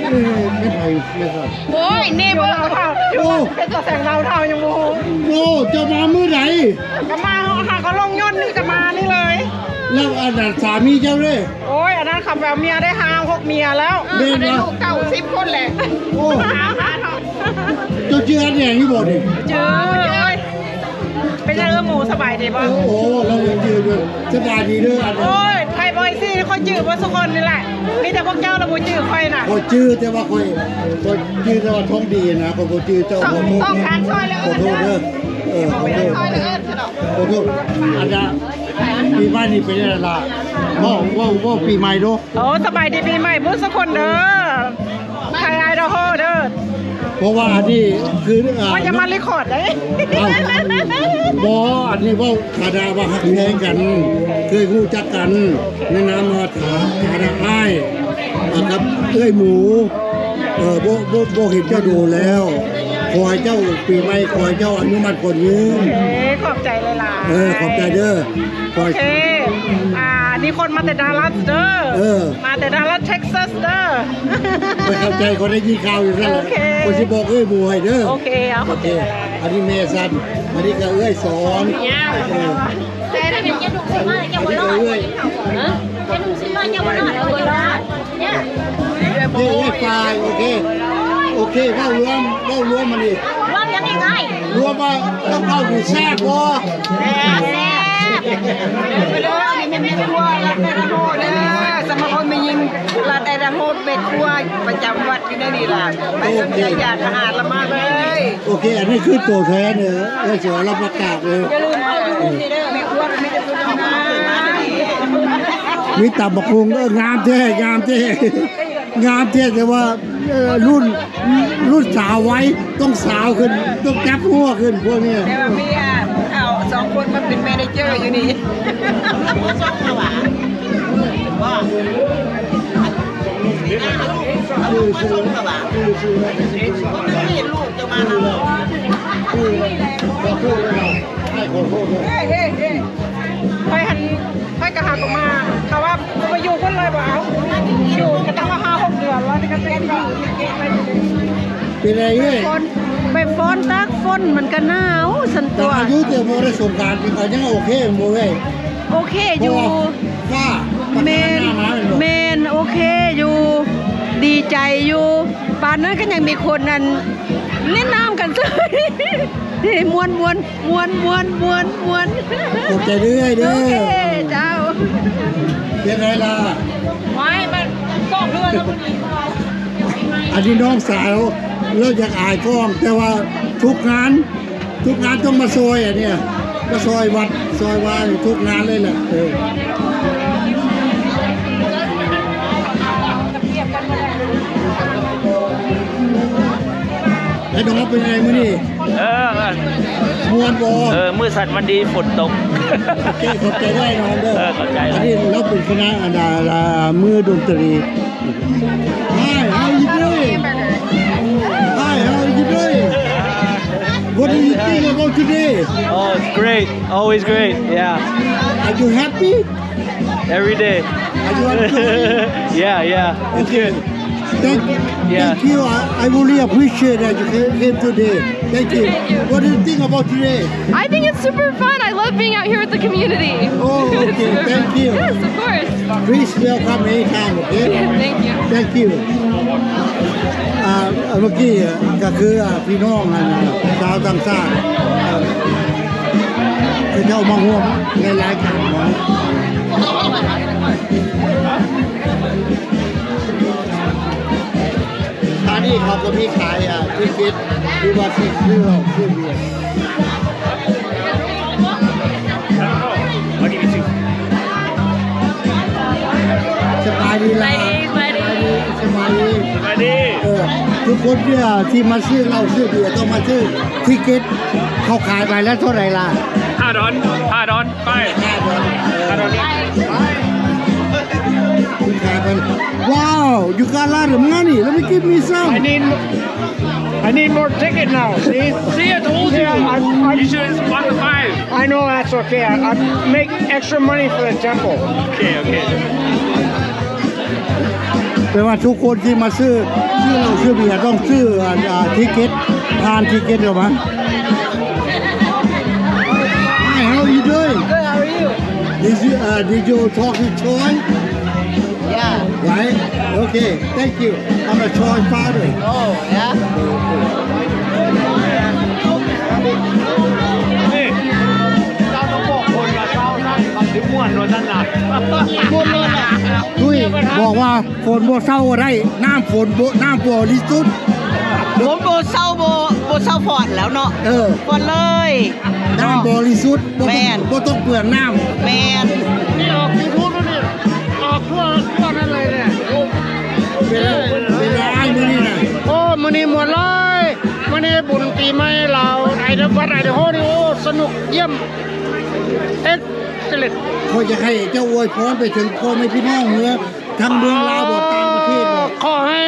ເອີ ແມ່ນໃຜແມ່ນໃຜ? ໂອ້ຍ ເນເບີເຂົາ ໂອ້ ເປັນຕົວແສງເທົາເທົາຍັງບໍ່ຮູ້. ໂອ້ ເຈົ້າມາມື້ໃດ? ກໍມາຫາເຂົາລົງຍົນນີ້ກໍມານີ້ເລີຍ. ແລ້ວອັນນັ້ນສາມີເຈົ້າເດ້? ໂອ້ຍ ອັນນັ້ນເຂົາໄປເອົາເມຍໄດ້ຫ້າຫົກເມຍແລ້ວ. ແມ່ນບໍ່? ໄດ້ລູກເກົ້າສິບຄົນແຫຼະ. ໂອ້ ເຈົ້າຈື່ອັນແດງຢູ່ບໍ່ນີ້? ຈື່. ເປັນຈັ່ງເອີ ໝູ່ສະບາຍດີບໍ່? ໂອ້ ລາວຍັງຈື່ຢູ່ ສະບາຍດີເດີ. ໂອ້ຍ ໄທບອຍຊີ ຂ້ອຍຈື່ເບິດທຸກຄົນນີ້ແຫຼະ ມີແຕ່ພວກເຈົ້າລະບໍ່ຈື່ຂ້ອຍນະ. ຂ້ອຍຈື່ ແຕ່ວ່າຂ້ອຍ ຂ້ອຍຈື່ແຕ່ວ່າທອງດີນະ ຂ້ອຍບໍ່ຈື່ເຈົ້າ. ຕ້ອງ ຕ້ອງການຊ່ອຍເຫຼືອ ຂໍໂທດເດີ. ເອີ ຂໍໂທດ ຊ່ອຍເຫຼືອເອີ້ນຊະດອກ. ຂໍໂທດ ອັນນະ ປີໃໝ່ນີ້ເປັນຈັ່ງໃດລະ? ເວົ້າ ເວົ້າ ເວົ້າປີໃໝ່ດູ. ໂອ້ ສະບາຍດີປີໃໝ່ໝູ່ສູ່ຄົນເດີ ໄທໄອດາໂຮເດີ. ເພາະວ່າອັນນີ້ຄື ເອີ ວ່າຢ່າມາຣີຄອດເດ້. ເອົ້າ ບໍ່ ອັນນີ້ເວົ້າຖານະວ່າຮັກແພງກັນ ເຄີຍຮູ້ຈັກກັນໃນນາມວ່າຖາ ຖານະອ້າຍ ອ່າ ກັບເອື້ອຍໝູ. ເອີ ບໍ່ ບໍ່ ບໍ່ເຫັນເຈົ້າດົນແລ້ວ. ຂໍໃຫ້ເຈົ້າປີໃໝ່ ຂໍໃຫ້ເຈົ້າອາຍຸໝັ້ນຂວັນຍືນ. ເອີ ຂອບໃຈຫຼາຍໆ. ເອີ ຂອບໃຈເດີ. ໂອເຄ ອ່າ ນີ້ຄົນມາແຕ່ດາລັດເດີ. ເອີ ມາແຕ່ດາລັດ ເທັກຊັສເດີ. ຂ້ອຍເຂົ້າໃຈ ຂ້ອຍໄດ້ຍິນຂ່າວຢູ່ນັ້ນແຫຼະ. ໂອເຄ ຂ້ອຍຊິບອກເອື້ອຍໝູໃຫ້ເດີ. ໂອເຄ ເອົາ ໂອເຄ ອັນນີ້ແມ່ສັນ ອັນນີ້ກໍເອື້ອຍສອນ. ເອີ ແຕ່ເປັນເຈົ້າໜຸ່ມຊິມາເຈົ້າບໍ່ລອດ. ຮະ? ເຈົ້າໜຸ່ມຊິມາເຈົ້າບໍ່ລອດ. ເອີ ເອີ ຝ່າຍ ໂອເຄ ໂອເຄ ເວົ້າລວມ ເວົ້າລວມມານີ້ ລວມຫຍັງອີກອ້າຍ? ລວມວ່າກັບເຂົ້ານີ້ແຊບບໍ່? ແຊບ ແຊບ. ໄປເດີ ນີ້ແມ່ຄົວລັດໄອດາໂຮເດີ ສະມາຄົມແມ່ຍິງລັດໄອດາໂຮ ແມ່ຄົວປະຈຳວັດຢູ່ໃນນີ້ລະ. ໃຜສົນໃຈຢາກອາຫານລະມາເລີຍ. ໂອເຄ ອັນນີ້ຄືໂຕແທນເດີ ເອີ ເສືອລາວປະກາດເລີຍ. ຢ່າລືມເອົາລູກນີ້ເດີ ແມ່ຄົວມີແຕ່ຄົນງາມໆ ມີຕຳບັກຫຸ່ງ. ເອີ ງາມແທ້ ງາມແທ້ ງາມແທ້ ແຕ່ວ່າ ເອີ ລຸ້ນ ລຸ້ນສາວໄວ ຕ້ອງສາວຂຶ້ນ ຕ້ອງຈັບຫົວຂຶ້ນພວກນີ້. ແຕ່ວ່າມີ ອ່າ ຜູ້ເຖົ້າສອງຄົນມາເປັນແມເນເຈີຢູ່ນີ້. ບໍ່ ເອົາລູກມາສົ່ງລະຫວາ? ບໍ່ມີລູກຈະມານຳ. ຂໍໂທດ ຂໍໂທດ ອ້າຍຂໍໂທດເດີ. ເອີ ເອີ ເອີ ຂ້ອຍຫັ້ນ ຂ້ອຍກໍຫາກໍມາ ຖ້າວ່າໄປຢູ່ພຸ້ນເລີຍບໍ່ເອົາ ຢູ່ກໍຕ້ອງວ່າຫ້າຫົກເດືອນແລ້ວ ນີ້ກໍເປັນແບບ ເປັນໄງເອີຍ? ໄປຝົນ ໄປຝົນຕາກຝົນມັນກໍໜາວຊັ້ນຕົວະ. ແຕ່ວ່າຢູ່ແຕ່ບໍ່ໄດ້ສົງການ ກໍຍັງໂອເຄບໍ່ເອີຍ? ໂອເຄຢູ່ ເພາະວ່າຟ້າ ແມ່ນ ປະທານໜ້າມາແມ່ນບໍ່? ແມ່ນ ໂອເຄຢູ່ ດີໃຈຢູ່. ປານນັ້ນກໍຍັງມີຄົນນັ້ນ ຫຼິ້ນນ້ຳກັນເສີຍ. ມ່ວນໆ ມ່ວນໆ ມ່ວນໆ ມ່ວນ. ຂອບໃຈເລື້ອຍເດີ. ໂອເຄ ເຈົ້າ. ເປັນໄງລະ? ໄວ້ ມັນສອງເທື່ອແລ້ວມື້ນີ້. ອັນນີ້ນ້ອງສາວ ລາວຢາກອາຍກ້ອງ ແຕ່ວ່າທຸກງານ ທຸກງານຕ້ອງມາຊ່ອຍ ອັນເນີ້ຍ ມາຊ່ອຍວັດ ຊ່ອຍວາ ທຸກງານເລີຍແຫຼະ. ເອີ ໄອ້ນ້ອງເປັນໄງມື້ນີ້? ເອີ ມ່ວນບໍ່? ເອີ ມື້ສັນວັນດີຝົນຕົກ. ໂອເຄ ຂອບໃຈໄດ້ນ້ອງເດີ. ເອີ ຂອບໃຈ. ອັນນີ້ລາວເປັນຄະນະ ອັນ ອ່າ ມືດົນຕຣີ. Hi, how you doing? Hi, how you doing? What do you think about today? Oh, it's great. Always great. Yeah. Are you happy? Every day. Are you enjoying? Yeah, yeah. It's good. Thank, yeah. Thank you. I, I really appreciate that you came, came today. Thank you. Thank you. What do you think about today? I think it's super fun. I love being out here with the community. Oh, okay. Thank you. Yes, of course. Please welcome anytime, okay? Thank you. Thank you. ອ່າ ເມື່ອກີ້ກໍຄື ອ່າ ພີ່ນ້ອງ ອ່າ ຊາວຕ່າງຊາດ ເຂົາເຈົ້າມາຮ່ວມໃນລາຍການເນາະ. ອັນນີ້ເຂົາກໍມີຂາຍ ອ່າ ທິກເກັດ ຫຼືວ່າຊິຊື້ເຫຼົ້າຊື້ເບຍ. ສະບາຍດີຫຼາຍ. ສະບາຍດີ ສະບາຍດີ ສະບາຍດີ ສະບາຍດີ. ເອີ ທຸກຄົນທີ່ ທີ່ມາຊື້ເຫຼົ້າຊື້ເບຍຕ້ອງມາຊື້ທິກເກັດ. ເຂົາຂາຍໃບລະເທົ່າໃດລະ? ຫ້າດອນ ຫ້າດອນ. ໄປ Wow, you got a lot of money. Let me give me some. I need, I need more ticket now. See? See, I told you. Yeah, I, I, you should have bought the five. I know that's okay. I, I make extra money for the temple. Okay, okay. ແປວ່າທຸກຄົນທີ່ມາຊື້ ຊື້ເຫຼົ້າຊື້ເບຍຕ້ອງຊື້ ອ່າ ອ່າ ທິກເກັດ ຜ່ານທິກເກັດເຂົ້າມາ. Hi, how are you doing? Good, how are you? Did you, uh, did you talk to Choi? Yeah. Right? Okay, thank you. I'm a Choi father. Oh, yeah? ນີ້ ເຈົ້າຕ້ອງບອກຄົນວ່າເຊົ້ານັ້ນມັນຊິມ່ວນວ່າຊັ້ນນະ. ຕຸ້ຍບອກວ່າ ຝົນບໍ່ເຊົາກໍໄດ້ ນ້ຳຝົນບໍ່ ນ້ຳບໍລິສຸດ. ຝົນບໍ່ເຊົາບໍ່ ເຊົາຟ້ອນແລ້ວເນາະ ເອີ ຟ້ອນເລີຍ ນ້ຳບໍລິສຸດ ບໍ່ຕ້ອງ ແມ່ນ ບໍ່ຕ້ອງເປືອງນ້ຳ ແມ່ນ ນີ້ອອກຢູທູບແລ້ວນີ້ ອອກທົ່ວ ທົ່ວນັ້ນເລີຍເລີຍ ເປັນ ເປັນລາຍມື້ນີ້ນະ ໂອ້ ມື້ນີ້ມ່ວນຫຼາຍ ມື້ນີ້ບຸນປີໃໝ່ລາວ ໄອເດີ ວັດໄອເດີໂຮນີ້ ໂອ້ ສະໜຸກຢ້ຽມ ເອັກເຊີເລັນ ຂ້ອຍຢາກໃຫ້ເຈົ້າອວຍພອນໄປເຖິງພໍ່ແມ່ພີ່ນ້ອງເມືອງ ທັງເມືອງລາວບໍ ຕ່າງປະເທດບໍ ຂໍໃຫ້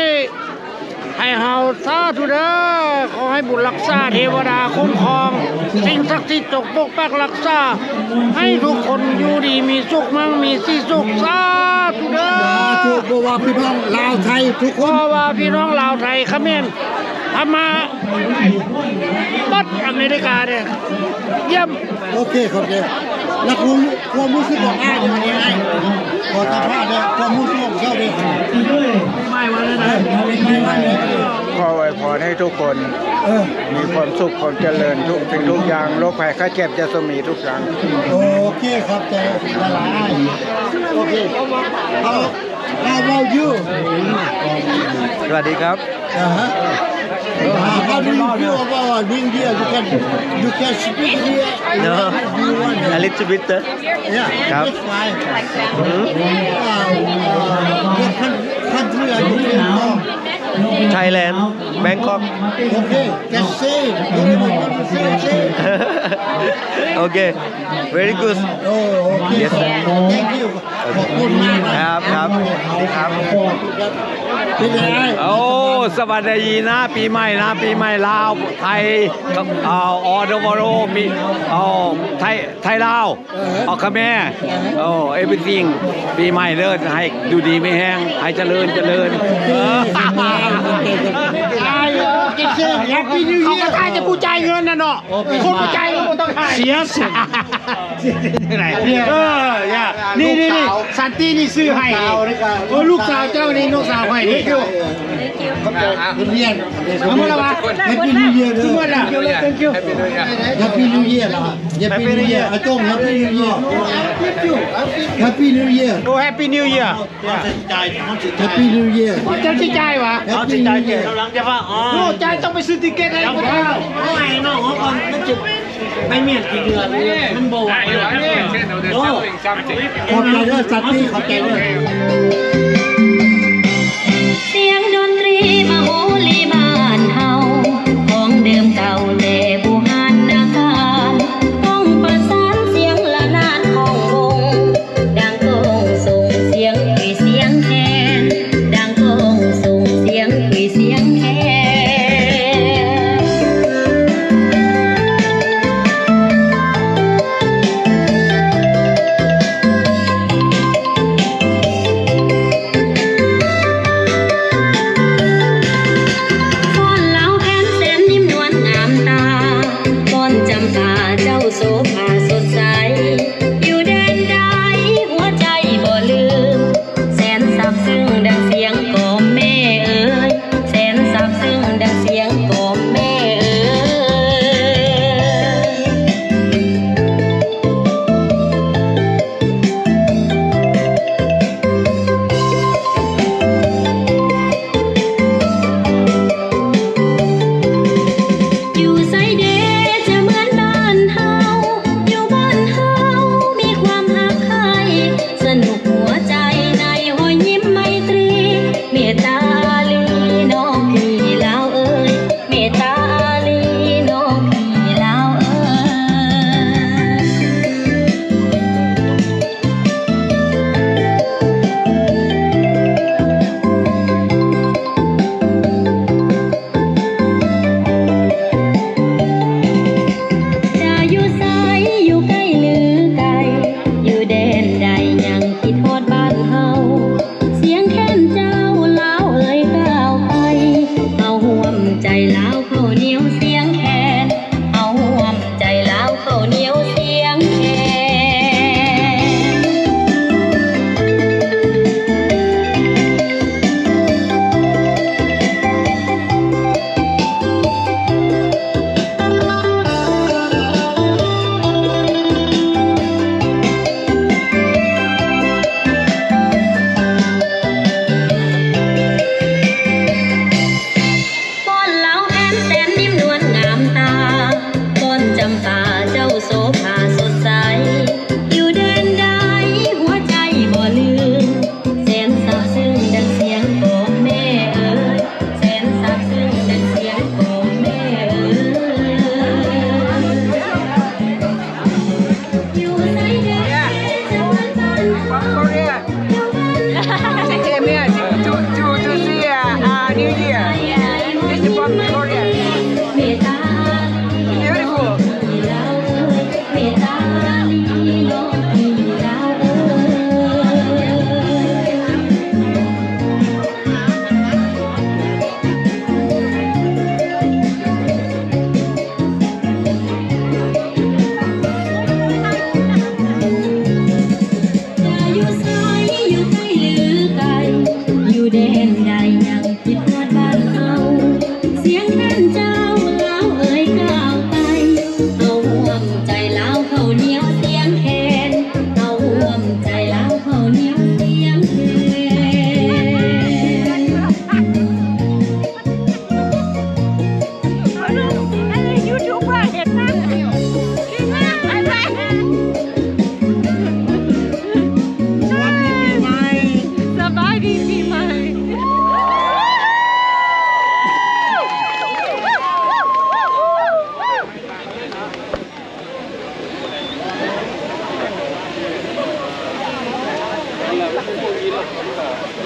ໃຫ້ເຮົາ ສາທຸເດີ ຂໍໃຫ້ບຸນລັກສາ ເທວະດາຄຸ້ມຄອງ ສິ່ງສັກສິດຈົ່ງປົກປັກລັກສາ ໃຫ້ທຸກຄົນຢູ່ດີມີສຸກ ມັ່ງມີສີສຸກ ສາທຸເດີ ສາທຸ ບໍ່ວ່າພີ່ນ້ອງລາວໄທທຸກຄົນ ບໍ່ວ່າພີ່ນ້ອງລາວໄທຂະເໝນ ພະມ້າ ບັດອາເມລິກາເດີ ຢ້ຽມ. ໂອເຄ ຂອບໃຈ ແລ້ວຄວາມ ຄວາມຮູ້ສຶກຂອງອ້າຍເດ ອັນນີ້ອ້າຍ ຂໍສຳພາດເດີ ຄວາມຮູ້ສຶກຂອງເຈົ້າເດ ຂໍອວຍພອນໃຫ້ທຸກຄົນ ເອີ ມີຄວາມສຸກ ຄວາມຈະເລີນ ທຸກສິ່ງທຸກຢ່າງ ໂລກໄພໄຂ້ເຈັບຢ່າຊົງມີທຸກຢ່າງ. ໂອເຄ ຂອບໃຈຫຼາຍໆ ໂອເຄ How, how about you? ສະຫວັດດີຄັບ. Uh-huh. Uh, how do you feel about being here? You can, you can speak here. No. If you want. A little bit, uh, yeah, ຄັບ that's fine. ອືມ Uh, uh, what coun-, country are you from? Thailand, Bangkok. Okay, just say. Whatever you want to say, say. Okay, very good. Oh, okay. Yes, sir. Thank you. ຂອບຄຸນມາກ ຄັບ ຄັບ ຄັບ ເປັນໄງອ້າຍ? ໂອ້ ສະບາຍດີນະ ປີໃໝ່ນະ ປີໃໝ່ລາວ ໄທ ເອີ all the world ມີ ເອີ ໄທ ໄທລາວ ເອີ ເອົາຂະແມ ເອີ everything ປີໃໝ່ເລີຍ ໃຫ້ຢູ່ດີມີແຮງ ໃຫ້ຈະເລີນ ຈະເລີນ ເອີ Happy New Year ເຂົາກໍຖ່າຍແຕ່ຜູ້ຈ່າຍເງິນນະເນາະ ຄົນບໍ່ຈ່າຍເງິນບໍ່ຕ້ອງຖ່າຍ ເສຍສູງ. ເອີ ຢ່າ ນີ້ ນີ້ ນີ້ ສັນຕິນີ້ຊື້ໃຫ້ ເອີ ລູກສາວເຈົ້ານີ້ ນ້ອງສາວຂ້ອຍນີ້ ຂອບໃຈ ເພິ່ນຮຽນ ເອົາໝົດແລ້ວວະ Happy New Year ເດີ ໝົດແລ້ວ Happy New Year ລະ Happy New Year ອາຕົງ Happy New Year Happy New Year ໂອ້ Happy New Year. Happy New Year. ເຈົ້າຊິຈ່າຍຫວາ? Happy New Year. ໂອ້ ຈ່າຍ ຕ້ອງໄປຊື້ຕິກເກັດໃຫ້ເພິ່ນ ເອົາໃຫ້ນ້ອງເຮົາກ່ອນ ມັນຊິໄປມ້ຽນຂີ້ເຫຼືອ ມັນບໍ່ໄຫວ. ໂອ້ ຂອບໃຈເດີ ສັນຕິ ຂອບໃຈເດີ. ສຽງດົນຕີມະໂຫຣີບ້ານເຮົາ ຂອງເດີມເກົ່າແຕ່ບູຮານນະການ ຕ້ອງປະສານສຽງລະນາດຂອງວົງ ດັງກ້ອງສົ່ງສຽງກຸຍສຽງແຄນ ດັງກ້ອງສົ່ງສຽງກຸຍສຽງແຄນ.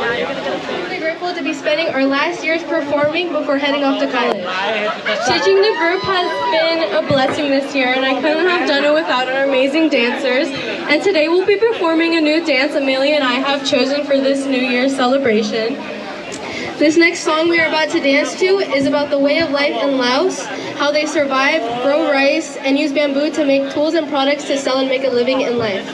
We're grateful to be spending our last years performing before heading off to college. Teaching the group has been a blessing this year, and I couldn't have done it without our amazing dancers. And today we'll be performing a new dance Amelia and I have chosen for this New Year's celebration. This next song we are about to dance to is about the way of life in Laos, how they survive, grow rice, and use bamboo to make tools and products to sell and make a living in life.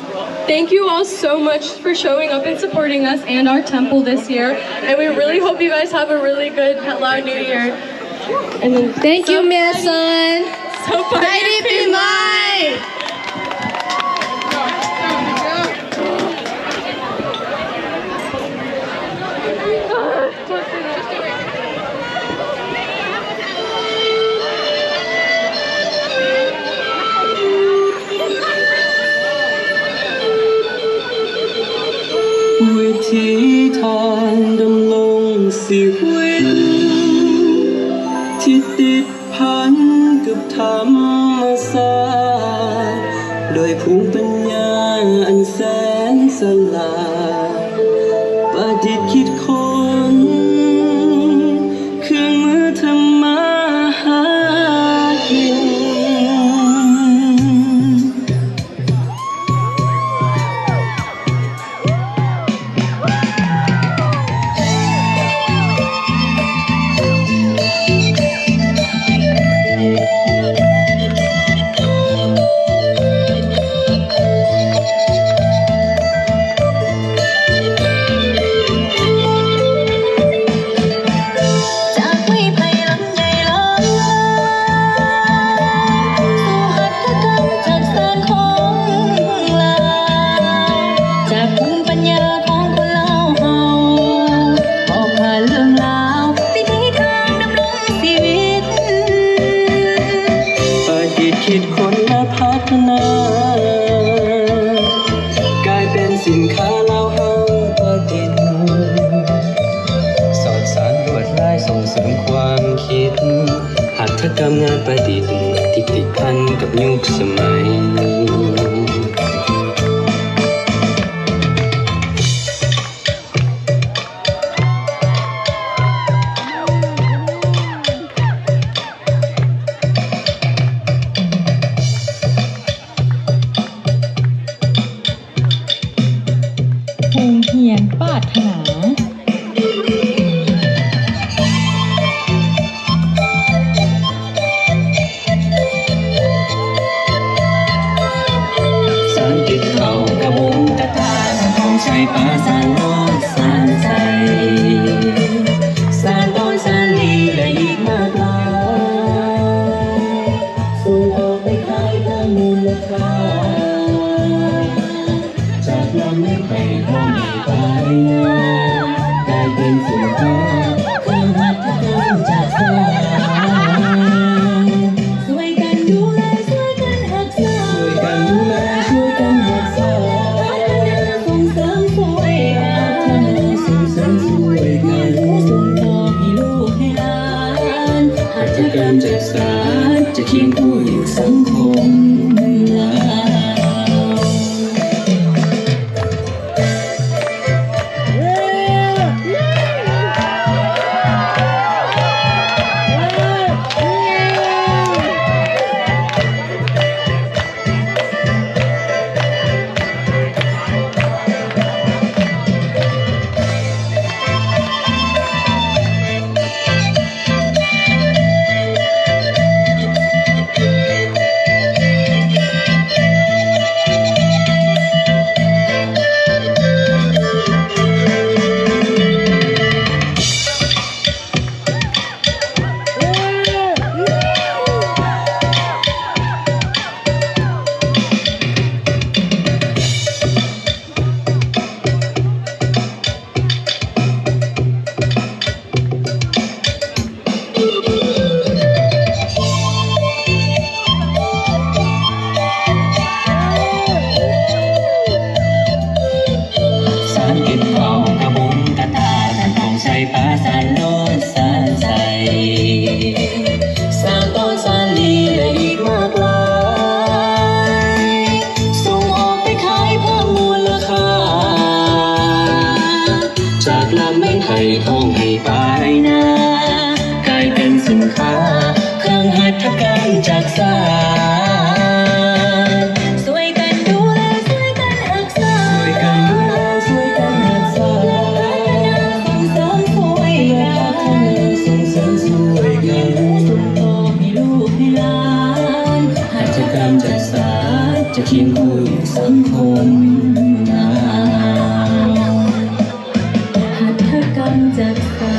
Thank you all so much for showing up and supporting us and our temple this year. And we really hope you guys have a really good Lao New Year. And then Thank you ແມ່ສັນ ສະບາຍດີປີໃໝ່. ວິທີທາງດຳລົງຊີວິດທີ່ຕິດພັນກັບທຳມະຊາດ ດ້ວຍພູມປັນຍາອັນແສນສະຫຼາດ ປະດິດຄິດຄົ້ນເຄື່ອງມືທຳມາຫາກິນ. ຈາກໄມ້ໄຜ່ລຳໃຫຍ່ລາວ ສູ່ຫັດຖະກຳຈັກສານຂອງລາວ ຈາກພູມປັນຍາຂອງຄົນລາວເຮົາ ບອກຜ່ານເລື່ອງລາວ ວິຖີທາງດຳລົງຊີວິດ ປະດິດຄິດຄົ້ນ ແລະ ພັດທະນາ ກາຍເປັນສິນຄ້າລາວເຮົາປະດິດ ສອດສານລວດລາຍສົ່ງເສີມຄວາມຄິດ ຫັດຖະກຳງານປະດິດ ທີ່ຕິດພັນກັບຍຸກສະໄໝ. ໂຮງຮຽນປາດຖະໜາ. ສານຕິດເຂົ້າກະບົງກະຕ່າ ສານຂອງໃຊ້ປາ ສານລ້ອງ ສານໃສ່ ສານດອນ ສານລີ ແລະ ອີກມາກຫຼາຍ ສົ່ງອອກໄປຂາຍເພີ່ມມູນລະຄ່າ ຈາກນຳໄມ້ໄຜ່ເຮົາໄດ້ໄປນາ ກາຍເປັນສິນຄ້າ ເຄື່ອງຫັດຖະກຳຈາກສາ ຊ່ວຍກັນດູແລ ຊ່ວຍກັນຮັກສາ ຊ່ວຍກັນດູແລ ຊ່ວຍກັນຮັກສາ ພັດທະນາສົ່ງເສີມຊ່ວຍກັນ ພັດທະນາສົ່ງເສີມຊ່ວຍກັນ ສົ່ງຕໍ່ໃຫ້ລູກໃຫ້ຫຼານ ຫັດຖະກຳຈາກສາ ຈະຄຽງຄູ່ຢູ່ສັງຄົມລາວ. ເ ນ້ຳແມ່ນໄຫທອງໃຫ້ປາຍນາ ກາຍເປັນສິນຄ້າ ເຄື່ອງຫັດຖະກຳຈັກສານ. ຊ່ວຍກັນດູແລ ຊ່ວຍກັນຮັກສາ ຊ່ວຍກັນດູແລ ຊ່ວຍກັນຮັກສາ ຊ່ວຍກັນພັດທະນາ ສົ່ງເສີມ ຊ່ວຍກັນພັດທະນາ ສົ່ງເສີມ ຊ່ວຍກັນສົ່ງຕໍ່ໃຫ້ລູກໃຫ້ຫຼານ ຫັດຖະກຳຈັກສານ ຈະຄຽງຄູ່ສັງຄົມງາມ. ຫັດຖະກຳຈັກສາ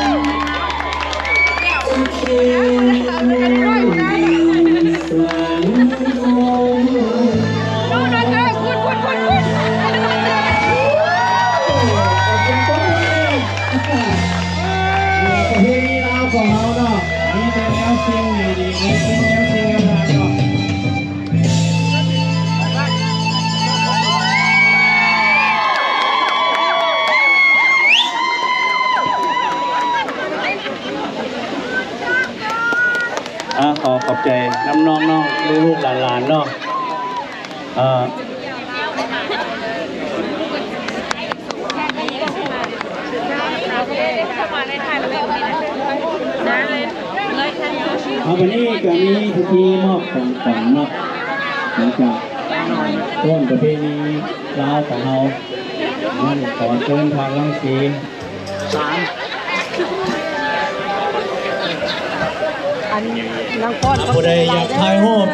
ນ ຈະຄຽງຄູ່ສັງຄົມງາມ. ປະເພນີລາວຂອງເຮົາເນາະ ມີແຕ່ແນວສິ່ງດີໆ ແນວສິ່ງ ແນວສິ່ງງາມໆເນາະ. ອາ ຂໍຂອບໃຈນຳນ້ອງໆ ລູກໆ ຫຼານໆ ເນາະ ອາ ເອົາ ບາດນີ້ກະມີພິທີມອບຂອງຂວັນເນາະ ຫຼັງຈາກຕົ້ນປະເພນີລາວຂອງເຮົານັ້ນ ຂໍເຊີນທ່ານລັງສີ ສາມ ອັນນາງພອນ ຜູ້ໃດຢາກຖ່າຍຮູບ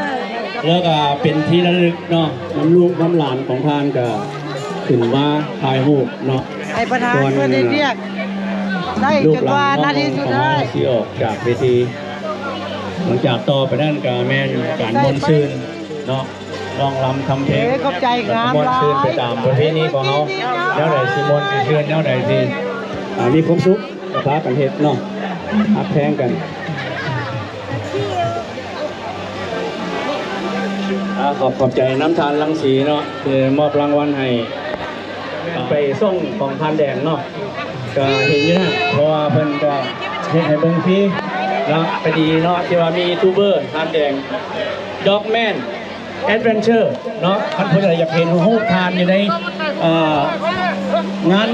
ແລ້ວກະເປັນທີ່ລະລຶກເນາະ ນຳລູກນຳຫຼານຂອງທ່ານກະຂຶ້ນມາຖ່າຍຮູບເນາະ ໃຫ້ປະທານເພິ່ນເຮັດວຽກໄດ້ຈົນວ່ານາທີສຸດທ້າຍ ຊິອອກຈາກເວທີ. ຫຼັງຈາກຕໍ່ໄປນັ້ນກະແມ່ນການມ່ວນຊື່ນເນາະ ຮ້ອງລຳທຳເພງ ເອີ ຂອບໃຈ ແລ້ວກະມ່ວນຊື່ນໄປຕາມປະເພນີຂອງເຮົາ ແນວໃດຊິມ່ວນຊິຊື່ນ ແນວໃດຊິ ອາ ມີຄວາມສຸກ ກະພາກັນເຮັດເນາະ ຮັກແພງກັນ. ອາ ຂອບ ຂອບໃຈນຳທ່ານລັງສີເນາະ ທີ່ມອບລາງວັນໃຫ້ ໄປສົ່ງຂອງທ່ານແດງເນາະ ກະເຫັນຢູ່ນະ ເພາະວ່າເພິ່ນກະເຮັດໃຫ້ເບິ່ງຟຣີ ແລ້ວກະດີເນາະ ທີ່ວ່າມີຢູທູບເບີທ່ານແດງ ດອກແມນ ແອັດເວັນເຊີເນາະ ຄັນຜູ້ໃດຢາກເຫັນຮູບທ່ານຢູ່ໃນ ເອີ ງານ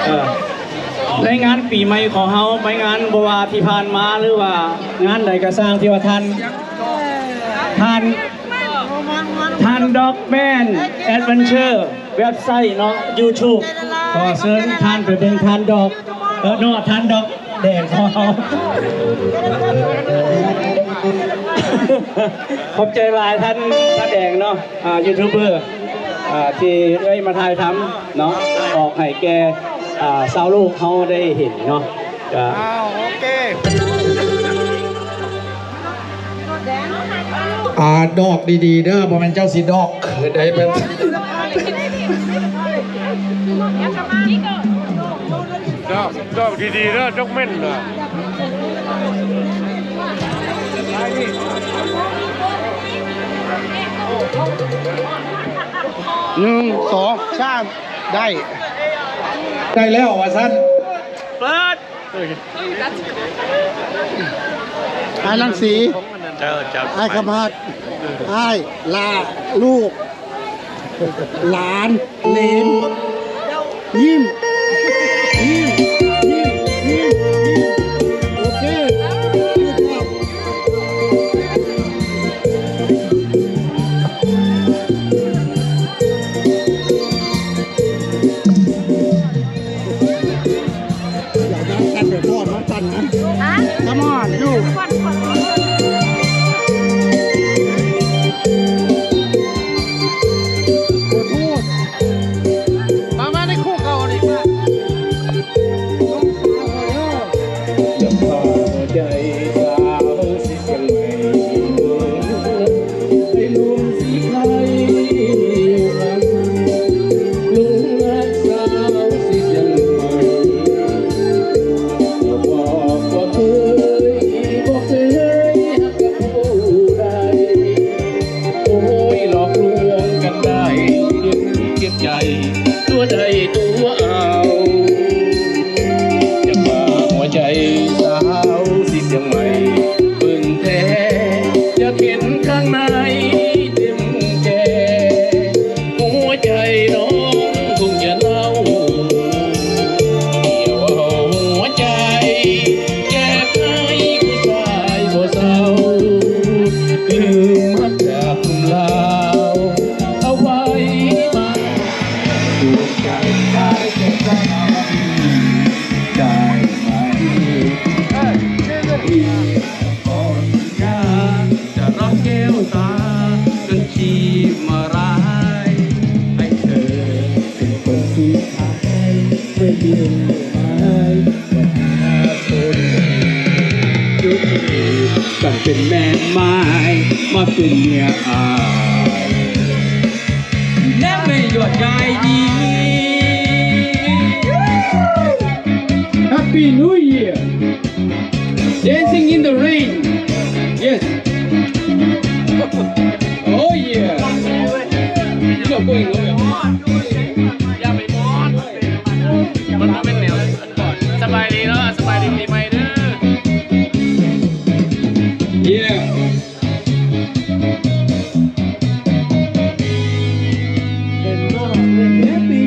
ເອີ ໃນງານປີໃໝ່ຂອງເຮົາ ໃນງານບໍ່ວ່າທີ່ຜ່ານມາ ຫຼືວ່າງານໃດກະຊ່າງ ທີ່ວ່າທ່ານ ທ່ານ ທ່ານດອກແມນ ແອັດເວັນເຊີ ເວັບໄຊເນາະ ຢູທູບ ຂໍເຊີນທ່ານໄປເບິ່ງທ່ານດອກ ເອີ ເນາະ ທ່ານດອກແດງຂອງເຮົາ. ຂອບໃຈຫຼາຍທ່ານ ທ່ານແດງເນາະ ອາ ຢູທູບເບີ ອາ ທີ່ເອື້ອຍມາຖ່າຍທຳເນາະ ອອກໃຫ້ແກ່ ອາ ຊາວໂລກເຮົາໄດ້ເຫັນເນາະ ກະ ອ້າວ ໂອເຄ. ອາ ດອກດີໆເດີ ບໍ່ແມ່ນເຈົ້າຊິດອກໄດ້ເປັນ ດອກ ດອກດີໆເດີ ດອກແມ່ນນະ. ໜຶ່ງ ສອງ ສາມ ໄດ້ ໄດ້ແລ້ວວ່າຊັ້ນ ເປີດ. ອ້າຍລັງສີ ເຈົ້າ ເຈົ້າ ອ້າຍຄຳຮັດ ອ້າຍ ຫຼ້າ ລູກ ຫຼານ ເຫຼນ ຍິ້ມ ຍິ້ມ ຍິ້ມ ຍິ້ມ ໂອເຄ. ຢ່າງນັ້ນກັນ ດຽວທອດມັນຕັນນະ ຮະ ຄຳອອນ ຢູ່ ຄວັນ ຄວັນ ຄວັນ ໂອ້ໂຫ ມາ ມາໃນຄູ່ເກົ່ານີ້ ຈະພາຫົວໃຈສາວ ສຽງໃໝ່ ເມືອງເລີນ ໃຫ້ໜຸ່ມສີໄຄຢູ່ຫັ້ນ ຫຼົງຮັກສາວສີຊຽງໃໝ່ ເຈົ້າບອກບໍ່ເຄີຍ ບໍ່ເຄີຍຮັກກັບຜູ້ໃດ ໂອ້ຍ ຫຼອກລວງກັນໄດ້ ເຈັບໃຈ ຕົວໃດຕົວເອົາ ຈະພາຫົວໃຈສາວສີຊຽງໃໝ່ ເບິ່ງແທ້ ຢາກເຫັນຂ້າງໃນເຕັມແກ່ ຫົວໃຈນ້ອງ ເປັນເມຍອ້າຍ ແນມໃຫ້ຍອດຢາຍຍິງ. Happy New Year! Dancing in the rain. Yes. Oh yeah. ຢ່າໄປມອນ ມັນບໍ່ແມ່ນແນວ ສະບາຍດີເນາະ ສະບາຍດີປີໃໝ່ເດີ. Yeah. Happy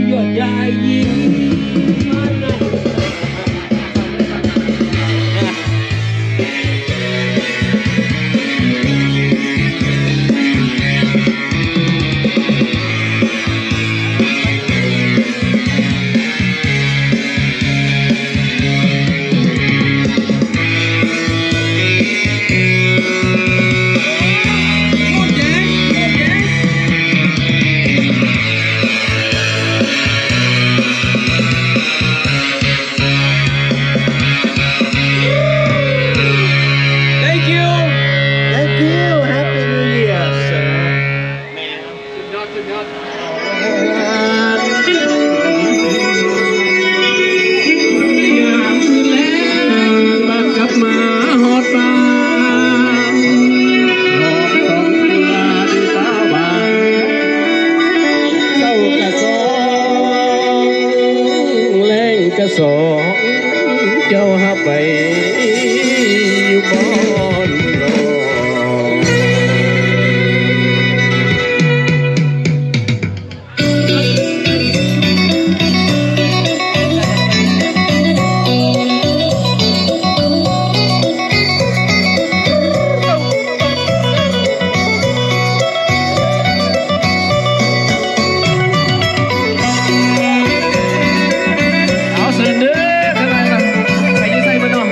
New Year. Thank you. Thank you. Happy New Year. ສຸດຍອດ ສຸດຍອດ. ຍາມຄືນແລງ ບາດກັບມາຮອດບ້ານ ຮອດສອງເທື່ອເດີຕາຫວານ ເຊົ້າກະສອງ ແລງກະສອງ ເຈົ້າຮັບໄປຢູ່ບ່ອນນອນ. ເອົາເຊີນເດີ ທະນາຍນຳ ໃຜຢູ່ໃສເບິດເນາະ?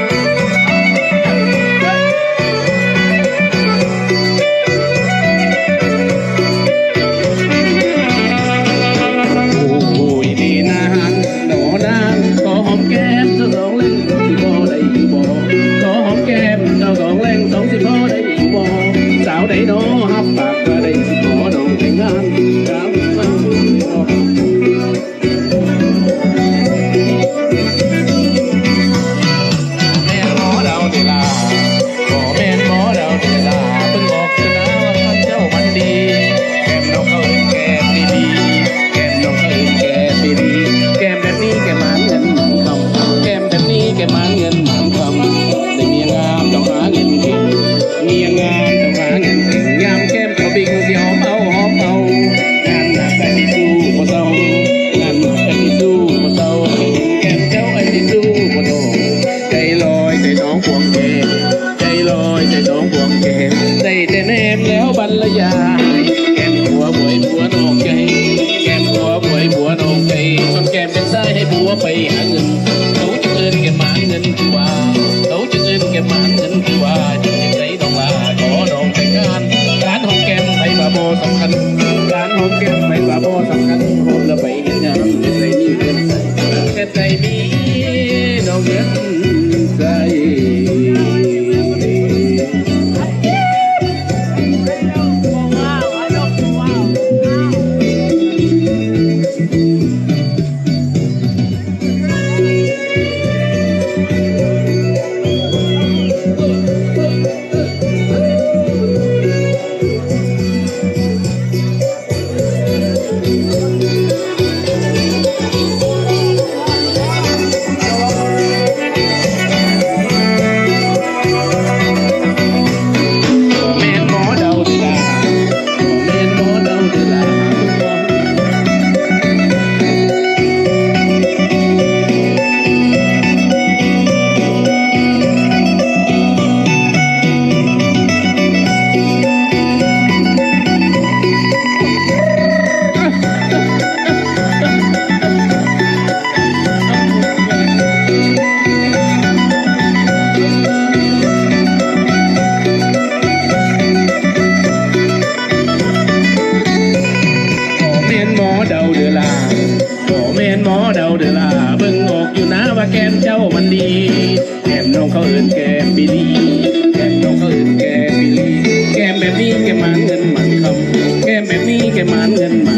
ໂອ້ຍ ດີນານ ໜໍນາງ ຂໍຫອມແກ້ມເຈົ້າສອງແລງ ຊິພໍໄດ້ຢູ່ບໍ່? ຂໍຫອມແກ້ມເຈົ້າສອງແລງ ສອງຊິພໍໄດ້ຢູ່ບໍ່? ສາວໃດໜໍຮັບປາກວ່າໄດ້ ຊິຂໍນ້ອງແຕ່ງງານ ກະມາບໍ່ ແມ່ນບໍ່ດາວເດລາ ບໍ່ແມ່ນບໍ່ດາວເດລາ ເບິ່ງອອກຢູ່ນາວ່າທ່ານເຈົ້າມັນດີ ແກ້ມນ້ອງເຂົາເອີ້ນແກ້ມດີໆ ແກ້ມນ້ອງເຂົາເອີ້ນແກ້ມດີໆ ແກ້ມແບບນີ້ແກ້ມໝານເງິນໝານຄຳ ແກ້ມແບບນີ້ແກ້ມໝານເງິນໝານຄຳ ໄດ້ເມຍງາມຕ້ອງຫາເງິນເກັ່ງ ເມຍງາມຕ້ອງຫາເງິນເກັ່ງ ຍາມແກ້ມເຂົາເບັງ ຊິຫອມເອົາ ຫອມເອົາ ງານໜັກອ້າຍຊິສູ້ບໍ່ເຊົາ ງານໜັກອ້າຍຊິສູ້ບໍ່ເຊົາ ເຫັນແກ້ມເຈົ້າອ້າຍຊິສູ້ບໍ່ໂດ ໃຈລອຍໃຈນ້ອງພວງແກ້ມ ໃຈລອຍໃຈນ້ອງພວງແກ້ມ ໄດ້ແຕ່ແນມແລ້ວບັນລະຍາຍ ແກ້ມຜົວບວຍຜົວນອກໃຈ ແກ້ມຜົວບວຍຜົວນອກໃຈ ສ່ວນແກ້ມເປັນຊາຍໃຫ້ຜົວໄປຫາເງິນ ເຂົາຈຶ່ງເອີ້ນແກ້ມໝານເງິນຄືວ່າ ເຂົາຈຶ່ງເອີ້ນແກ້ມໝານເງິນຄືວ່າ ເຈົ້າເຮັດໃດ ນ້ອງຫຼ້າ ຂໍນ້ອງແຕ່ງງານ ການຫອມແກ້ມໃຜວ່າບໍ່ສຳຄັນ ການຫອມແກ້ມໃຜວ່າບໍ່ສຳຄັນ ຫອມແລ້ວໄປເຮັດງານ ເຮັດໃດມີເງິນໃຊ້ ເຮັດໃດມີນ້ອງເງິນໃຊ້. ບໍ່ແມ່ນໝໍເດົາເດີຫຼ້າ ບໍ່ແມ່ນໝໍເດົາເດີຫຼ້າ ເບິ່ງອອກຢູ່ນາວ່າແກ້ມເຈົ້າມັນດີ ແກ້ມນ້ອງເຂົາເອີ້ນແກ້ມບີລີ ແກ້ມນ້ອງເຂົາເອີ້ນແກ້ມບີລີ ແກ້ມແບບນີ້ແກ້ມ ມານເງິນມານຄຳ ແກ້ມແມ່ນໜີ້ ແກ້ມານເງິນມາ